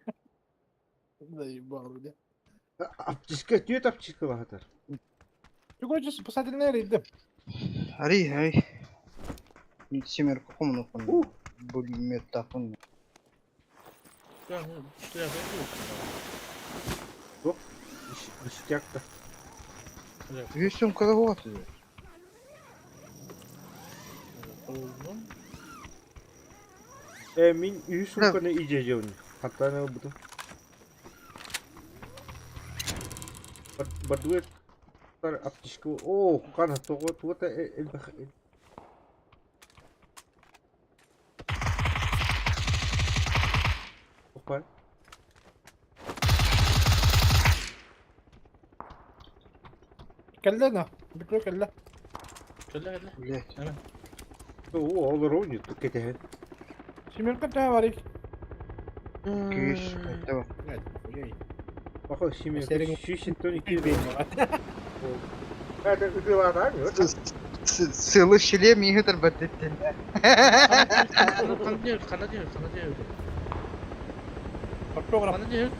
Заебал бля. Аптечка, түйет аптечка лахатар. Короче, спасательный рейд. Ари, ари. Семерка комну Ух. Пулемет тапын. Ништяк-то. Весем когда вот. Э, мин үй сумканы ижежеуни. Хаттаны бутум. Бадует тар аптечка. О, кана того туота элбэх. Опа. Кэллэ на. Бүкүө кэллэ. Кэллэ кэллэ. Блядь. О, ол рони кетеһен. Семерка та бар. Күйіс. Давай. Баха симе. Серең- Шишин тони кирбей. Это ытылаатаан. Сылы шлем игр бәттен. Кана диэбит, кана диэбит, кана диэбит. Фотограф. Кана диэбит.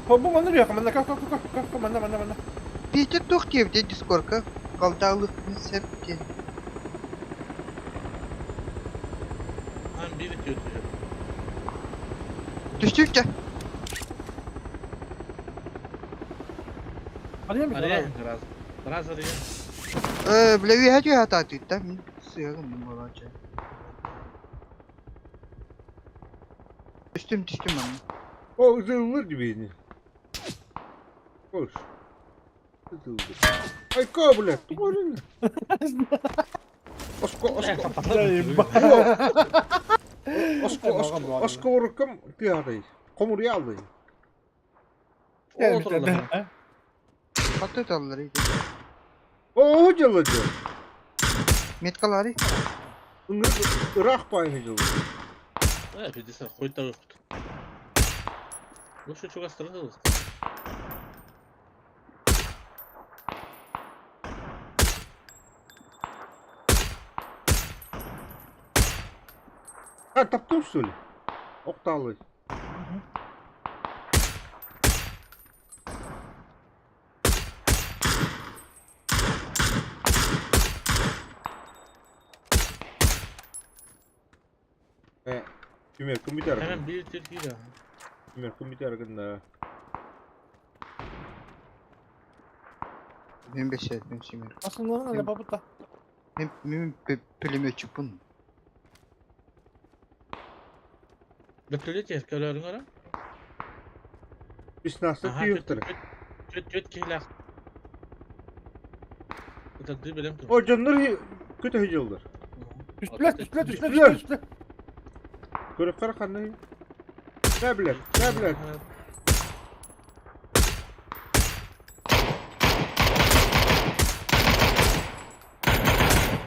Бу манна бия, манна ка ка ка ка ка манна манна манна. Петя тух кевде дискорка. Калдалык септе. Ан бири диэбит. Түстүктө. Арыйа ми? Арыйа раз. Раз арыйа. Э, бля, ви хатю хата түттэ. Мин сыгым болача. Түстүм түстүм аны. О, ызылыр дибини. Кош. Айка, блядь, тугу Оско, оско, оско, оско, осковорукам тыатай, хомуруйаалый. Хатыталлар. Оо, дьылы дьыл. Меткалары. Ыраах паайы дьылы. Э, пиздец, хуй выход. Лучше чугас стороны. А, таптым что ли? Окталый. Э, Түмэр компьютер. Hemen bir tür değil. Түмэр компьютер гына. Мен бешет, мен семер. Aslında ne бабыта. Мен мен пулеметчикпин. Бөтөлөт көрөрүң ара. 16 түйөктөр. Төт төт киһилээх. Ытарды билем О, дьоннор көтө жылдар. Түстүлэр, түстүлэр, түстүлэр, түстүлэр. Көрөп кара ханны. Не билер, не билер.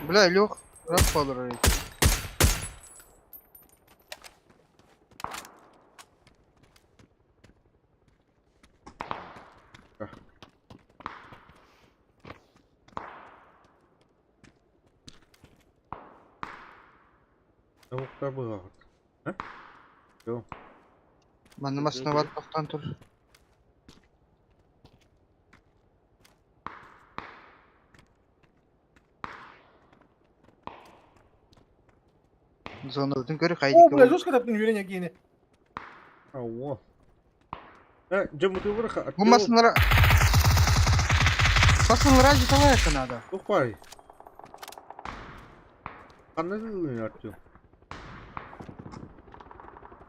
Бля, Лех, рад болор. Тавыкта быгат. А? Жок. Манна машина бар токтон тур. Зона өтүн көрү О, бля, кайдык. жестко таптың үйрене кейini. Ауа. Э, жамыты бар. Бу машиналар Машиналар жеталайка надо. Тухпай. Кандай дылын Артем?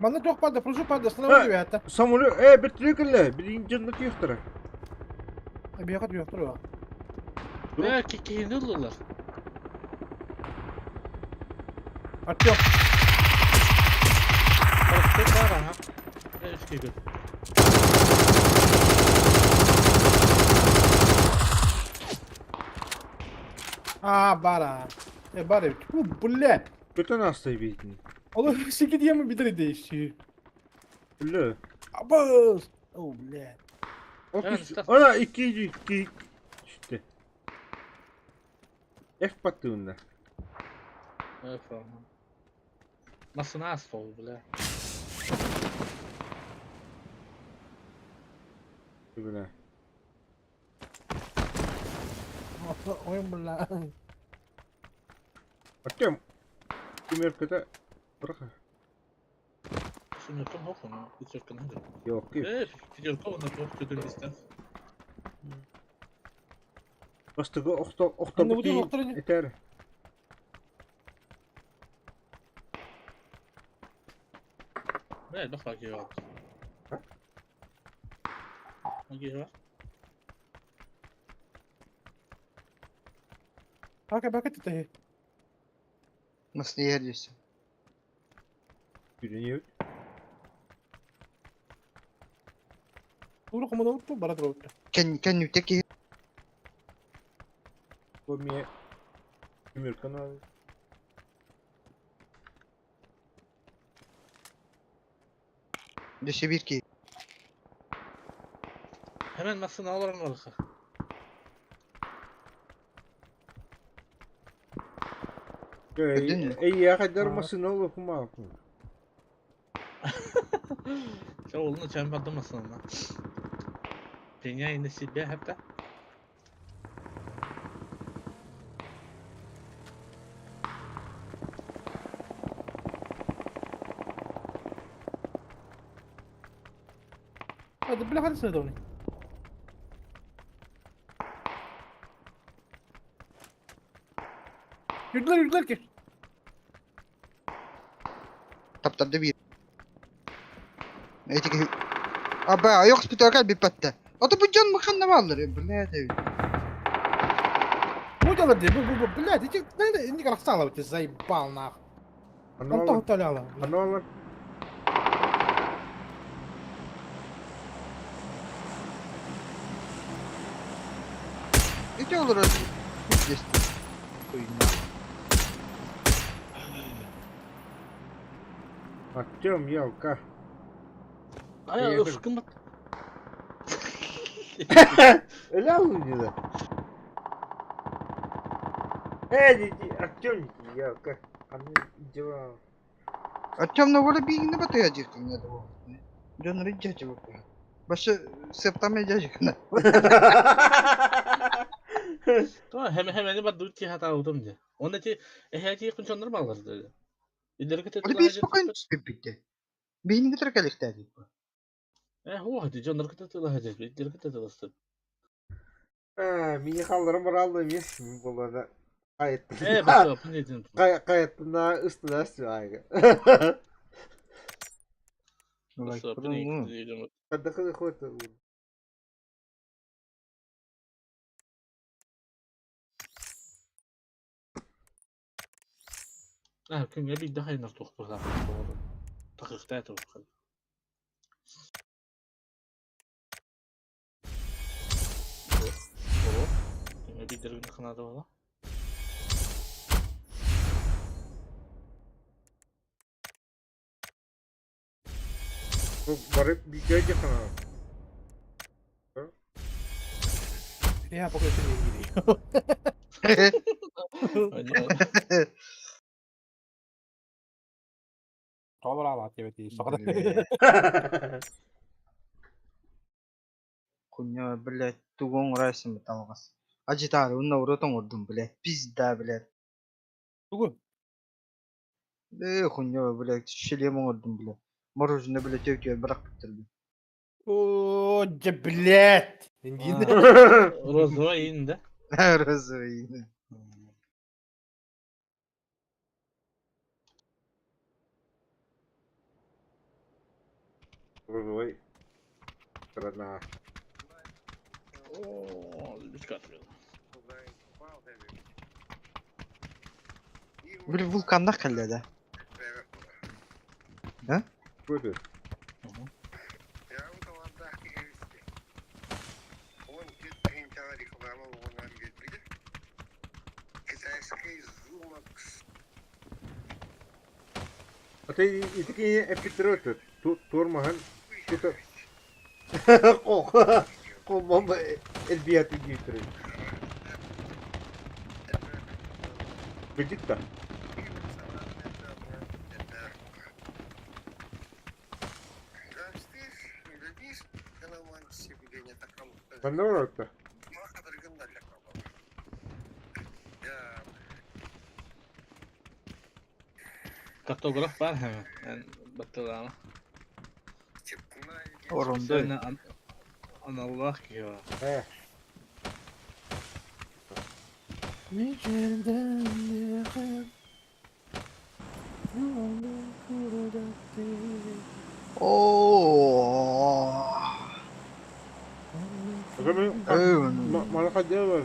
Манна тоқ пады, пружу пады, останови ребята. Самолет, э, бир трекеле, бир инженер түйөктөр. Бияқат бияқ тұр. Э, кихини ыллылар. Артем. Бар ага. Э, үч киһи. А, бара. Э, бара. Тьфу, бля. Көтөн астай бейтин. Oğlum sekiz diye mi bir değişiyor? Бля. Абыз. О, бля. Ана 2 2 түштү. F баттыгында. Э, Масына астол, бля. Бля. Ой, бля. Артем. Кимер көтө. Браха. Шумерком хохуну, пятерка надо. Yok. Э, пятерка он на четырнадцать. Бастыгы охто охто Анны бутын охтор ини. Этер. Бля, бах киһи бар. Киһи бар. Бака, бака ты Машина yerlisi. Үйренебит. Туру команда утtu, бара тур утtu. Кен кен үтеки Бу ме Кимер канал. дөсө бир ки. Hemen masına alırım барыха. Gördün mü? Ey я кайдар машина олу кума. Ча олуну чампады масына. Пеняй на себя хапта. Hadi бля, hadi сыдовни. Yürüdüler, yürüdüler ki. Таптарды бир. Этики. Аба, аяк спитакал бипатта. А то bu дьон ханна бааллар, блядь. Бу дьалар дии, бу, блядь, ити инник арахсаалабыт, заебал нахуй. Онтон толяла. Аналар. Ити олорор пиздец. Хуйня. Артем, елка. Ай, ышкым бат. Öyle alın Эй, Артем, елка. Аны дела. Артем на воле бигини батыя жихтин надо. Дьон рыджачы бу. Башы септаме жажикна. То hemen hemen бар дут хата утум же. Онда ти эхәти кунчоннор баллар dedi. Илерге Оны би спокойно түспеппитте. Бигини кытыр калихтади. Э, хо, ди жоннор кете тыла хажет, илерге тыласты. А, мини халларым баралды емес, мен болады. Э, баса, пындедин. Кайттына ыстына айга. Баса, пындедин. Кадакы хот. А, күнгө бир да хайнар тохтула. Такыктаа тохтула. Күнгө бир дергин ханады бола. Барып бигәҗе хана. Я пока еще не видел. Тобра тебе Хуйня, блядь, тугон райсым талгас. Ажитары, унна уротон урдум, блядь, пизда, блядь. Тугу. Э, хуйня, блядь, шлем урдум, блядь. Мороженое, блядь, өтө бирак биттирди. О, же, блядь. Индин. Розовый инде. Розовый. Розовый. Страна. О, бичка atıyor. Били вулканнах каллада. Көтө. Ата итики эпитрөтө. Турмахан. Ко. Ко бомба элбият гитре. Бедикта. Пандората. Картограф бар hemen. Yani battılama. Оронду. Anallah ki ya. Э. О. Э, Малаха делал.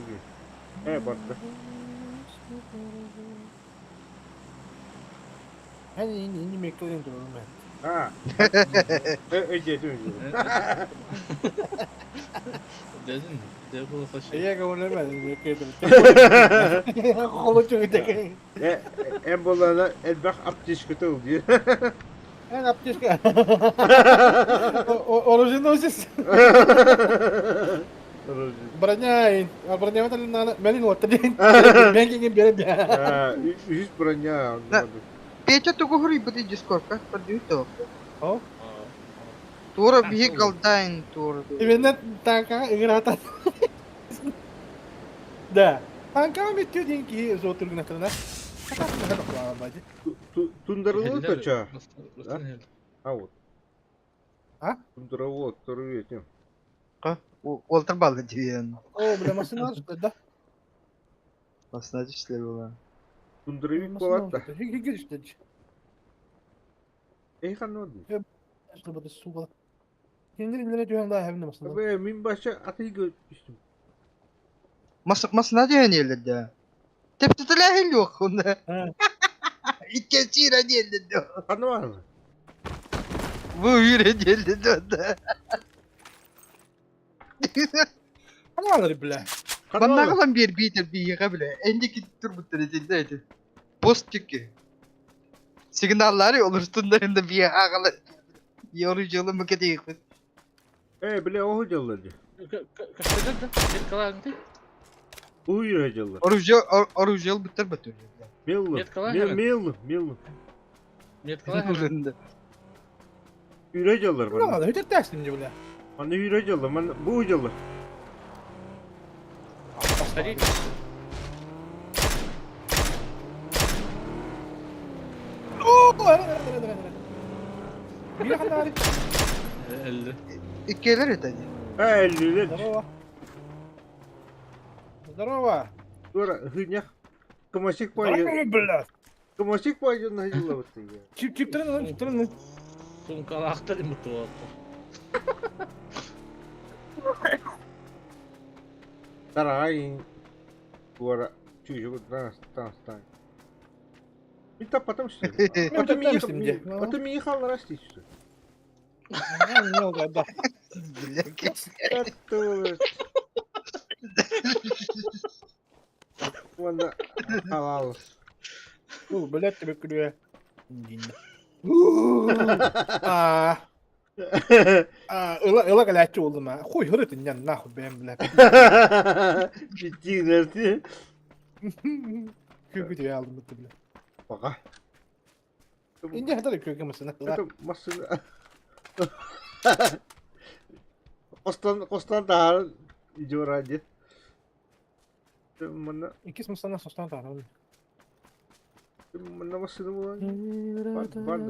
Э, батта. Hani inni inni mektuğun durumum ben. А. Э, э, Dedin mi? Defol kaşı. Ella como no me mektuğun. Холочу где. Э, эм болана элбах аптечка диye. En аптечка. Оруженосец. Броня, броня надо, мен вот один. Мен кинген берем. А, үс броня. Петя тугу хури бути Дискордка, подюто. О. Тура vehicle дайн тура. Именно танка играта. Да. Танка ми тюдинки зотургна кына. Тундралоо ча. А вот. А? Тундралоо торветем. Уолтер балды диен. О, бля, машина да. Басына түшлер була. Тундровик болатта. Эй, ханод. Чтобы сука. Кинилэр иннилэрэ түһэн да эһэбин масынан. Бе, мин баша атыйга түстүм. Masına diyor ne de. Tepsitler yok onda. İkinci yere geldi diyor. Kanı var mı? Bu yere geldi diyor. Аналар бля. Kanı Bana var mı? kalan bir bir bir yıka bile. Endiki tur bu derecede. Post tükü. Signalları oluştunlarında bir yıka Yorucu mu kötü yıkı. Э, бля, оһу дьаллар дии. Кастыгар да, нет калаанты. Уйра дьаллар. Orucu orucu bitir bitir. Мелло. Нет, калаан. Мелло, мелло. Нет калаан. Үйрэ дьаллар бана. Аналар өтө тәстим же бля. Маны үйрэ дьаллар, маны бу дьаллар. Ходи. Bir kadar. İkiler ötedi. Э, лүлер. Здорово. Здорово. Тура, хыня. Камасик пойдет. Здорово, бля. Камасик пойдет на дела вот ты. Чип чип чип трын. Сумкалаахтар имутуоту. Тарай. Тура, чужого транс, транс, транс. И так потом что ли? Потом Ну, Потом ехал расти что ли? Да. Вон халал. Ну, блядь, тебе күлүө. А, а, ыла ыла калачы болдум а. Хуй хырыт иннен нахуй бэм бля. Битти Күкү түбэ алдым битти бля. Пока. Инде хатар күкү масына. Это машина. Костан костан таар жора дет. Мына Икис масына состан таар. мына машина була. Бар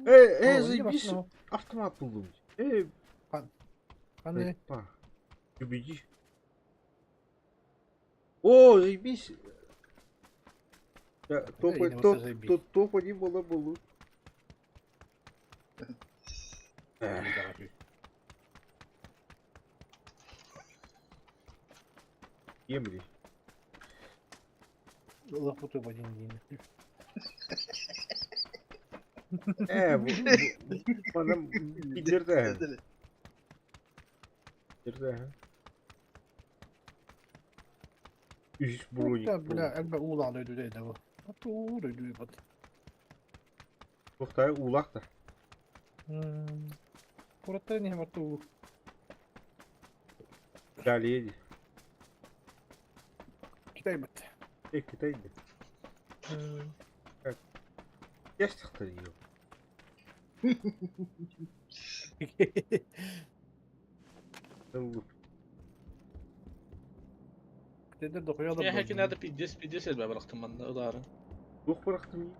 Э, э, заебись. Автомат булдум. Э, Кандай? па. Убеди. О, заебись. Топ, топ, топ, топ один было было. Емри. Лохуту в один день. Э, bana bildirdi. Bildirdi. Üç броник. Бля, элбэ уулаан өйдү да бу. Атуу өйдү бат. Тохтай улак да. Кураттар не батуу. Далее. Китай бат. Э, Китай. Ястыктыр ее. Китайдер дохуя да. Я хәки надо пиздец, пиздец элбэ барахтым манна улары. Дух барахтым.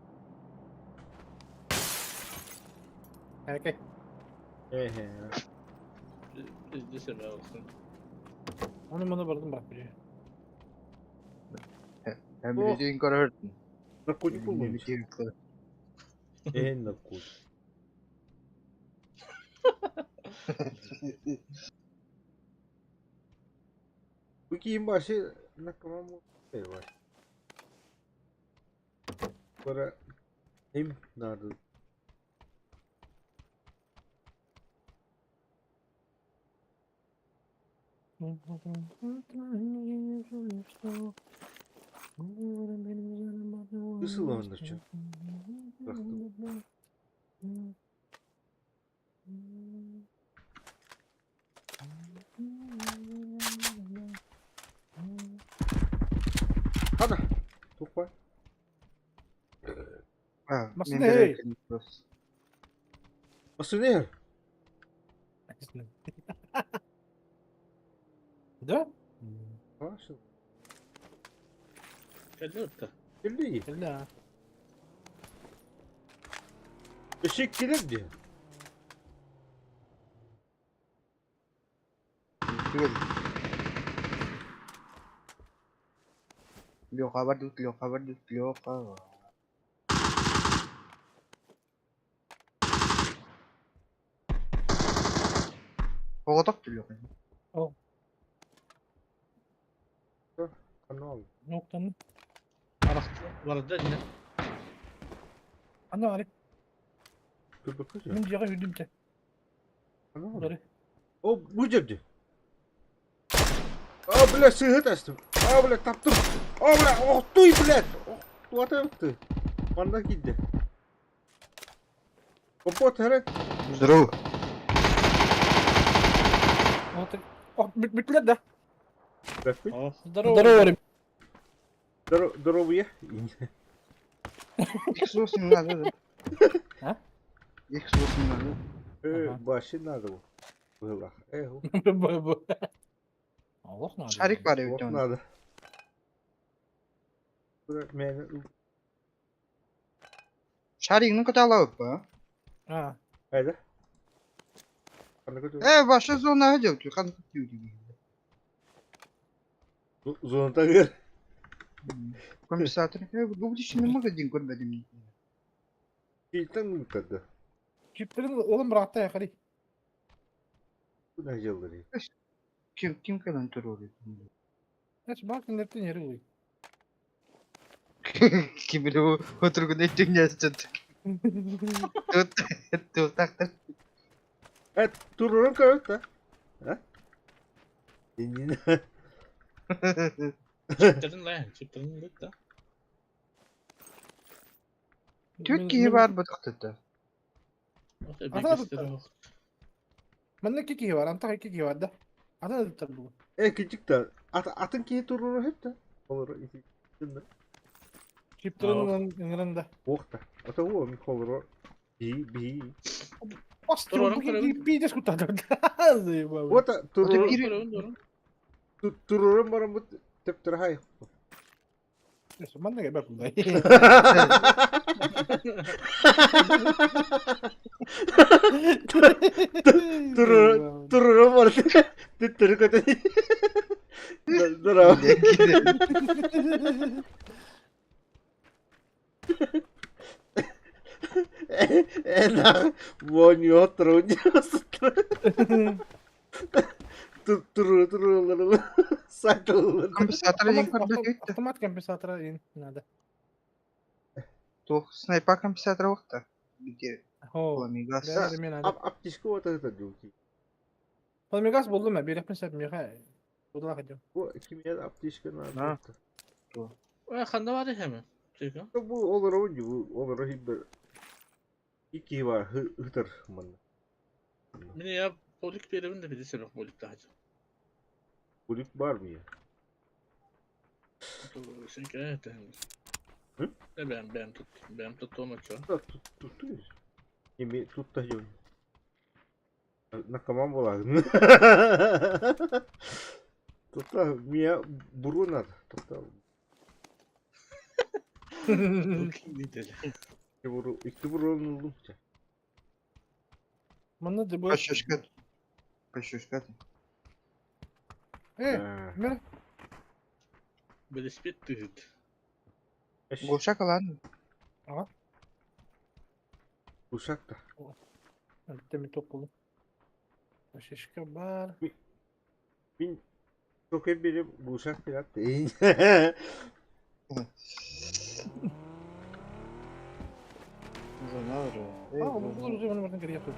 Әкей. Эхе. Пиздец элбэ барахтым. Оны маны бардым барып биле. Hem bir көрөрдүн. Наркотик булдум. Э, наркотик. Бу башы наркоман бар. Бара эм нарды. Ысыланды чё? Хана. Тухпа. Масына, эй. Масынер. Да? Хорошо. Кэллэ Келли. Да. Эшек келер де. Леха бар тут, Леха бар тут, Леха. Оҕотох түлүөх. Канал. Ноктан. Барда не? Ана арик. Көбөкөс. Мин дьиэҕэ үрдүм те. Канал. Бары. О, бу дьэбди. А, бля, сыыһыт астым. А, бля, таптым. А, бля, охтуй, блядь. Охтуата Манна киирдэ. Копот эрэ. Здорово. Вот. Ох, бүттүлэр да. Здравствуй. Здорово. Здорово. Здоровье. X8 надо, да? А? X8 надо. Баши надо. Было. Эх. Олох надо. Шарик бар эбит Вот онно. надо. Мен Шаригini көтө а? А, Хайда. Ханна көтө. Э, ваша зона идет, хан Зоната гэр. Компенсатор. Э, бу дишini магазин көрбөдүм. Кийтен ыытады. чиптерин олом быраатта яхари. Бу нәҗелдери. Ким ким кэлэн турur? Эч бак нертен yeri uy. Ким биле отургун эттиң нәстен. Тут тут тактыр. Э, турурун көрөт да. А? Инин. Чиптерин лайын, чиптерин лыт да. Түт киһи бар бу тахтыта. Ата Манна ки киһи бар, антах икки киһи бар да. Ата да бу. Э, кичик да. Ат атын кии турурун хеп да. Олор ити. Чиптерин ыңырын да. Охта. Ата о ми холоро. Би би. Бас Турурун бу көрөбүн. пиздец кутады. Заебал. Вот турурун Көрөбүн, көрөбүн. турурун баран бу тептер хай. Манна ке бак булдай. Турурун турурун бар. Тептер көтө. Здорово. Э, воньо труднёс. Туру туру сайтыл. Компенсатор ден көрбөдүм. Автомат компенсатора ин надо. Тух снайпа компенсатор вакта. Бите Хо. Пламегас. Да, мен надо. Аптечка вот это дюки. Пламегас болду ма? Береппин сәп меха. Будала хотел. Бу кимия аптечка надо. Ой, ханда бар эми. Чика. Бу олор бу олор хибер. Ики бар хытыр мында. Мени я полик беребин да биде себеп болик да хажы. Булик бар mı ya? Sen кere Hı? Ne ben ben tut. Ben tuttuğum açı. Да, тут тут Ими тут та жон. Накаман була. Тут мия бурунат. Тут iki buru iki burun buldum. Манна да бу. Пашушка. Пашушка. Э, мер. Велосипед тыгыт. Глушак ладно. Ушак да. Битте топ болду. Шишка бар. Мин çok hep biri ушак пират. Зона А, бу уже маны бартан кире туруп.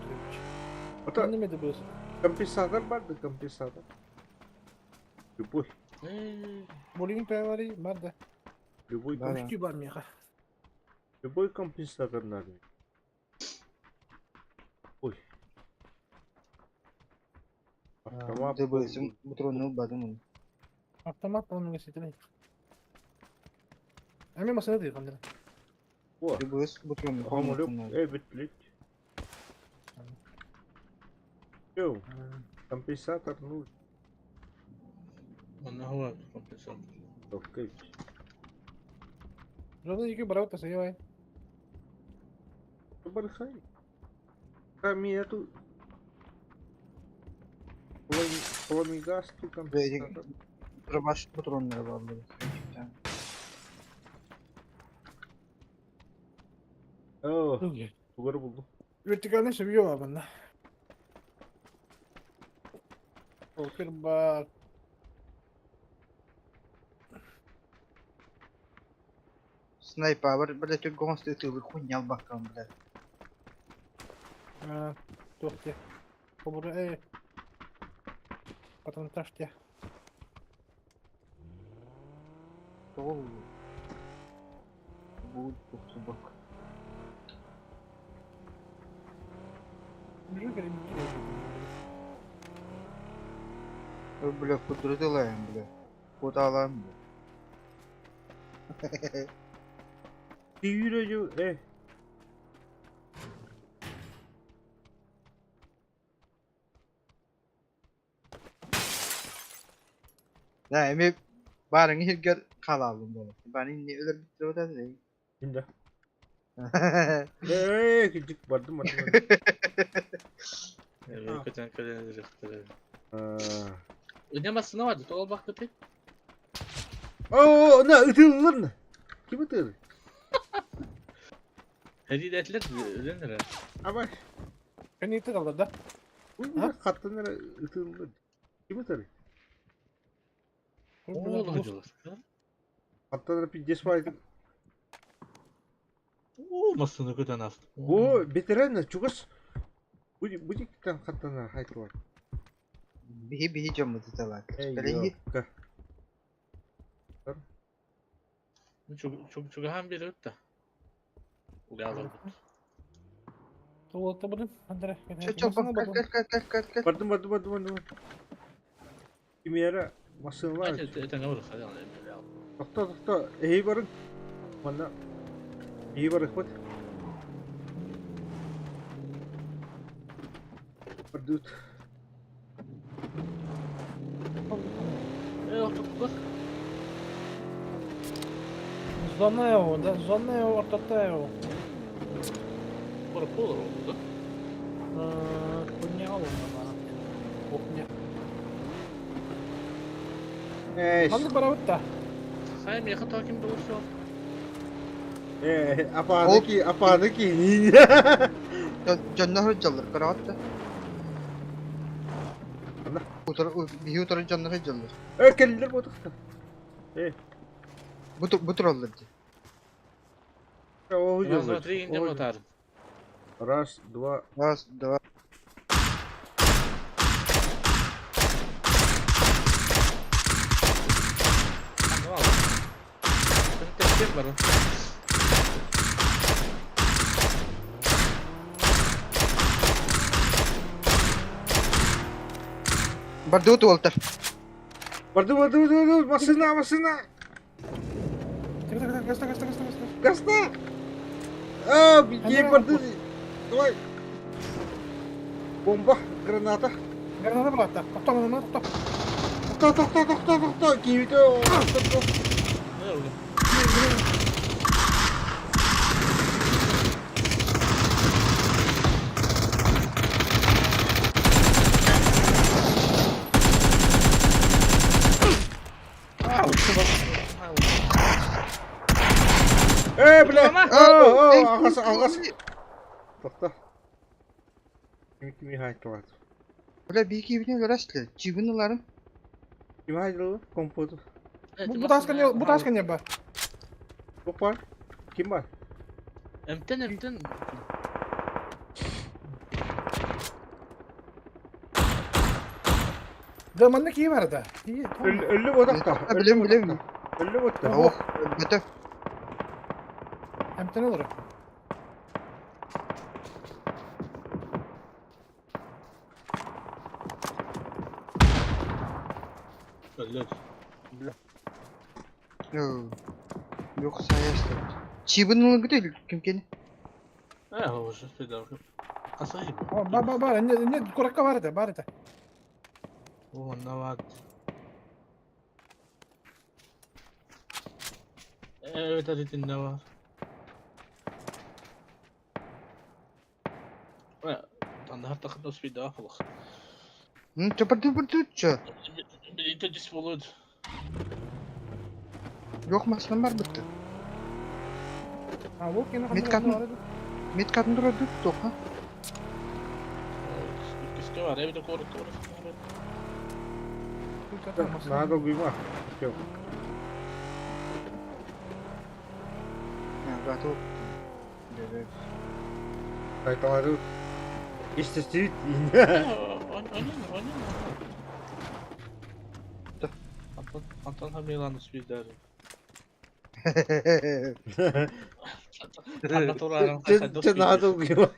Ата Манна да бу. компенсатор бар да компенсатор. Любой, Болигин пәвари бар да. любой, Да, да. Үстü бар меха. любой компенсатор надо. Ой. Автомат. ДБС бутрону бадым. Автомат пламега сетелей. Эми масына дейт кандай. О, ДБС бутрону. хамулек, эй, битлик. Йоу, компенсатор нужен. Манна хуа компенсатор. Окей. Жона екі барабы тасай. Бархай. Камия тут. Пламегаз тут компенсатор. Рабаш патроннары бар. О, тугары булду. Вертикальный шебьё бар мында. Покер бар. Снайпабар, блядь, түргөҥ ытыыбыр хуйня албаккам, блядь. А, туох диэ. Хобура э. Патронтаж диэ. Тоҕо бу тупсубак. Бежи кэлин Бля, кудурдылаем, бля. Куталаем, бля. Тиирэ э. Да, эми барың иһиргэр хаалаалым буолар. Бары инни өлөр бүттүрү Инде. Э, кидик бардым бардым. Көтөн кэлэн ырыхтары. Аа. Өне массына барды, тоҕо баккыты? Оо, на ытыллар. Ким ытыр? Хәдидәтлер өлөн эрэ. Абай. Кэнниттэн аллар да? Хаттан эрэ ытыллар. Ким ытыр? Оол дьылыс. Хаттан эрэ пиздец баайдык. Оо, массына көтөн аст. Бу ветеран чугас. Будиктан хаттан хайтылар. Биһи биһи дьоммут ыталаат. Эй, Чугахан биэрэ да. Угаалар. Туолта будун. Андре. Чө чө кел кел кел кел кел. Бардым бардым бардым бардым. Кимиэра массыналар. Это не бар. Тохто тохто. Эй барын. Манна. Эй бар ыхпат. Бардут. Э, отуктук. Зона его, да, зона его, ортота его. Пора полар oldu. Хуйня олуна. Кухня. Эй. Манны барабытта. Хайм яха таким болсо. Э, апаны апаны ки. Дьоннор дьаллар караатта. Ана. Утар биһи утар дьоннор дьаллар. Э, келлер ботукта. Э, Бу бу тураллар ди. о, Раз, два, три, инде мотар. Раз, два. Раз, два. Кем бар? Барды уолтар. Барды барды барды машина машина. Так, так, так, гаста, гаста, гаста, гаста. Гаста. А, беги барды. Давай. Бомба, граната. Граната баратта. Тохто, мана, тохто. Тохто, тохто, тохто, тохто. Киевите. Не, уга. Э, бля. О, алгас, алгас. Тохто. Ким кими хайтылат. Бля биһи кибини өлөрөслө. Чибин ыларым. Ким хайтылы? Компот. Бу таска не, бу таска не ба. Бар. Ким бар? Эмтен, эмтен. Да, манна ки бар да. Өллү бодакта. Билем билем. Өллү ботта. Ох, бөтө. Эмтен олор. Өллөр. Yok sayesinde. Чибин ылгыды ким кени? Э, уже спидал. Асай. Ба, ба, ба, не, не, куракка бар да, бар да. О, нават. Evet, hadi ne var? Анда тахын спидал хлох. Чө барды барды чө. Билите дис болот. Yok masынан бар битти. А, вот кени Меткатын. Меткатын турады тоха. Киске бар, эбите коры коры. Наһаа долгуйма. Всё. Готов. Сайталары истестибит. Антон, Антон Хамилан успейдары. Чэ наһаа долгуйма.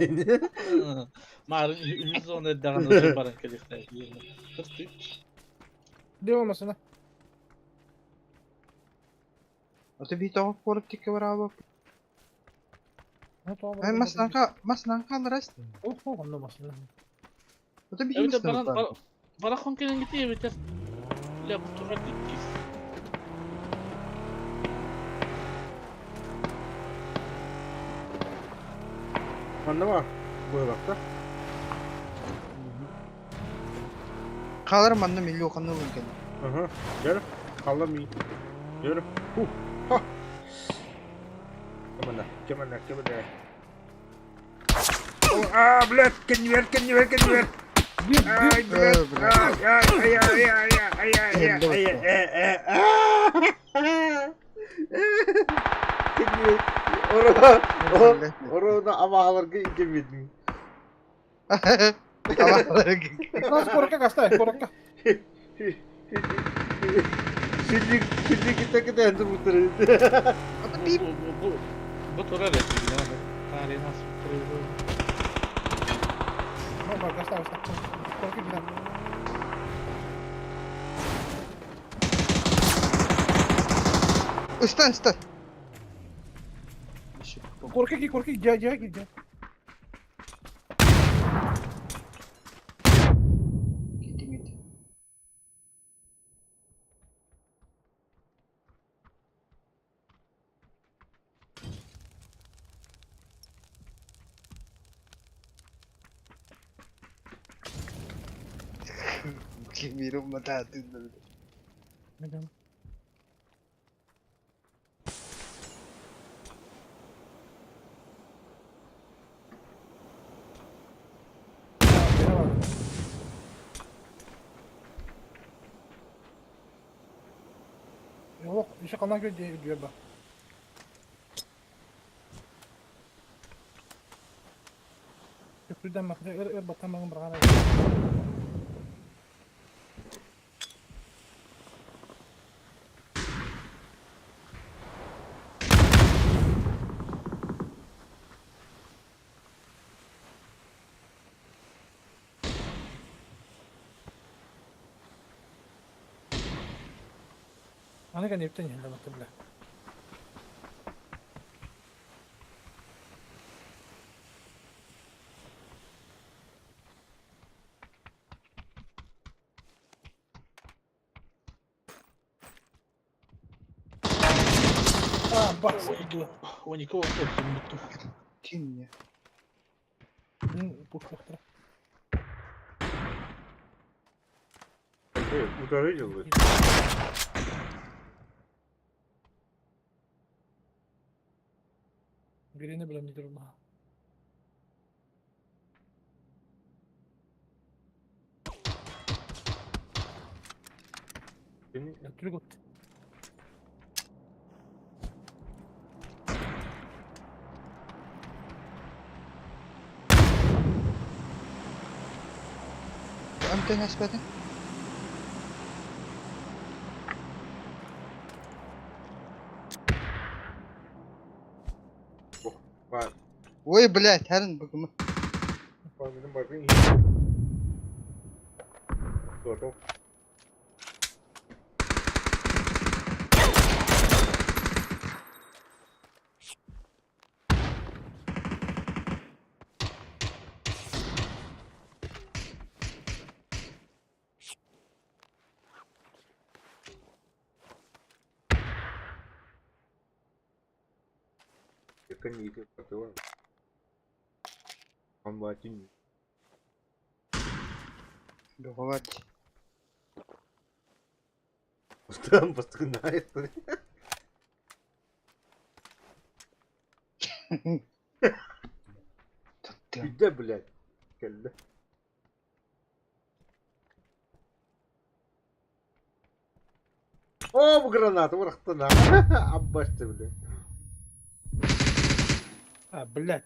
Марын үһүс зона эрдэҕин баран кэлиэхтээх. Дева масына. А ты бит тоҕо куорат тикке бараабы. Ай маснанка маснанка алырас. Ох, онно масына. Это бихи Эбэтэр маснанка. Барахон кэлэн гити эбэтэр Бля, бу турар иккис. Манна бар. Быһылахта. Хаалар манна миллион ылын кэлин. Ага. Дьэр. Халла ми. Дьэр. Ху. Ха. Кэмэнэ, кэмэнэ, кэмэнэ. А, блядь, кэннибэр, кэннибэр, кэннибэр. Ай, блядь. Ай, ай, ай, ай, ай, ай, ай, ай, ай, ай, ай. Кэннибэр. Ора, орона абааларга икемедин. Нас коротко кастай, коротко. Сүллүк, сүллүк китэ китэ бутыры. Бу турар эти, тарин ас турар. Ну, бар, кастай, кастай. Коротко бина. Ыстан, ыстан. Коротко ки, коротко, жа, жа, ки, жа. Китимит. Кимирум матаатын. Yok, işe kalan köy diye diyor bak. Köprüden bak, er er batan bakın bırakana. Аны кан эптен енді бат бля. А, бакс. Ой, никого нет. Тинне. Пушка. Утары делают. Birini bilemeyeceğim ha. Beni Ya Türk ot. Амтен аспатын. бар. Ой, блядь, хәрін бүгін. Бар benim бар benim. Doğru. Yakın yedi katı var. Ambatin. Договать. Там постгнает. Где, блядь? Келді. О, бу граната бырахтын Аббасты, блин. А, блядь.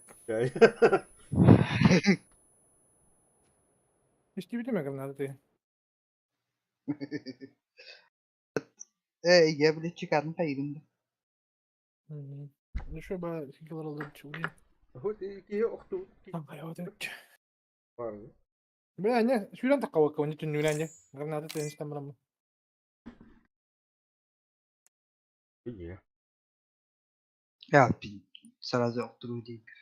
Истибитим граната ты. Э, я, блядь, чекарны хайырым да. Ну что, ба, сикилар. Бля, не, сүүрэн таққабакка, оны түннүлэн не. Граната тенистен бараммын. Я, сразу охтуруу дейбир.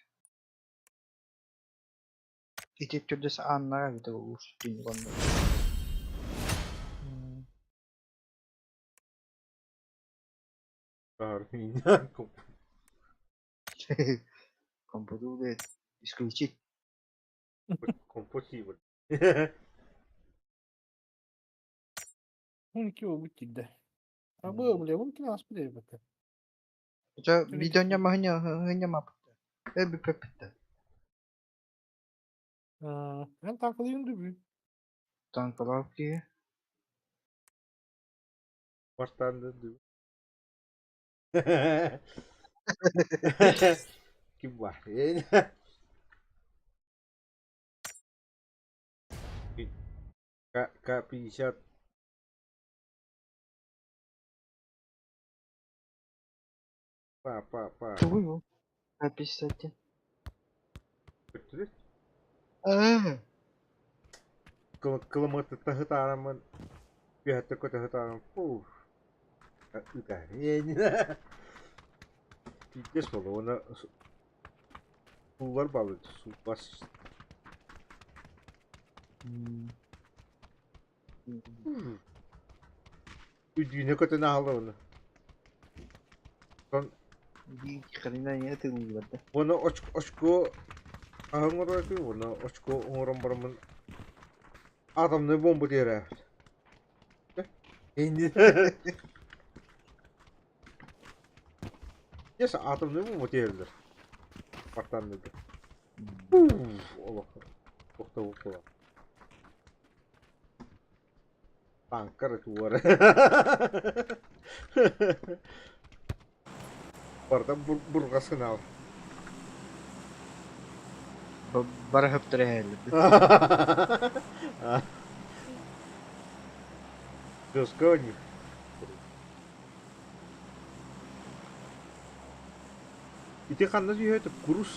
Ити түрдөс аннага бите уус түнүгөннө. Компьютер исключить. Компотибл. 12 обут тиийдэ. А бу бля, 12 ааспыт эбит. Ча видеоня махня хыня мапта. Э бипепте. Эн танкалыйын дүбү. Танкалавки. Бастанды. Ким бар? К-50. Па, па, па. Тугу. К-51. Аа. Кылымыты тахытаарамын. Пүһәттэ көтөһүтаарам. Пуф. Ыта. Пиздец болу. Оны сулар балы. Су бас. Үдүүнэ көтөн аһалла оны. Хрена не тылларда. Оны очко аһын оройку, оны очко оҥорон бараммын атомный бомба диэрэ. Yes, атомный бомба диэрилэр. Партанныды. Олох. Охта охта. Танкар туар. Барда бургасын ал. Барахып тирәһәле. Жестко у них. Ити ханна сүйөтө курус.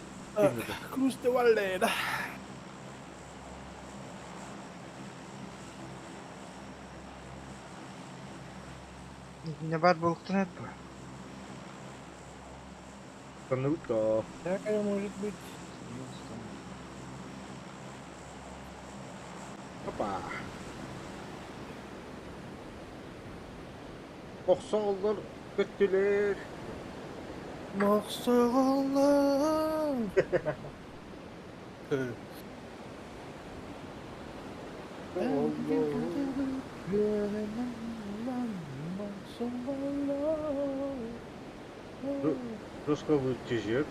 Круз де Валледа. Не бар булыктан этпе. Танута. Всякое может быть. Опа. Охсооллор көттүлэр. Мохсоҕоллор. Жестко тяжело.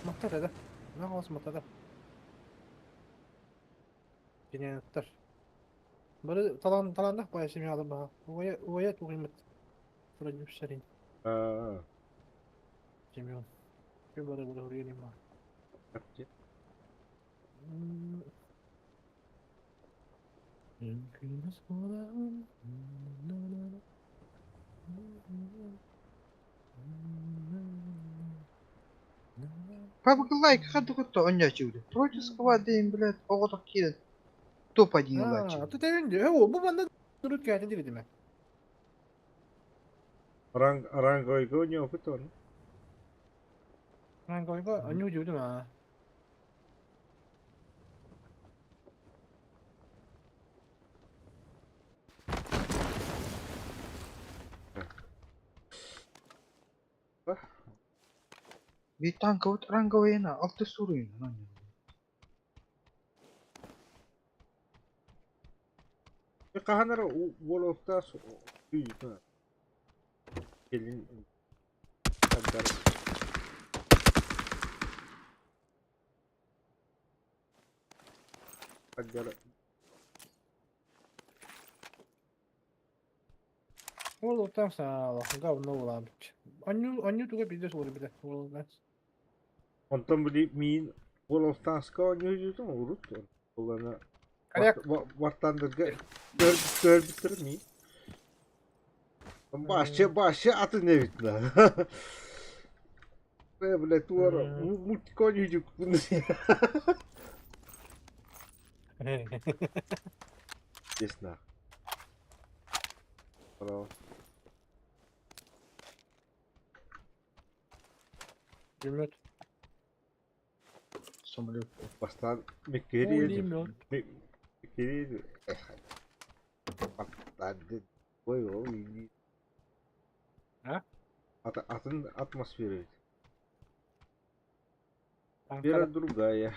Маттар да. Нағалас маттар. Гениалыктар. Бары талан таландах бая семья баха. Уя уя тугимет. Продюсерин. Аа. Семен. Бары бары хурьени ма. Папа лайк хады кутто оннячуды. Против склады, блядь, оҕото киирэн топ-1 А, ылааччы. ты тәвин О, бу манна турут кәтин дибитиме. Ранг ранговый не опыт он. Ранговый аню дибитиме. Bir танка вот ранговыйна, алты суруйна. Каханара волофта сүйү. Келин Адар. Адар. World of Tanks говно буолаабыт. Онньуу онньуу туга пиздец уолуйбута World of Tanks. Онтон били миин World of Tanks-ка оонньуу урут. Булана Коряк. Вартандерга көрбүттэр миин. Башы башы атын эбит да. Э, блядь, туора мультик оонньуу Честно. Пулемет. Самолет. Бастаан Миккири Пулемет. Миккири Ой, ой, А? Атын атмосфера ведь. Вера другая.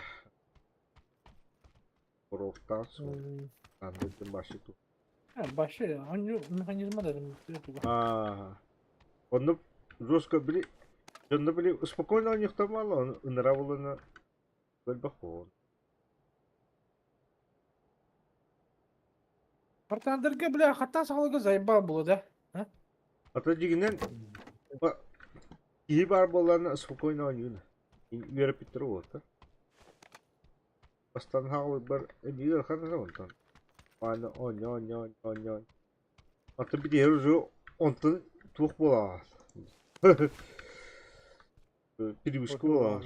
Башы, механизма да. А, он жестко били, дьонно били спокойно у них там мало, он нравилось на Партандерга, бля, хата саҕалыга заебал было, да? А? А то дьиҥинэн киһи баар буоллаҕына спокойно оонньууна. Үөрэппиттэрэ уолаттар. Бастаан хаалбар эмиэ ыарахан этэ онтон. Аны оонньоо оонньоо оонньоо. Аты билиһэр уже онтон туох буолаҕа. Привычка буолаҕа.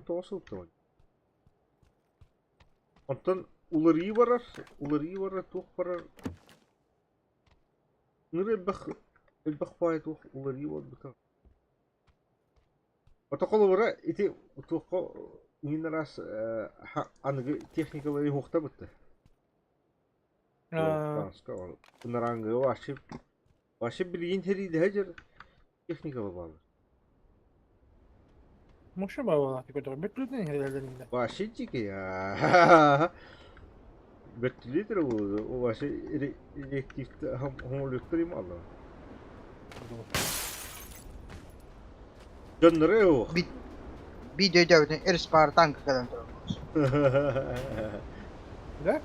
Тоҕо сылтаҕын? Онтон уларыйыы барар, туох барар Ныр элбэх элбэх баайы туох уларыйыы буолбута. Ото холобура ити туохха иҥин араас аныгы техникалары уһуктабыт Ынарааҥҥыга вообще вообще билигин сэриилэһэ дьэр техникала бааллар. Муша баалаах көтөҕө бөттүлүтэн иһэллэринде. Вообще дикий. Бөттүлүтэр вообще реактивті самолеттер им алла. Дьоннору ох. Видео өйдөөбүтүн Эр танка кэлэн турар. Да?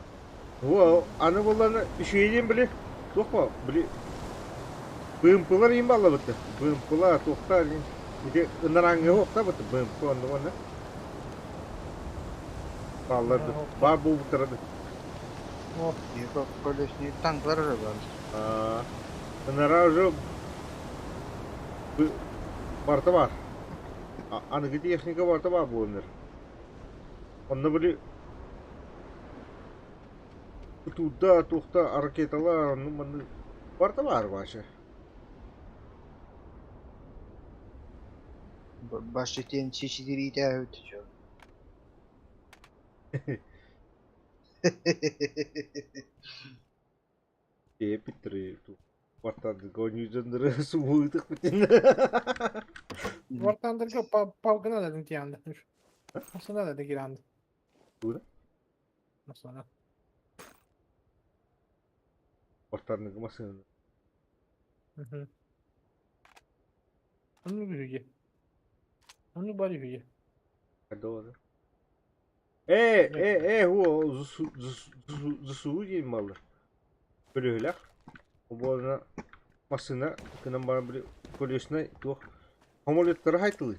Во, аны булланы үчүгэйдиэн били туох ба били БМПлар им баллабыты. БМПлар туохтар ити ынарааҥҥы уохтабыт БМП онно уонна бааллар баар буолбуттара Колесный танклар эрэ баар. Ынараа уже барыта баар. Аныгы техника барыта баар буоланнар. Онно били тутуурда туохта ракеталар онну манны барыта баар вообще. Башетен С4 итэбит чё. Эпиттери Вартандерга ойнуйдандыры субуытык битин. Вартандерга палгына да тиянды. Масына да киранды. Тура? Масына. Вартандерга масына. Onu gücü. Onu bari gücü. Doğru. Э, э, э, huo, ЗСУ диэн баллар. Көлөһөлөх. Обуона массыына гынан баран били колесный туох самолеттары хайтылый.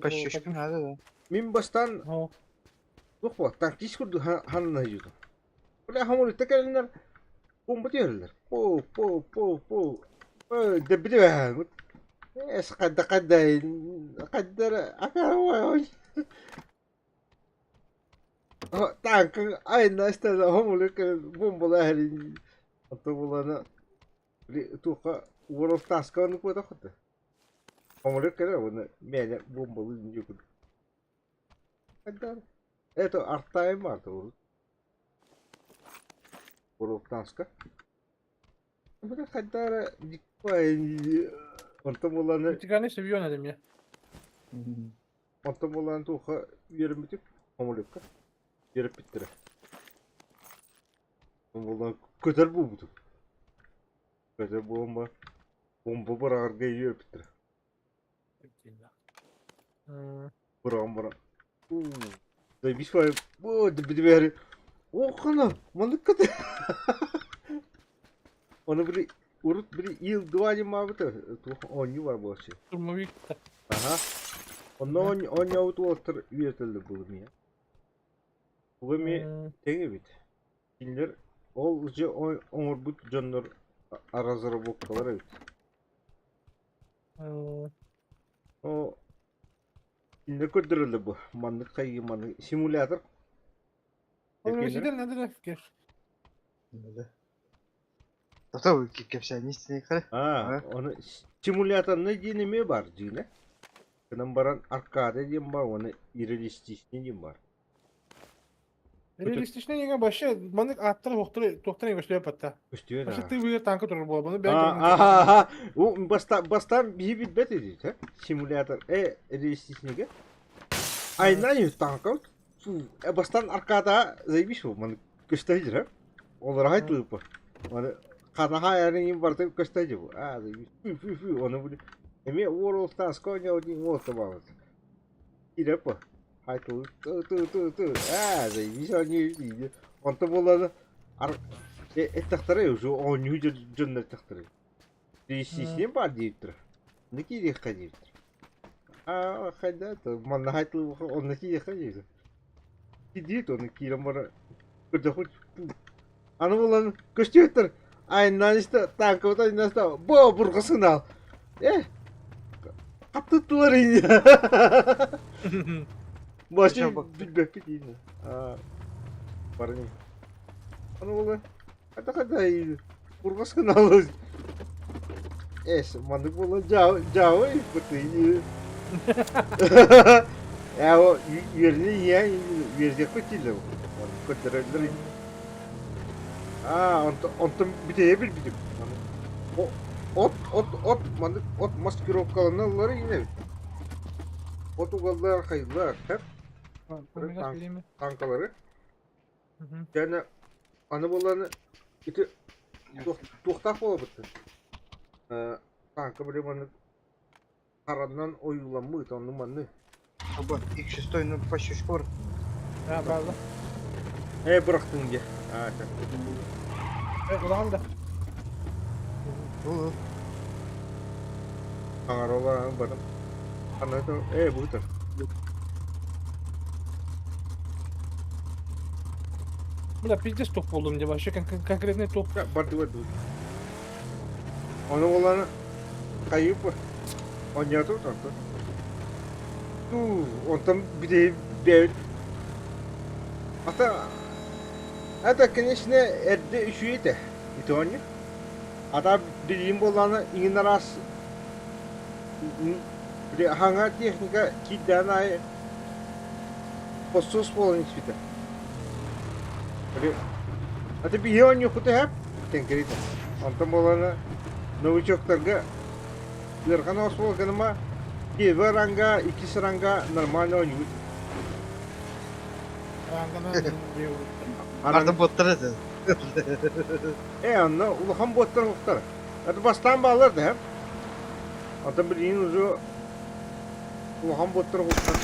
Пощечку надо, да. Мин бастаан туох буолла танкист курдук ханна сылдьыбытым. Бля самолетта кэлэннэр бомба түһэллэр. Пу пу пу пу дэбили эс хадда хадда хаддара Танка айна истэн самолекка бомбалаа Онто булана туохха World of Tanks-ка оннук буотах Самолет кэлэр уонна мээнэ бомбалыы диэн курдук. Это артайым баар урут. World of Tanks-ка. Хайда эрэ онтон буоллаҕына Итиганы seviyorsun dedim ya. Онтон буоллаҕына туохха үөрэммитим самолекка үөрэппиттэрэ. Буоллаҕына көтөр буолбутум. Көтөр буолан баран бомба быраҕарга үөрэппиттэрэ. Быраҕан баран уу Заебись бу били Оохоно, маннык Оны били урут били ил-два диэн маабыта туох оонньуу бар буолчу. Штурмовик. Аха. Онно оонньообут уолаттар үөрэтэллэр буолуо Бу эмиэ тэҥ эбит. Кинилэр ол же оҥорбут дьоннор разработкалар эбит. О кинилэр көрдөрөллөр бу маннык хайыы маннык симулятор. Аа, ону симуляторный диэн эмиэ баар дьиҥэ. Гынан баран аркада диэн баар уонна реалистичный диэн баар. Реалистичный диэҥҥэ вообще маннык ааттар туохтары туохтары көстүө батта. Көстүө Вообще да. ты выигр танка турар буола. Бұны Аа, баста бастан биһи билбэт этибит, э? Симулятор реалистичныйга. Айна танка бастан аркада заебись маны көстө дьирэ. Олор тыыпа. Маны ханаха эрин барты көстө дьибу. Аа, заебись. Фу фу фу оны били. Эми World of Tanks коня один вот табабыт. Кирэпа. Хай ту ту ту ту ту. Аа, заебись они. Онто буоллар эттэхтэрэ уже оонньуу дьоннор эттэхтэрэ. Реалистичный бар диэбиттэр. Не киириэххэ диэбиттэр. Аа, хайда манна хайтылы онно киириэххэ диэбит. Киирдиит оны киирэн бара көрдөхпүт аны буолан көстүөттэр айаннаан истэ танкабыт айаннаан истэ бо бурҕасынаал э хаттыттылар ини Башы билбэппит ини аа барыни аны буолан хата хата бурҕас гынаал эс маннык буолан дьаабы ыйыппыт Ээ ол үөрүнэ иһэн үөрдүөхпүт дииллэр көрдөрөллөр Аа онтон онтон бүтэйэ билбитим от от от маннык от маскировкаланаллар иҥэбит от угаллар хайыллар сөп танкалары Дьэ аны буоллаҕына ити туохтаах буолабыт танка били маннык хараннан ойууламмыт онну манны Оба, их шестой, ну почти шкор. А, правда. Э бырахтың дьэ. Аа, Э, улахан да. Уу. Хаҥарала барым. Ханна э бутар. Бля, пиздец топ болдум деп вообще конкретный топ. Барды барды. Ону буоллаҕына хайып оонньоотубут онтон. Туу, онтон бүтэһик бэйэбит Ата это, конечно, эрдэ үчүгэй этэ ити оонньуу. Ата билигин буоллаҕына иҥин араас били хаҥа техника киирдэҕин аайы подсос буолан испитэ. Били аты биһи оонньуохпут эһэп тэҥкэритэ. Онтон буоллаҕына новичоктарга ыарахан оҕус буолар гыныма первый ранга, иккис ранга нормально оонньуубут. Ранганы Арды боттар этэ. Э, онно улахан буоттар уһуктар. Это бастаан бааллар да, Онтон билигин уже улахан буоттар уһуктар.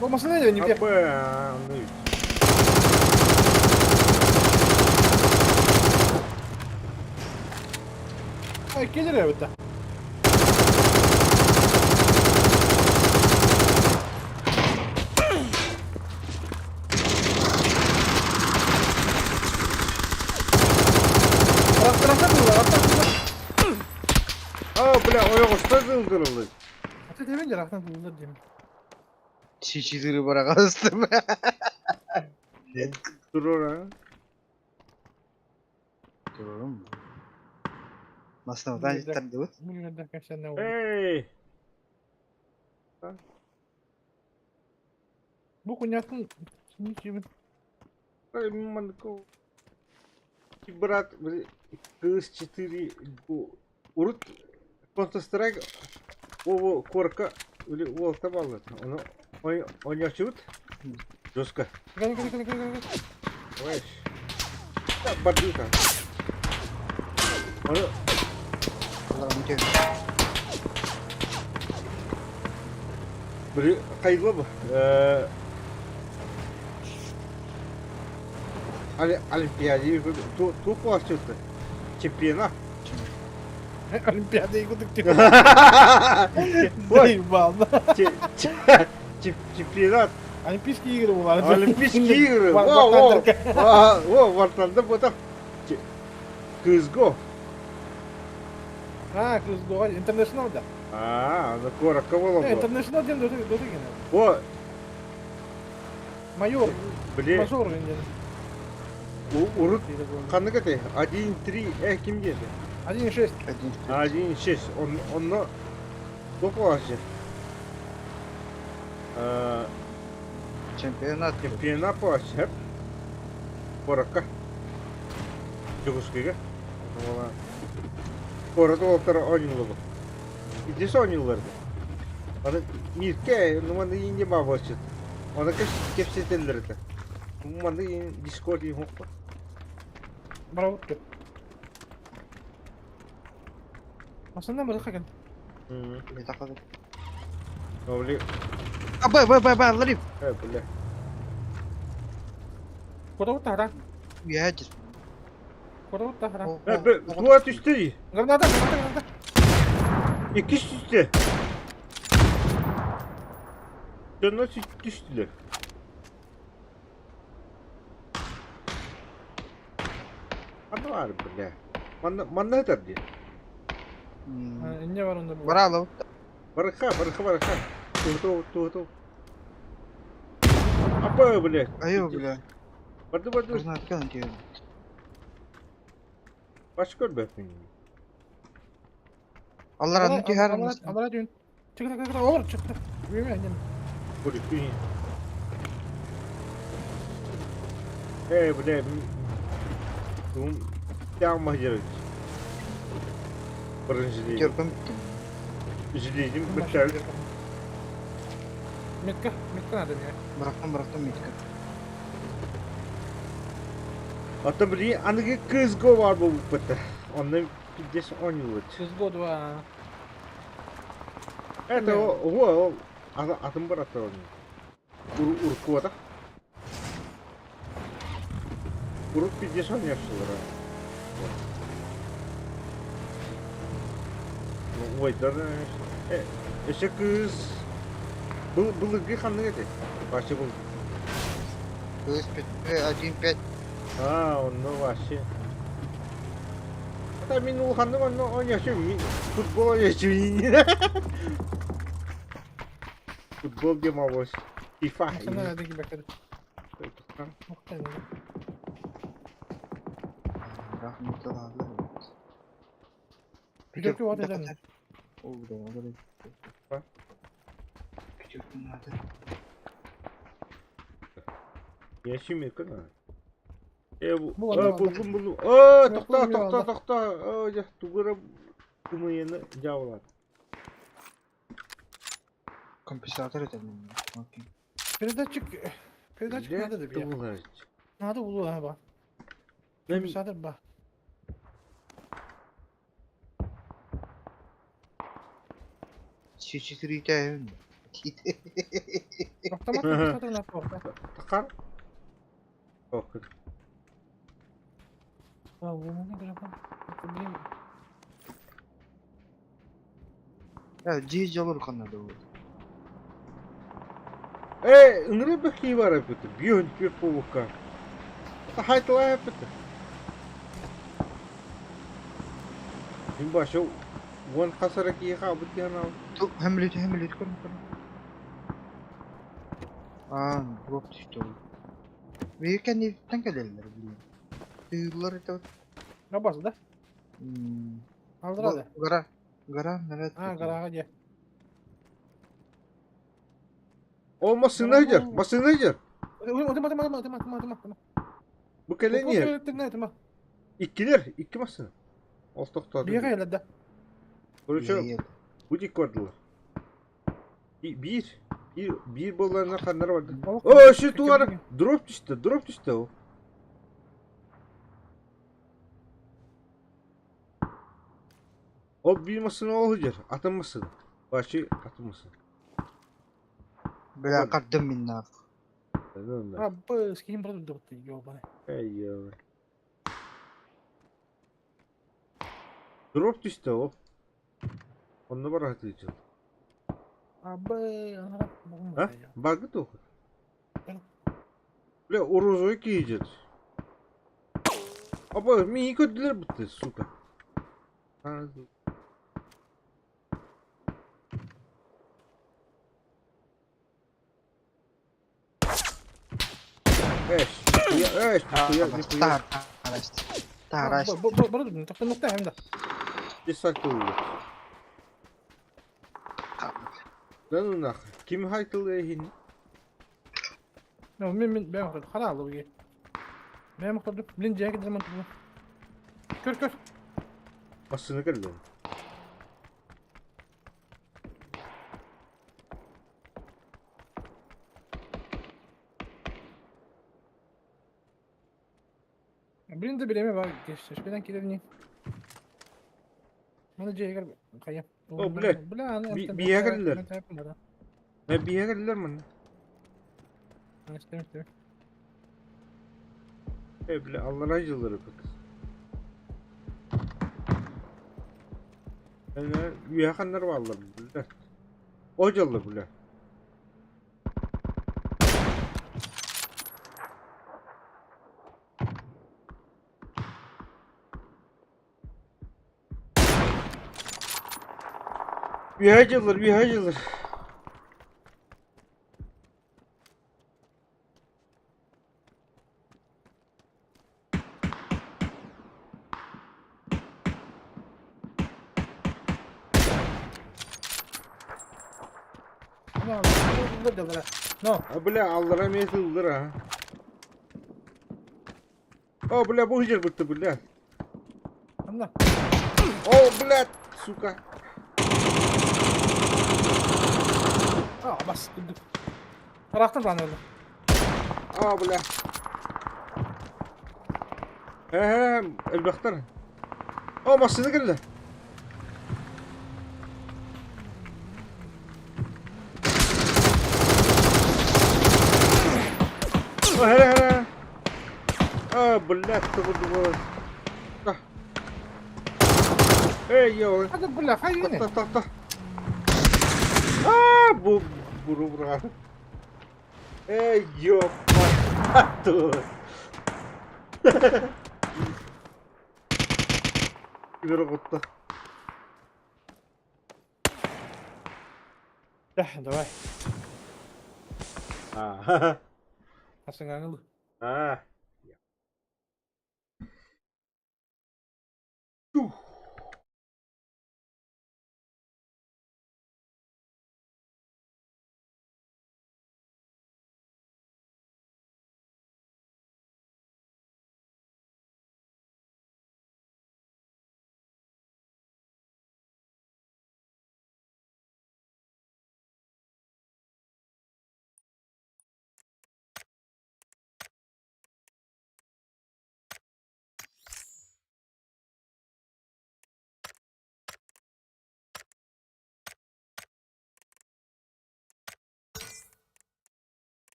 Бу машина не Аппа, онно Ай, келер эбит. А, бля, ойоҕосто дылдырыллы. Аты дебин жарахтан тыллар дейм. Чичидыры бараҕастым. Турар, а? Турарым. Масына тардыбыт. Эй! Бу куньяттын ничего. Ай, манко. Брат, кыыс 4 урут Counter Strike ово корка или уолта баллат. Ону оонньооччубут жестко. Кele кele кele кele. Ой. Бардыта. Ону Били хайла бу Олимпиада туох буолааччыта? Чемпионат. Олимпиада кудук Заебал. Чемпионат. Олимпийские игры была. Олимпийские игры. Во, во. Во, Вартанда ботах. Кызго. А, Кызго, Интернешнл да. А, ну куоракка буолан буо. Интернешнл диэн доты доты генер. О, Майор, били мажор диэн. урут ханнык этэй? 1-3 э ким диэтэ? 1.6. 1-6. Онно туох буолааччы? Чемпионат. Чемпионат буолааччы, Куоракка. Дьокуускайга. Куорат уолаттара оонньууллар. Итис оонньууллар да. Аны Миркэ, ну манна иин диэн баар буолчут. Оны кэпсэтэллэр этэ. Манна иин Дискорд иин хоппа. Браво. Масына мырыха кэн. Бля. А, б, б, б, б, ларив. Э, бля. Куда тахра? Уядер. Куда тахра? Э, б, туа түстэ. Граната, граната, граната. Иккис түстэ. Дьонно түстүлэр. Манна баар, бля. Манна, манна ытар дии. Инне бар онда. Баралов. Барыха, барыха, барыха. Туһуту, туһуту. Апа, бля. Айо, бля. Барды, барды. Гранатка диэн. Баш көрбөппүн. Аллараны түһэр. Аллара түн. Чык, чык, чык, олор, чык. Үйме, инне. Бурикуин. Э, бля, ум, тяма делать. Бронежилет. Терпим. Жилетим бітті. Метка, метка надо мне. Бырахтым, бырахтым метка. Ата били аныгы CSGO бар буолбут. Онно пиздец оонньуулар. CSGO 2. Это о, атын бараттар оонньуур. Уруккубатах. Урук пиздец оонньооччулара. Ой, да, э, өссө кыыс былыргы ханнык этэй? Вообще был. Кыыс 1-5. А, онно вообще. Это мин улаханнык онно оонньоочу мин футбол оонньоочу Футбол демалось. FIFA. Машина надо кибәкер. Пятерки вот это. О, да, да. Пятерку надо. Я семейка надо. Э, булдум, булдум. О, тохто, тохто, тохто. О, дьэ, тугура тумыйыны дьяволат. Компенсатор это окей. Передатчик, передатчик надо да. Надо булу ба. Компенсатор ба. С4 тәйін. Автомат компенсатор на порта. Тақар. Ох. А, блин. Дьиэ дьолор ханна да вот. Э, ыҥыры бэхии бар эбит. Бион түөрт буолбукка. Хайтылаа эппит. Мин баша уон хас эрэ киһи хаалбыт киһи анаабыт. Хэмлит, хэмлит, көрүн, көрүн. Аа, дроп түстэ ол. Биир кэнниттэн кэлэллэр, блин. Тыыллар это. Рабас, да? Алдырады. Гора, гора, наряд. А, гораҕа дьэ. О, массыына сылдьар, массыына сылдьар. Ытыма, ытыма, ытыма, ытыма, ытыма, ытыма, ытыма. Бу кэлэн иһэр. Иккилэр, икки массыына. Ол тохтоото. Биэҕэ элэ да. Короче, бу дикки бардылар. Биир, биир, биир буолларына ханнара барды. О, өссө тугара дроп түстэ, дроп түстэ ол. Ол биир массыына ол сылдьар, атын массыына. Вообще атын массыына. Бля, кардым мин нахуй. Ну нахуй. А, б, скинь продукты, ёбаный. Эй, ё. Дроп түстэ ол. Онно бар атыычыл. А, б, ага, А? Багы туох? Бля, урузой киидет. Апа, миги көрдүлэр бытты, сука. Эш, эш, нихуя, нихуя. Тарас. Десантылы. Да ну нахуй. Ким хайтылы иһин? Мин мин бэйэм охтордум. Хара аллы Бэйэм охтордум. Блин, дьиэгэ кидермэн турдум. Көр, көр. Массыына кэллэ. Блин, да бириэмэ бар. Кэшпинэн киирэрни. Маны дьиэгэр хайа. О, блядь. Бля, аны Биһиэхэ кэллилэр. Биһиэхэ кэллилэр манна. Истэм, истэм. Э, бля, аллараа дьыллары быт. Үөһэ ханнар бааллар, бля. О дьыллар, бля. Үөһэ дьыллар, үөһэ дьыллар. No. А, бля, аллара эмиэ сыллар а. О, бля, бу сылдьар бытты, бля. Анна. О, блядь, сука. А, бас күндүк. Ыраахтан даҕаны ылла. А, бля. Ээ, элбэхтэр. О, массыына кэллэ. О, хэ, хэ. А, блядь, тоҕо Эй, йоо. Хата бля, хайыны. Тах, тах, тах. А, бу буру бура. Эй, ёпта. Кибер оҕутта. Давай. Аа. Асыҥаҥыл. Аа. Тух.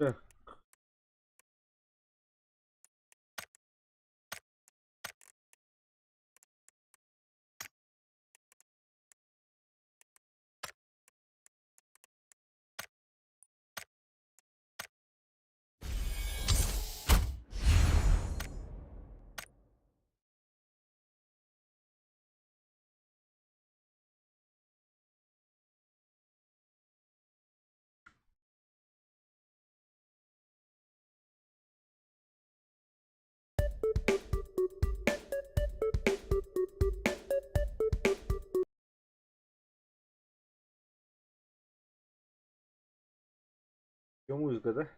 Так. Музыка, да?